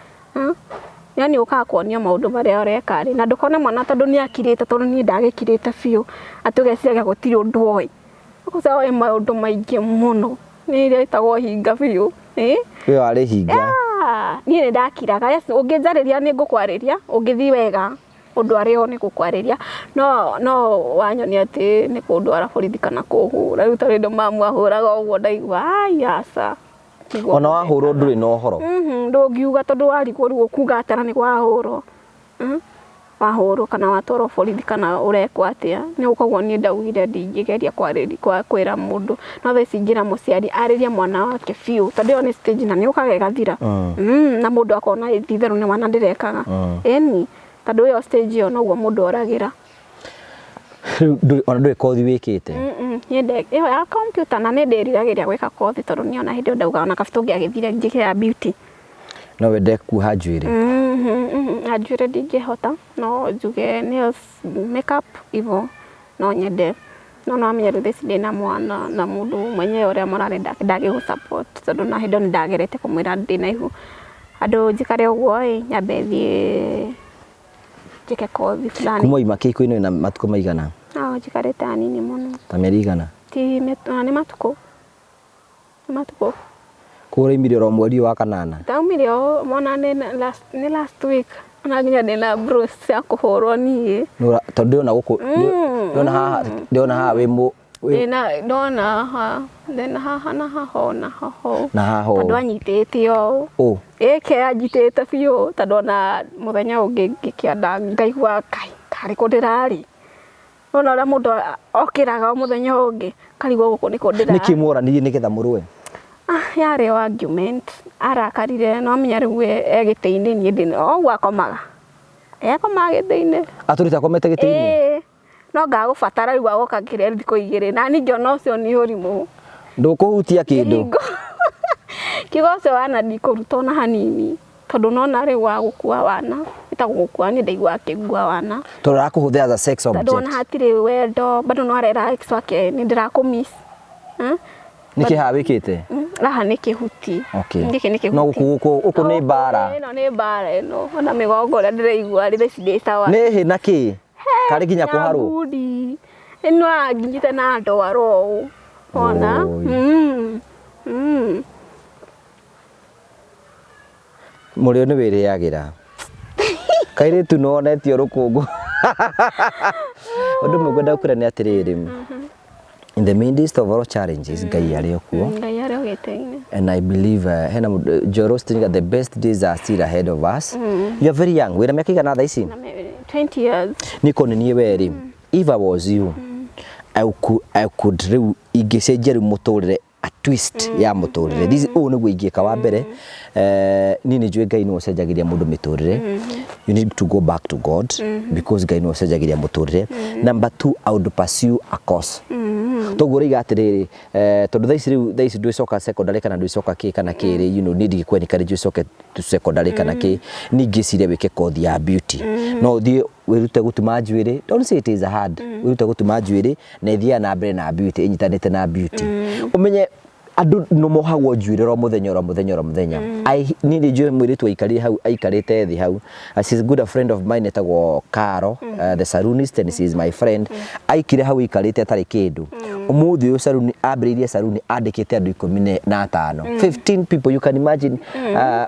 Yaani ũkaga kuonio maũndũ marĩa ũreka rĩ, na ndũkone mwana tondũ nĩ akirĩte tondũ niĩ ndagĩkirĩte biũ atĩ ũgeciragia gũtirĩ ũndũ oĩ. Ũkoraga oĩ maũndũ maingĩ mũno, nĩ ĩrĩa ĩtagwo hinga biũ. Ĩyo arĩ hinga. Niĩ nĩ ndakiraga, yes ũngĩnjarĩria nĩ ngũkwarĩria, ũngĩthiĩ wega ũndũ arĩ o nĩ ngũkwarĩria, no wanyonia atĩ nĩ kũndwara borithi kana kũhũra, rĩu ta rĩrĩa mamu ahũraga ũguo ndaigua ai aca. Ona wahũrwo ndũrĩ na ũhoro. Ndũngiuga tondũ warigwo rĩu ũkuga atĩa na nĩ wahũrwo. Wahũrwo kana watwarwo borithi kana ũrekwo atĩa. Nĩ koguo niĩ ndaugire ndingĩgeria kwarĩria kwĩra mũndũ. No thaa ici ingĩra mũciari arĩrie mwana wake biũ tondũ ĩyo nĩ stage na nĩ yũkaga ĩgathira. Na mũndũ akona ti itherũ nĩ mwana ndĩrekaga. Ĩni tondũ ĩyo stage ĩyo noguo mũndũ oragĩra. Rĩu ona ndũrĩ kothi wĩkĩte? Niĩ ĩyo ya computer na nĩ ndĩriragĩria gwĩka kothi tondũ niĩ ona hĩndĩ ĩyo ndaugaga ona kaba tũngĩagĩthire njĩke ya beauty. No wende kuoha njuĩrĩ? Njuĩrĩ ndingĩhota no njuge nails, makeup hivo no nyende. No nĩwamenya rĩu thaa ici ndĩna mwana na mũndũ mwenyewe ũrĩa mũrarĩ ndangĩgũ support tondũ na hĩndĩ ĩyo nĩndagerete kũmwĩra ndĩna ihu. Handũ njikare ũguo ĩ nyambe thiĩ njĩke kothi fulani. Kuma wauma kĩhiko-inĩ wĩna matukũ maigana? Njikarĩte hanini mũno. Ta mĩeri igana? Ti nĩ matukũ. Nĩ matukũ. Koguo ũraumire oro mweri ũyũ wa kanana? Ndaumire o mona nĩ last week ona nginya ndĩna bruise cia kũhũrwo niĩ. Tondũ ndĩrona gũkũ, ndĩrona haha, ndĩrona haha wĩ mũ Ndona haha, ndĩna haha na haha na haha. Na haha ũũ. Tondũ anyitĩte ũũ. Ũũ? Ĩĩ anjitĩte biũ tondũ ona mũthenya ũngĩ ngĩkĩanda ngaigua Ngai karĩ kũ ndĩrarĩ. Nĩwona ũrĩa mũndũ okĩraga o mũthenya ũngĩ karigwo gũkũ nĩkũ ndĩrarĩ. Nĩkĩ mworanirie nĩgetha mũrũe? Yarĩ o argument, arakarire nĩwamenya rĩu e gĩtĩ-inĩ niĩ ndĩ o ũguo akomaga. Akomaga gĩtĩ-inĩ. Atũrĩte akomete gĩtĩ-inĩ? Ĩĩ. No ngagũbatara rĩu agoka ngĩrĩa thikũ igĩrĩ na niĩ ngĩona ũcio nĩ ũrimũ. Ndũkũhutia kĩndũ. Kiugo ũcio wana ndikũruta ona hanini tondũ nona rĩu wagũkua wana ĩtagwo gũkua niĩ ndaigua akĩngua wana. Tondũ arakũhũthĩra as a sex object. Tondũ ona hatirĩ wendo bado no arera ex wake nĩ ndĩrakũ miss. Nĩkĩ haha wĩkĩte? Haha nĩ kĩhuti. Okay. Gĩkĩ nĩ kĩhuti. No gũkũ gũkũ nĩ mbara. Ĩno nĩ mbara ĩno. Ona mĩgongo ũrĩa ndĩraigua rĩ thaa ici ndĩ sawa. Nĩ hĩ na kĩ? Karĩ nginya kũharwo? Ngundi. Ĩno anginyĩte na ndwaro ũũ. Wona? Mũrĩo nĩ wĩrĩagĩra. Kairĩtu nĩ wonetio rũkũngũ. Ũndũ ũmwe ngwenda gũkwĩra nĩ atĩrĩrĩ, in the midst of all challenges, Ngai arĩ o kuo. Ngai arĩ o gĩtĩ-inĩ. And I believe hena mũndũ, Joel Osteen, the best days are still ahead of us. You are very young. Wĩna mĩaka igana thaa ici? 20 years. Niko nĩ niĩ we rĩ, if I was you, I could rĩu ingĩcenjia rĩu mũtũrĩre, a twist ya mũtũrĩre. This ũũ nĩguo ingĩka wa mbere. Niĩ nĩ njũĩ Ngai nĩwe ũcenjagĩria mũndũ mĩtũrĩre. You need to go back to God because Ngai nĩwe ũcenjagĩria mũtũrĩre. Number two, I would pursue a course. Toguo ũroiga atĩrĩrĩ, tondũ thaa ici rĩu, thaa ici ndwĩcoka secondary kana ndwĩcoka kĩ kana kĩ rĩ, you know, niĩ ndingĩkũ encourage ũcoke to secondary kana kĩ, niĩ ingĩciria wĩke kothi ya beauty. No ũthiĩ wĩrute gũtuma njuĩrĩ, don't say it is hard, wĩrute gũtuma njuĩrĩ na ĩthiaga na mbere na beauty, ĩnyitanĩte na beauty. Ũmenye andũ nĩ mohagwo njuĩrĩ oro mũthenya oro mũthenya oro mũthenya. Niĩ nĩ njũĩ mũirĩtu aikarire hau, aikarĩte thĩ hau. She's good a friend of mine etagwo Caro, the saloonist, and she is my friend. Aikire hau aikarĩte atarĩ kĩndũ. Ũmũthĩ ũyũ saluni, ambĩrĩirie saluni andĩkĩte andũ ikũmi na atano. 15 people, you can imagine,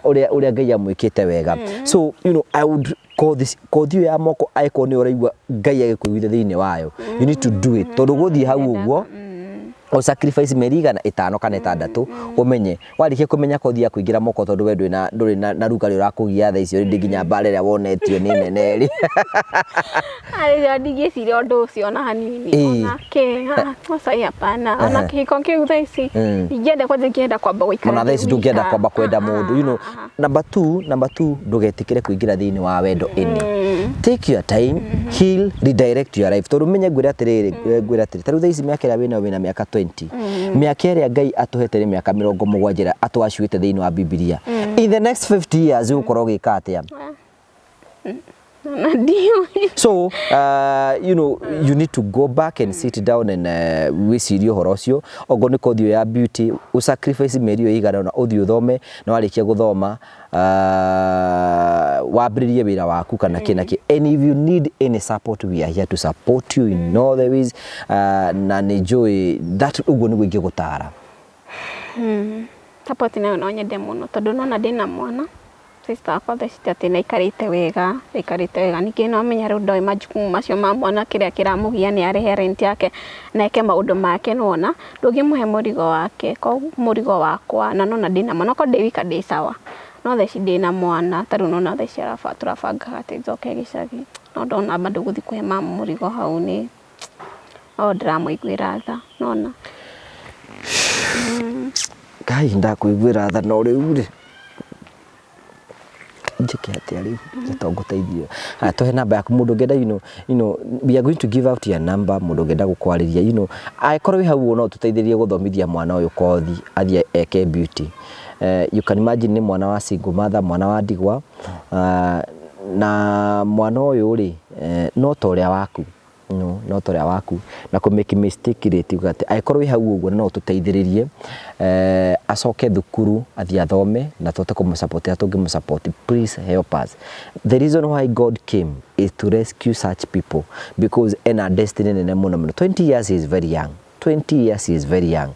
ũrĩa Ngai amwĩkĩte wega. So, you know, I would kothi, kothi ĩyo ya moko angĩkorwo nĩ ũraigua Ngai agĩkũiguithia thĩinĩ wayo, you need to do it. Tondũ gũthiĩ hau ũguo, O sacrifice mĩeri igana ĩtano kana ĩtandatũ, ũmenye warĩkia kũmenya kothi ya kũingĩra moko, tondũ we ndũrĩ na ndũrĩ na rugarĩ ũrakũgia thaa icio rĩndĩ, nginya mbara ĩrĩa wonetio nĩ nene rĩ. Arĩ ndingĩciria ũndũ ũcio ona hanini. Ona kĩ acai, hapana, ona kĩhiko kĩu thaa ici ndingĩenda, kwanja ingĩenda kwamba gũikara Ona thaa ici ndĩ ndũngĩenda wika. Kwamba kwenda mũndũ. Number two, ndũgetĩkĩre kũingĩra thĩinĩ wa wendo ĩnĩ. Take your time, heal, redirect your life, tondũ menye ngwĩre atĩrĩrĩ, tarĩu thaa ici mĩaka ĩrĩa wĩnayo, wĩna mĩaka 20, mĩaka ĩrĩa Ngai atũhete nĩ mĩaka 70 ĩrĩa atwacuĩte thĩinĩ wa Bibilia. In the next 50 years ũgũkorwo ũgĩka atĩa? Na ndiũĩ. So you need to go back and sit down and wĩcirie ũhoro ũcio. Okorwo nĩ kothi ĩyo ya beauty, ũsacrifice mĩeri ĩyo ĩigana ũna, ũthiĩ ũthome, na warĩkia gũthoma wambĩrĩrie wĩra waku kana kĩ na kĩ. And if you need any support, we are here to support you in all the ways. Na nĩ njũĩ that ũguo nĩguo ingĩgũtara. Support nayo no nyende mũno, tondũ nona ndĩna mwana, sister wakwa thaa ici ti atĩ nĩaikarĩte wega, aikarĩte wega. Ningĩ no menya rĩu ndoĩ majukumu macio ma mwana, kĩrĩa kĩramũgia nĩ arĩhe rent yake na eke maũndũ make, nĩwona ndũngĩmũhe mũrigo wake. Koguo mũrigo wakwa, na nona ndĩna mwana, okorwo ndĩ wika ndĩ sawa, no thaa ici ndĩna mwana. Ta rĩu nona thaa ici tũrabangaga atĩ njoke gĩcagi, no ndona bado gũthiĩ kũhe mamu mũrigo hau nĩ no ndĩramũiguĩra tha, nona. Ngai, ndakũiguĩra tha, no rĩu rĩ, njĩke atĩa rĩu to ngũteithie? Haya, tũhe namba yaku, mũndũ ũngĩenda. We are going to give out your number, mũndũ ũngĩenda gũkwarĩria, angĩkorwo wĩ hau ũguo no tũteithĩrĩrie gũthomithia mwana ũyũ kothi athiĩ eke beauty. You can imagine nĩ mwana wa single mother, mwana wa ndigwa, na mwana ũyũ rĩ, no ta ũrĩa waku, no ta ũrĩa waku na kũ make mistake rĩ, tiga atĩ angĩkorwo wĩ hau ũguo no ũtũteithĩrĩrie acoke thukuru, athiĩ athome na tũhote kũmũsupport ĩrĩa tũngĩmũsupport. Please help us. The reason why God came is to rescue such people, because ena destiny nene mũno mũno. 20 years is very young. 20 years is very young.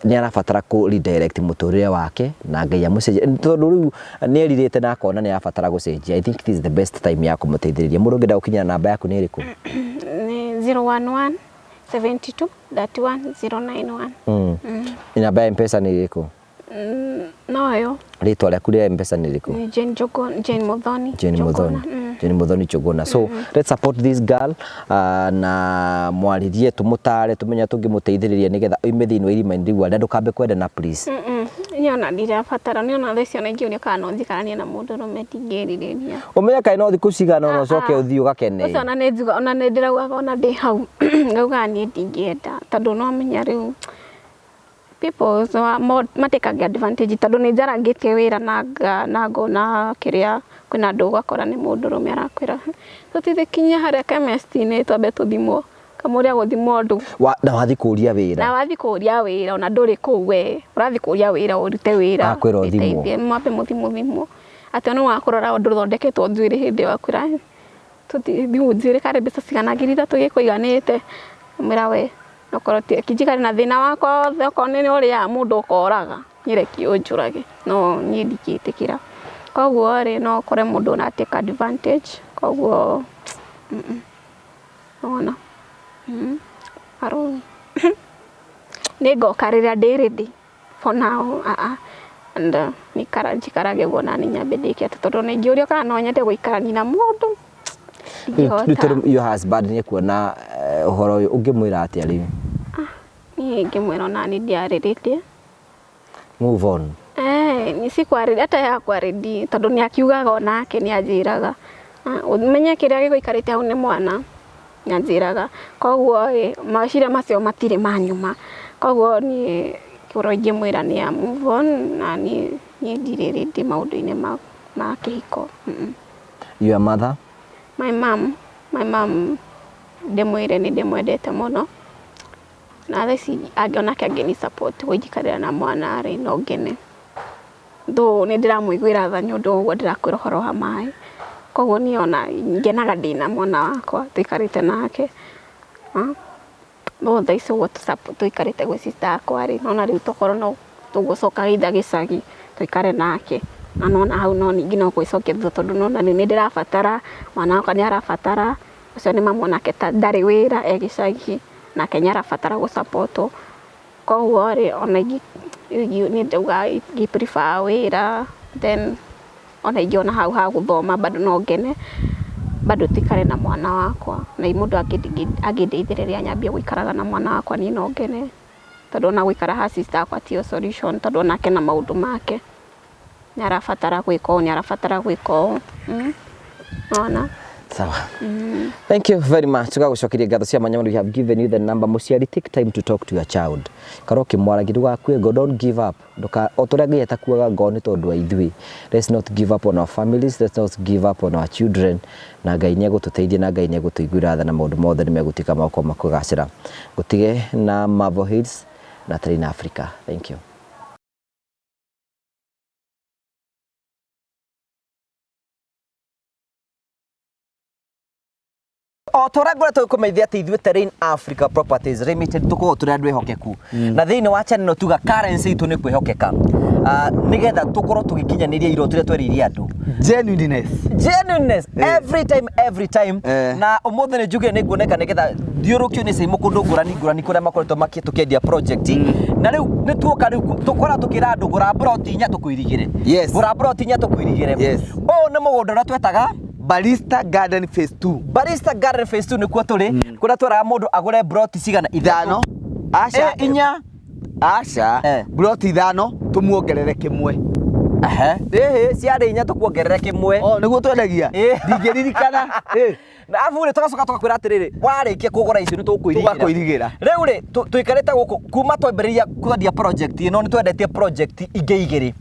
Nĩ arabatara kũ redirect mũtũrĩre wake na Ngai amũcenjie, tondũ rĩu nĩ erirĩte na akona nĩ arabatara gũcenjia. I think this is the best time ya kũmũteithĩrĩria. Mũndũ ũngĩenda gũkinyĩra, namba yaku nĩ ĩrĩkũ? Nĩ 011 72 31 091. Namba ya Mpesa nĩ ĩrĩkũ? Noyo. Rĩtwa rĩaku rĩa Mpesa nĩ rĩrĩkũ? Nĩ Jane Njogo, Jane Muthoni. Jane Njuguna. Muthoni. Jane Muthoni Njuguna. So let's support this girl, na mwarĩrie, tũmũtare, tũmenye tũngĩmũteithĩrĩria nĩgetha oime thĩinĩ wa irima-inĩ rĩu arĩa. Ndũkambe kwendana, please. Niĩ ona ndirabatara, niĩ ona thaa ici ona ingĩũria kana no njikaranie na mũndũ ũrũme, ndingĩrirĩria. Ũmenye kaĩ no thikũ cigana ũna ũcoke ũthiĩ ũgakene. Ũcio ona nĩ njuga, ona nĩ ndĩraugaga ona ndĩ hau, ngaugaga niĩ ndingĩenda, tondũ no menya rĩu people so, matekaga advantage, tondũ nĩ njarangĩtie wĩra na ngona kĩrĩa kwĩna andũ, ũgakora nĩ mũndũ ũrũme arakwĩra tũtithikinyia harĩa chemist-inĩ twambe tũthimwo, kamũria gũthimwo ndũ. Na wathiĩ kũria wĩra. Na wathiĩ kũria wĩra, ona ndũrĩ kũu, we ũrathiĩ kũria wĩra ũrute wĩra. Akwĩra ũthimwo. Wĩteithie, mwambe mũthimwo, atĩ ona wakũrora ũndũ ũthondeketwo njuĩrĩ, hĩndĩ ĩyo akwĩra tũthiĩ njuĩrĩ karĩ mbeca cigana, 3,000 gĩkũiganĩte, mwĩra we okorwo ti kinjikare na thĩna wakwa wothe, okorwo nĩ ũrĩaga mũndũ ũkoraga, niĩ reke ũnjũrage, no niĩ ndingĩtĩkĩra. Koguo rĩ, no ũkore mũndũ ũra take advantage, koguo wona arũ nĩ ngoka rĩrĩa ndĩ ready. For now, and nikara njikarage ũguo na niĩ nyambe ndĩke atĩ, tondũ ona ingĩũrio kana no nyende gũikarania na mũndũ, Rĩu ndingĩhota. Tondũ your husband nĩ ekuona ũhoro ũyũ, ũngĩmwĩra atĩa rĩu? Niĩ ingĩmwĩra ona niĩ ndiarĩrĩtie. Move on. Eh, ni si kwarĩria, hata yakwa ready, tondũ nĩ akiugaga onake nĩ anjĩraga, "Ah, ũmenye kĩrĩa gĩgũikarĩte hau nĩ mwana," nĩ anjĩraga. Koguo ĩ, meciria macio matirĩ manyuma, koguo niĩ ũrĩa ingĩmwĩra nĩ a move on, na niĩ ndirĩ ready maũndũ-inĩ ma kĩhiko. Your mother? My mom ndĩmwĩre nĩ ndĩmwendete mũno, na thaa ici onake angĩni support gũikarĩra na mwana rĩ, no ngene, though nĩ ndĩramũiguĩra tha nĩ ũndũ wa ũguo ndĩrakwĩra ũhoro wa maĩ. Koguo niĩ ona ngenaga ndĩna mwana wakwa tũikarĩte nake. No thaa ici ũguo tũikarĩte gwĩ sister yakwa rĩ, nona rĩu tokorwo no tũgũcoka either gĩcagi tũikare nake, na nona hau no ningĩ no gwĩcokia thutha, tondũ nona nĩ ndĩrabatara mwana wakwa, nĩ arabatara ũcio, nĩ mamu onake ndarĩ wĩra, e gĩcagi. Nake nĩ arabatara gũsapotwo. Koguo rĩ, ona niĩ ndauga ingĩ prefer wĩra, then ona ingĩona hau ha gũthoma bado no ngene, bado tũikare na mwana wakwa. Na mũndũ angĩndeithĩrĩria nyambie gũikaraga na mwana wakwa, niĩ no ngene. Tondũ ona gũikara ha sister yakwa tiyo solution, tondũ onake na maũndũ make. Nĩ arabatara gwĩka ũũ, nĩ arabatara gwĩka ũũ. Ona. Sawa. Thank you very much. Tũgagũcokeria ngatho cia mwanya. We have given you the number. Mũciari, take time to talk to your child. Korwo ũkĩmwaragia, ndũgakue ngoro, don't give up. Ndũka, o ta ũrĩa Ngai atakuaga ngoro nĩ tondũ wa ithuĩ. Let's not give up on our families, let's not give up on our children. Na Ngai nĩ egũtũteithia na Ngai nĩ egũtũiguĩra tha na maũndũ mothe nĩ megũtuĩka ma gũkorwo makĩgacĩra. Ngũtige na Marvel Hills na Train Africa. Thank you. O ta ũrĩa ngoretwo ngĩkũmenyithia atĩ ithuĩ Terrain Africa Properties Limited tũkoragwo tũrĩ andũ ehokeku, na thĩinĩ wa channel ĩno tuga currency itũ nĩ kwĩhokeka. Ah, nĩgetha tũkorwo tũgĩkinyanĩria iroto iria twerĩire andũ. Genuineness. Genuineness every time, every time. Na ũmũthĩ nĩ njugire nĩ nguoneka nĩgetha thiũrũkio nĩ Caimo kũndũ ngũrani ngũrani kũrĩa makoretwo tũkĩendia project. Na rĩu nĩ tuoka, rĩu tũkoragwo tũkĩra andũ gũra mburoti inya tũkũirigĩre. Gũra mburoti inya tũkũirigĩre. Ũyũ nĩ mũgũnda ũrĩa twetaga Barista Garden Phase 2. Barista Garden Phase 2 nĩkuo tũrĩ, kũrĩa tweraga mũndũ agũre mburoti cigana? Ithano. Aca. Inya. Aca. Mburoti ithano tũmuongerere kĩmwe. Ehe. Ĩhĩ, ciarĩ inya tũkuongerere kĩmwe. Oh, nĩguo twendagia? Ndingĩririkana. Na abu rĩ, tũgacoka tũgakwĩra atĩrĩrĩ, warĩkia kũgũra icio nĩ tũkũirigĩra. Tũgakũirigĩra. Rĩu rĩ, tũikarĩte gũkũ kuma twambĩrĩria kwendia project ĩno, nĩ twendetie project ingĩ igĩrĩ.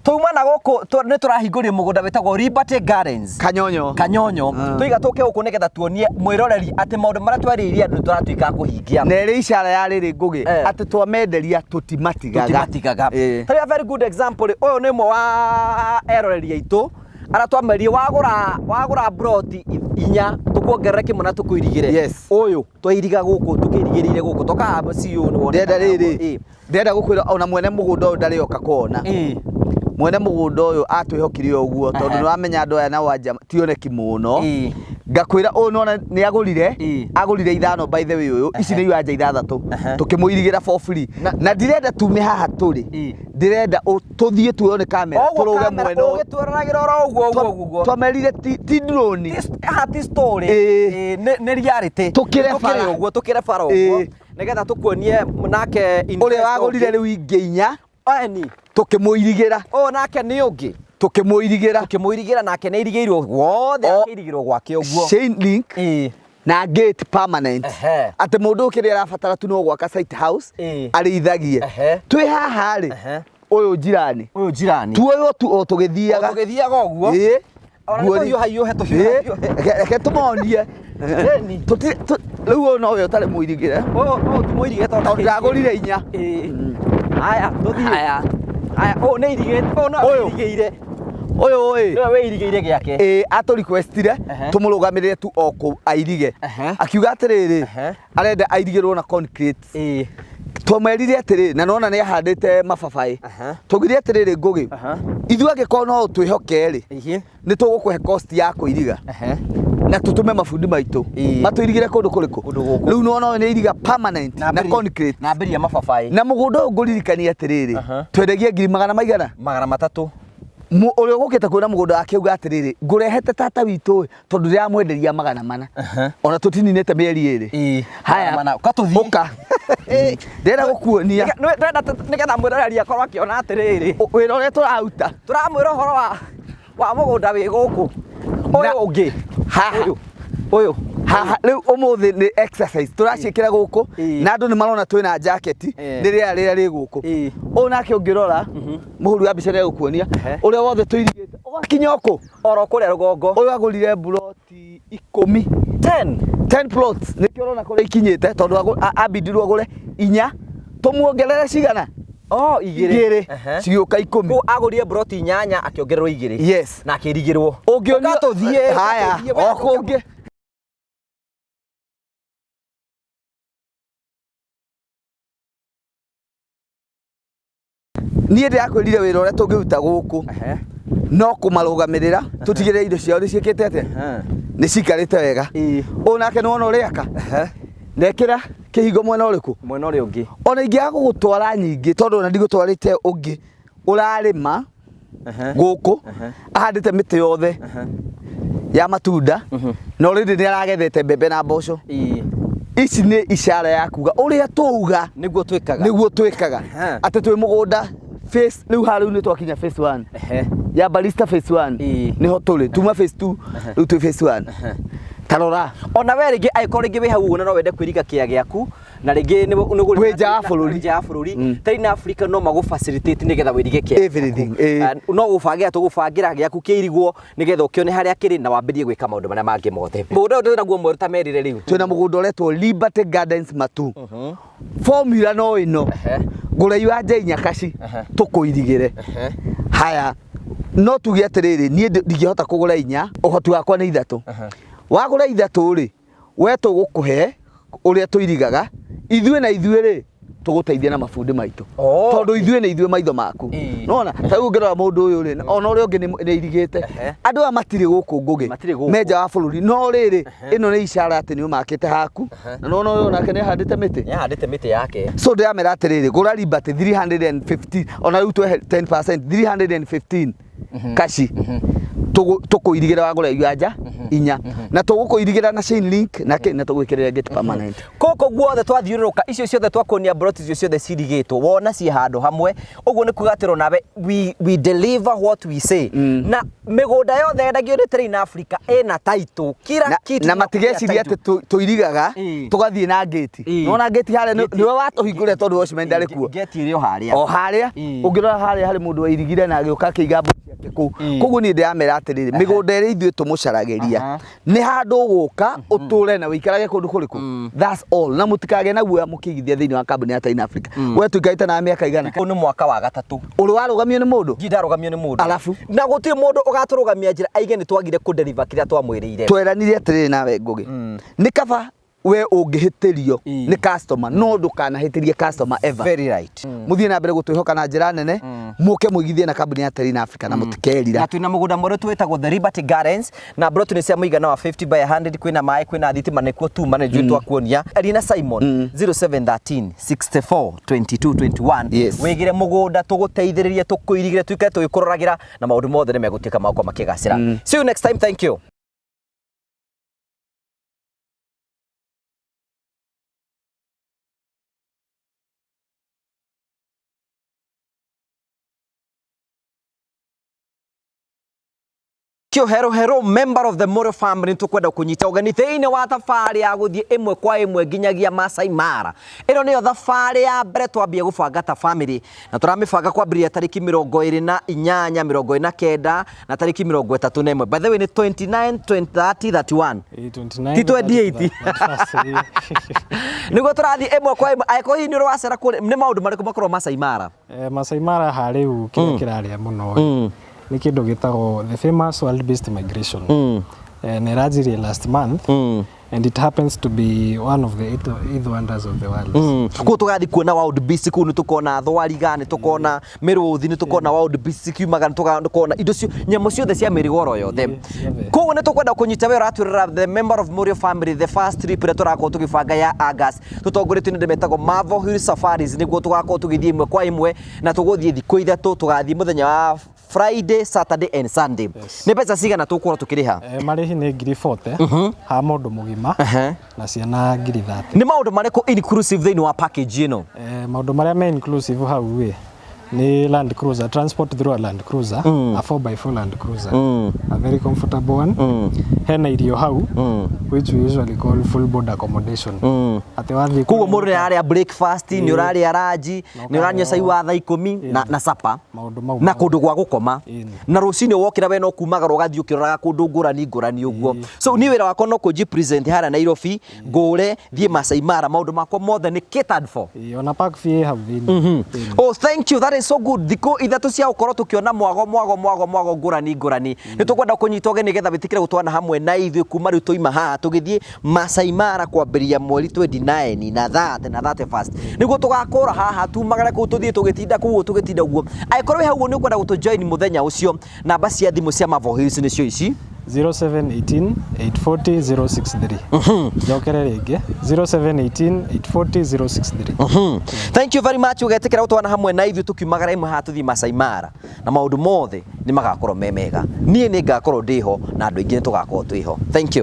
Twauma na gũkũ, nĩ tũrahingũrire mũgũnda wĩtagwo Liberty Gardens. Kanyonyo. Kanyonyo. Tũiga tũke gũkũ nĩgetha tuonie mwĩroreri atĩ maũndũ marĩa twarĩirie andũ nĩ tũratuĩka a kũhingia. Na ĩrĩ icara ya rĩrĩ ngũgĩ atĩ twamenderia tũtimatigaga. Tũtimatigaga. Tarĩ a very good example rĩ, ũyũ nĩ ũmwe wa eroreri aitũ arĩa twamerire wagũra mburoti inya tũkuongerere kĩmwe na tũkũirigĩre. Ũyũ twairiga gũkũ, tũkĩirigĩrĩire gũkũ tokaga CEO nĩ woneka. Ndĩrenda rĩrĩ, ndĩrenda gũkwĩra ona mwene mũgũnda ũyũ ndarĩ oka kuona. Mwene mũgũnda ũyũ atwĩhokire o ũguo tondũ nĩ wamenya andũ aya nao anja tioneki mũno. Ngakwĩra ũyũ nĩwona nĩ agũrire, agũrire ithano by the way ũyũ, ici nĩ iwanja ithathatũ. Tũkĩmũirigĩra for free. Na ndirenda tume haha tũrĩ. Ndĩrenda tũthiĩ tuoywo nĩ kamera, Ũguo tũrũge kamera, mwena ũyũ. ũgĩtwĩroragĩra oro ũguo ũguo ũguo. Twamerire ti drone. Haha ti story. Nĩ reality. Tũkĩre bara. Tũkĩre ũguo, tũkĩre bara ũguo. Nĩgetha tũkuonie nake Ũrĩa investor wagũrire ũngĩ. rĩu ingĩ inya. Eni. Tũkĩmũirigĩra. Ũyũ nake nĩ ũngĩ. Tũkĩmũirigĩra. Tũkĩmũirigĩra nake nĩ airigĩirwo wothe, akĩirigĩrwo gwake ũguo. Chain link. Na gate permanent. Atĩ mũndũ ũyũ kĩrĩa arabatara tu no gwaka site house arĩithagie. Twĩ haha rĩ, ũyũ njirani. Ũyũ njirani. Tuoywo tu o tũgĩthiaga. O tũgĩthiaga ũguo. Ona nĩ Nguoni. tũhiũha hiũhe, tũhiũha hiũhe. Reke tũmonie. Ĩni. Rĩu ũyũ nowe ũtarĩ mũirigĩre. Ũyũ ti mũirigĩre tondũ Tondũ ndagũrire inya. Haya, tũthiĩ. Haya. Haya, ũyũ nĩ irigĩte, ũyũ no Ũyũ. wĩirigĩire. Ũyũ ĩ. Nĩwe wĩirigĩire gĩake. Atũ requestire tũmũrũgamĩrĩre tu o kũu airige. Akiuga atĩrĩrĩ, arenda airigĩrwo na concrete. Twamwerire atĩrĩ, na nona nĩ ahandĩte mababaĩ. Twaugire atĩrĩrĩ Ngũgĩ, ithuĩ angĩkorwo no ũtwĩhoke rĩ, nĩ tũgũkũhe cost ya kũiriga. Na tũtũme mabundi maitũ matũirigĩre kũndũ kũrĩkũ? Kũndũ gũkũ. Rĩu nĩwona ũyũ nĩ iriga permanent na concrete. Na mbĩri ya mababaĩ. Na mũgũnda ũyũ ngũririkania atĩrĩrĩ, twendagia ngiri magana maigana? Magana matatũ. Ũrĩa ũgũkĩte kuona mũgũnda wake auga atĩrĩrĩ, ngũrehete tata witũ ĩ, tondũ ndĩramwenderia magana mana. Ona tũtininĩte mĩeri ĩrĩ. Haya, Magana mana. Ũka tũthiĩ. Ũka. Ndĩrenda gũkuonia. Ndĩrenda nĩgetha mwĩroreri akorwo akĩona atĩrĩrĩ. Wĩra ũrĩa tũraruta. Tũramwĩra ũhoro wa mũgũnda wĩ gũkũ. Ũyũ ũngĩ. Haha. Ũyũ. Ũyũ. Haha rĩu ũmũthĩ nĩ exercise tũraciĩkĩra gũkũ na andũ nĩ marona twĩna jacket nĩ rĩera rĩrĩa rĩ gũkũ. Ũyũ nake ũngĩrora mũhũri wa mbica nĩ egũkuonia ũrĩa wothe tũirigĩte ũgakinya ũkũ oro kũrĩa rũgongo. Ũyũ agũrire mburoti ikũmi. 10. 10 plots nĩkĩo ũrona kũrĩa ikinyĩte tondũ ambindirwo agũre inya tũmuongerere cigana? Oh, igĩrĩ. Igĩrĩ. Cigĩũka ikũmi. Kũu agũrire mburoti inyanya akĩongererwo igĩrĩ. Yes. Na akĩrigĩrwo. Ũngĩonio Ũka tũthiĩ, ũka Haya, tũthiĩ, o kũngĩ. Niĩ ndĩrakwĩrire wĩra ũrĩa tũngĩruta gũkũ no kũmarũgamĩrĩra tũtigĩrĩre indo ciao nĩ ciĩkĩte atĩa, nĩ cikarĩte wega. Ũyũ nake nĩwona ũrĩa aka nekĩra Kĩhingo mwena ũrĩkũ? Mwena ũrĩa ũngĩ. Ona ingĩaga gũgũtwara nyingĩ, tondũ ona ndigũtwarĩte ũngĩ ũrarĩma gũkũ, ahandĩte mĩtĩ yothe ya matunda, na already nĩ aragethete mbembe na mboco. Ici nĩ icara ya kuga ũrĩa tũuga Nĩguo twĩkaga. Nĩguo twĩkaga. Atĩ twĩ mũgũnda phase rĩu haha, rĩu nĩ twakinya phase 1 ya Barista, phase 1. Nĩho tũrĩ, tuma phase 2, rĩu twĩ phase 1. Tarora. Ona we rĩngĩ angĩkorwo rĩngĩ wĩ hau ũguo na no wende kwĩriga kĩea gĩaku na rĩngĩ nĩ ũgũrĩte Wĩ nja wa bũrũri. Wĩ nja wa bũrũri, Train Africa no magũ facilitate nĩgetha wĩrige kĩea. Everything, ĩĩ. No gũbangĩra tũgũbangĩra gĩaku kĩirigwo nĩgetha ũkĩone harĩa kĩrĩ na wambĩrĩrie gwĩka maũndũ marĩa mangĩ mothe. Mũgũnda ũyũ ndĩrĩ naguo mwerũ ta merire rĩu. Twĩna mũgũnda ũretwo Liberty Gardens Matu. Formula no ĩno: ngũra iwanja inya kaci tũkũirigĩre. Haya, no tuge atĩrĩrĩ, niĩ ndingĩhota kũgũra inya, ũhoti wakwa nĩ ithatũ. Wagũra ithatũ rĩ, we tũgũkũhe ũrĩa tũirigaga ithuĩ, na ithuĩ rĩ tũgũteithia na mabundi maitũ. Tondũ ithuĩ nĩ ithuĩ maitho maku. Nona ta rĩu ũngĩrora mũndũ ũyũ rĩ, ona ũrĩa ũngĩ nĩ airigĩte. Andũ aya matirĩ gũkũ Ngũgĩ. Matirĩ gũkũ. Me nja wa bũrũri, no rĩrĩ, ĩno nĩ icara atĩ nĩ ũmakĩte haku, na nona ũyũ onake nĩ ahandĩte mĩtĩ. Nĩ ahandĩte mĩtĩ yake. So ndĩramera atĩrĩrĩ, gũra Liberty 315, ona rĩu twehe 10%, 315 kaci tũkũirigĩra wagũra iwanja inya, na tũgũkũirigĩra na chain link na kĩ, na tũgwĩkĩrĩre gate permanent. Gũkũ guothe twathiũrũrũka, icio ciothe twakuonia, mburoti icio ciothe cirigĩtwo wona ciĩ handũ hamwe ũguo, nĩ kuga atĩ onawe we deliver what we say. Na mĩgũnda yothe yendagio nĩ Train Africa ĩna title kila Na, kitu. Na matigeciria atĩ tũirigaga tũgathiĩ na ngĩti. Nona ngĩti harĩa nĩwe watũhingũrĩra tondũ watchman ndarĩ kuo. Gate ĩrĩ o harĩa. O harĩa. Ũngĩrora harĩa harĩ mũndũ wairigire na agĩũka akĩiga mbũri ciake kũu. Koguo niĩ ndĩramera atĩrĩrĩ, mĩgũnda ĩrĩa ithuĩ tũmũcaragĩria nĩ handũ ũgũka ũtũre na wĩikarage kũndũ kũrĩkũ, that's all. Na mũtikagĩe na guoya mũkĩigithia thĩinĩ wa kambuni ya Train Africa. We tũikarĩte na mĩaka igana? Ũyũ nĩ mwaka wa gatatũ. Ũrĩ warũgamio nĩ mũndũ? Ndirĩ ndarũgamio nĩ mũndũ. Arabu? Na gũtirĩ mũndũ ũgatũrũgamia njĩra aige nĩ twagire kũ-deliver kĩrĩa twamwĩrĩire. Tweranire atĩrĩrĩ nawe Ngũgĩ, nĩ kaba we ũngĩhĩtĩrio nĩ customer, no ndũkanahĩtĩrie customer ever. Very right. Mũthiĩ na mbere gũtwĩhoka na njĩra nene, mũke mũigithie na kambuni ya Train Africa na mũtikerira. Na twĩna mũgũnda mwerũ twĩtagwo The Liberty Gardens, na mburoti nĩ cia mũigana wa 50 by 100. Kwĩna maĩ, kwĩna thitima, nĩkuo tuma nĩ njũĩ twakuonia. Aria Simon 0713 64 22 21. Wĩgĩre mũgũnda, tũgũteithĩrĩrie, tũkũirigĩre, tuikare tũgĩkũroragĩra, na maũndũ mothe nĩ megũtuĩka magokorwo makĩgacĩra. See you next time, thank you. Kio hero hero, member of the Moro family, tukwenda kunyita ũgeni thĩinĩ wa thabarĩ ya gũthiĩ ĩmwe kwa ĩmwe nginyagia Masai Mara. Ĩno nĩyo thabarĩ ya mbere twambia gũbanga ta family, na tũramĩbanga kwambĩrĩria tarĩki 28, 29 na tarĩki 31. By the way, nĩ 29, 20, 30, 31. 29. Ti 28. Nĩguo tũrathiĩ ĩmwe kwa ĩmwe. Angĩkorwo hihi nĩ ũrĩ wacera kũrĩa, nĩ maũndũ marĩkũ makoragwo Masai Mara? Masai Mara harĩu kĩrĩa kĩrarĩa mũno nĩ kĩndũ gĩtagwo the famous wildebeest migration. Na ĩranjirie last month and it happens to be one of the eight wonders of the world. Kũu tũgathiĩ kuona wild beast kũu, nĩ tũkona thwariga, nĩ tũkona mĩrũthi, nĩ tũkona wild beast kiumaga, nĩ tũkona indo cio, nyamũ ciothe cia mĩrigo oro yothe. Ciothe. Koguo nĩ tũkwenda kũnyita we ũratwĩrora, the member of Morio family, the first trip ĩrĩa tũrakorwo tũgĩbanga ya August, tũtongoretio nĩ andũ metagwo Marvel Hill Safaris, nĩguo tũgakorwo tũgĩthiĩ ĩmwe kwa ĩmwe, na tũgũthiĩ thikũ 3. Tũgathiĩ mũthenya wa Friday, Saturday and Sunday. Nĩ mbeca cigana tũgũkorwo tũkĩrĩha? Marĩhi nĩ ngiri 40 ha mũndũ mũgima na ciana ngiri 30. Nĩ maũndũ marĩkũ inclusive thĩinĩ wa package ĩno? Maũndũ marĩa me inclusive hau ĩ nĩ Land Cruiser, transport through a Land Cruiser, a 4x4 Land Cruiser, a very comfortable one. Hena irio hau, which we usually call full board accommodation, atĩ wathiĩ Koguo kũrĩa mũndũ nĩ ararĩa breakfast, nĩ ũrarĩa lunch, nĩ ũranyua cai wa thaa 10 na supper Maũndũ mau na mothe. Kũndũ gwa gũkoma. Na rũcinĩ wokĩra we no kumagara ũgathiĩ ũkĩroraga kũndũ ngũrani ngũrani ũguo. So niĩ wĩra wakwa no kũnji present harĩa Nairobi, ngũre thiĩ Masai Mara, maũndũ makwa mothe nĩ catered for. Ĩĩ, ona park fee ĩ hau thĩinĩ. Ĩĩ. Oh, thank you. That is so good. Thikũ 3 cia gũkorwo tũkĩona mwago mwago mwago mwago ngũrani ngũrani. Nĩ tũkwenda kũnyita ũgeni nĩgetha wĩtĩkĩre gũtwana hamwe na ithuĩ kuma rĩu tũima haha tũgĩthiĩ Masai Mara kwambĩrĩria mweri 29 na 30 na 31st. Nĩguo tũgakũra haha tumagare kũu, tũthiĩ tũgĩtinda kũu, tũgĩtinda ũguo. Angĩkorwo wĩ hau ũguo nĩ ũkwenda gũtũ join mũthenya ũcio, namba cia thimũ cia Marvel Hills nĩcio ici. 0718 840 063. Njokere rĩngĩ, 0718 840 063. Thank you very much ũgetĩkĩra gũtwana hamwe na ithuĩ tũkiumagara imwe haha tũthiĩ Masai Mara, na maũndũ mothe nĩ magakorwo me mega. Niĩ nĩ ngakorwo ndĩho na andũ aingĩ nĩ tũgakorwo twĩho. Thank you.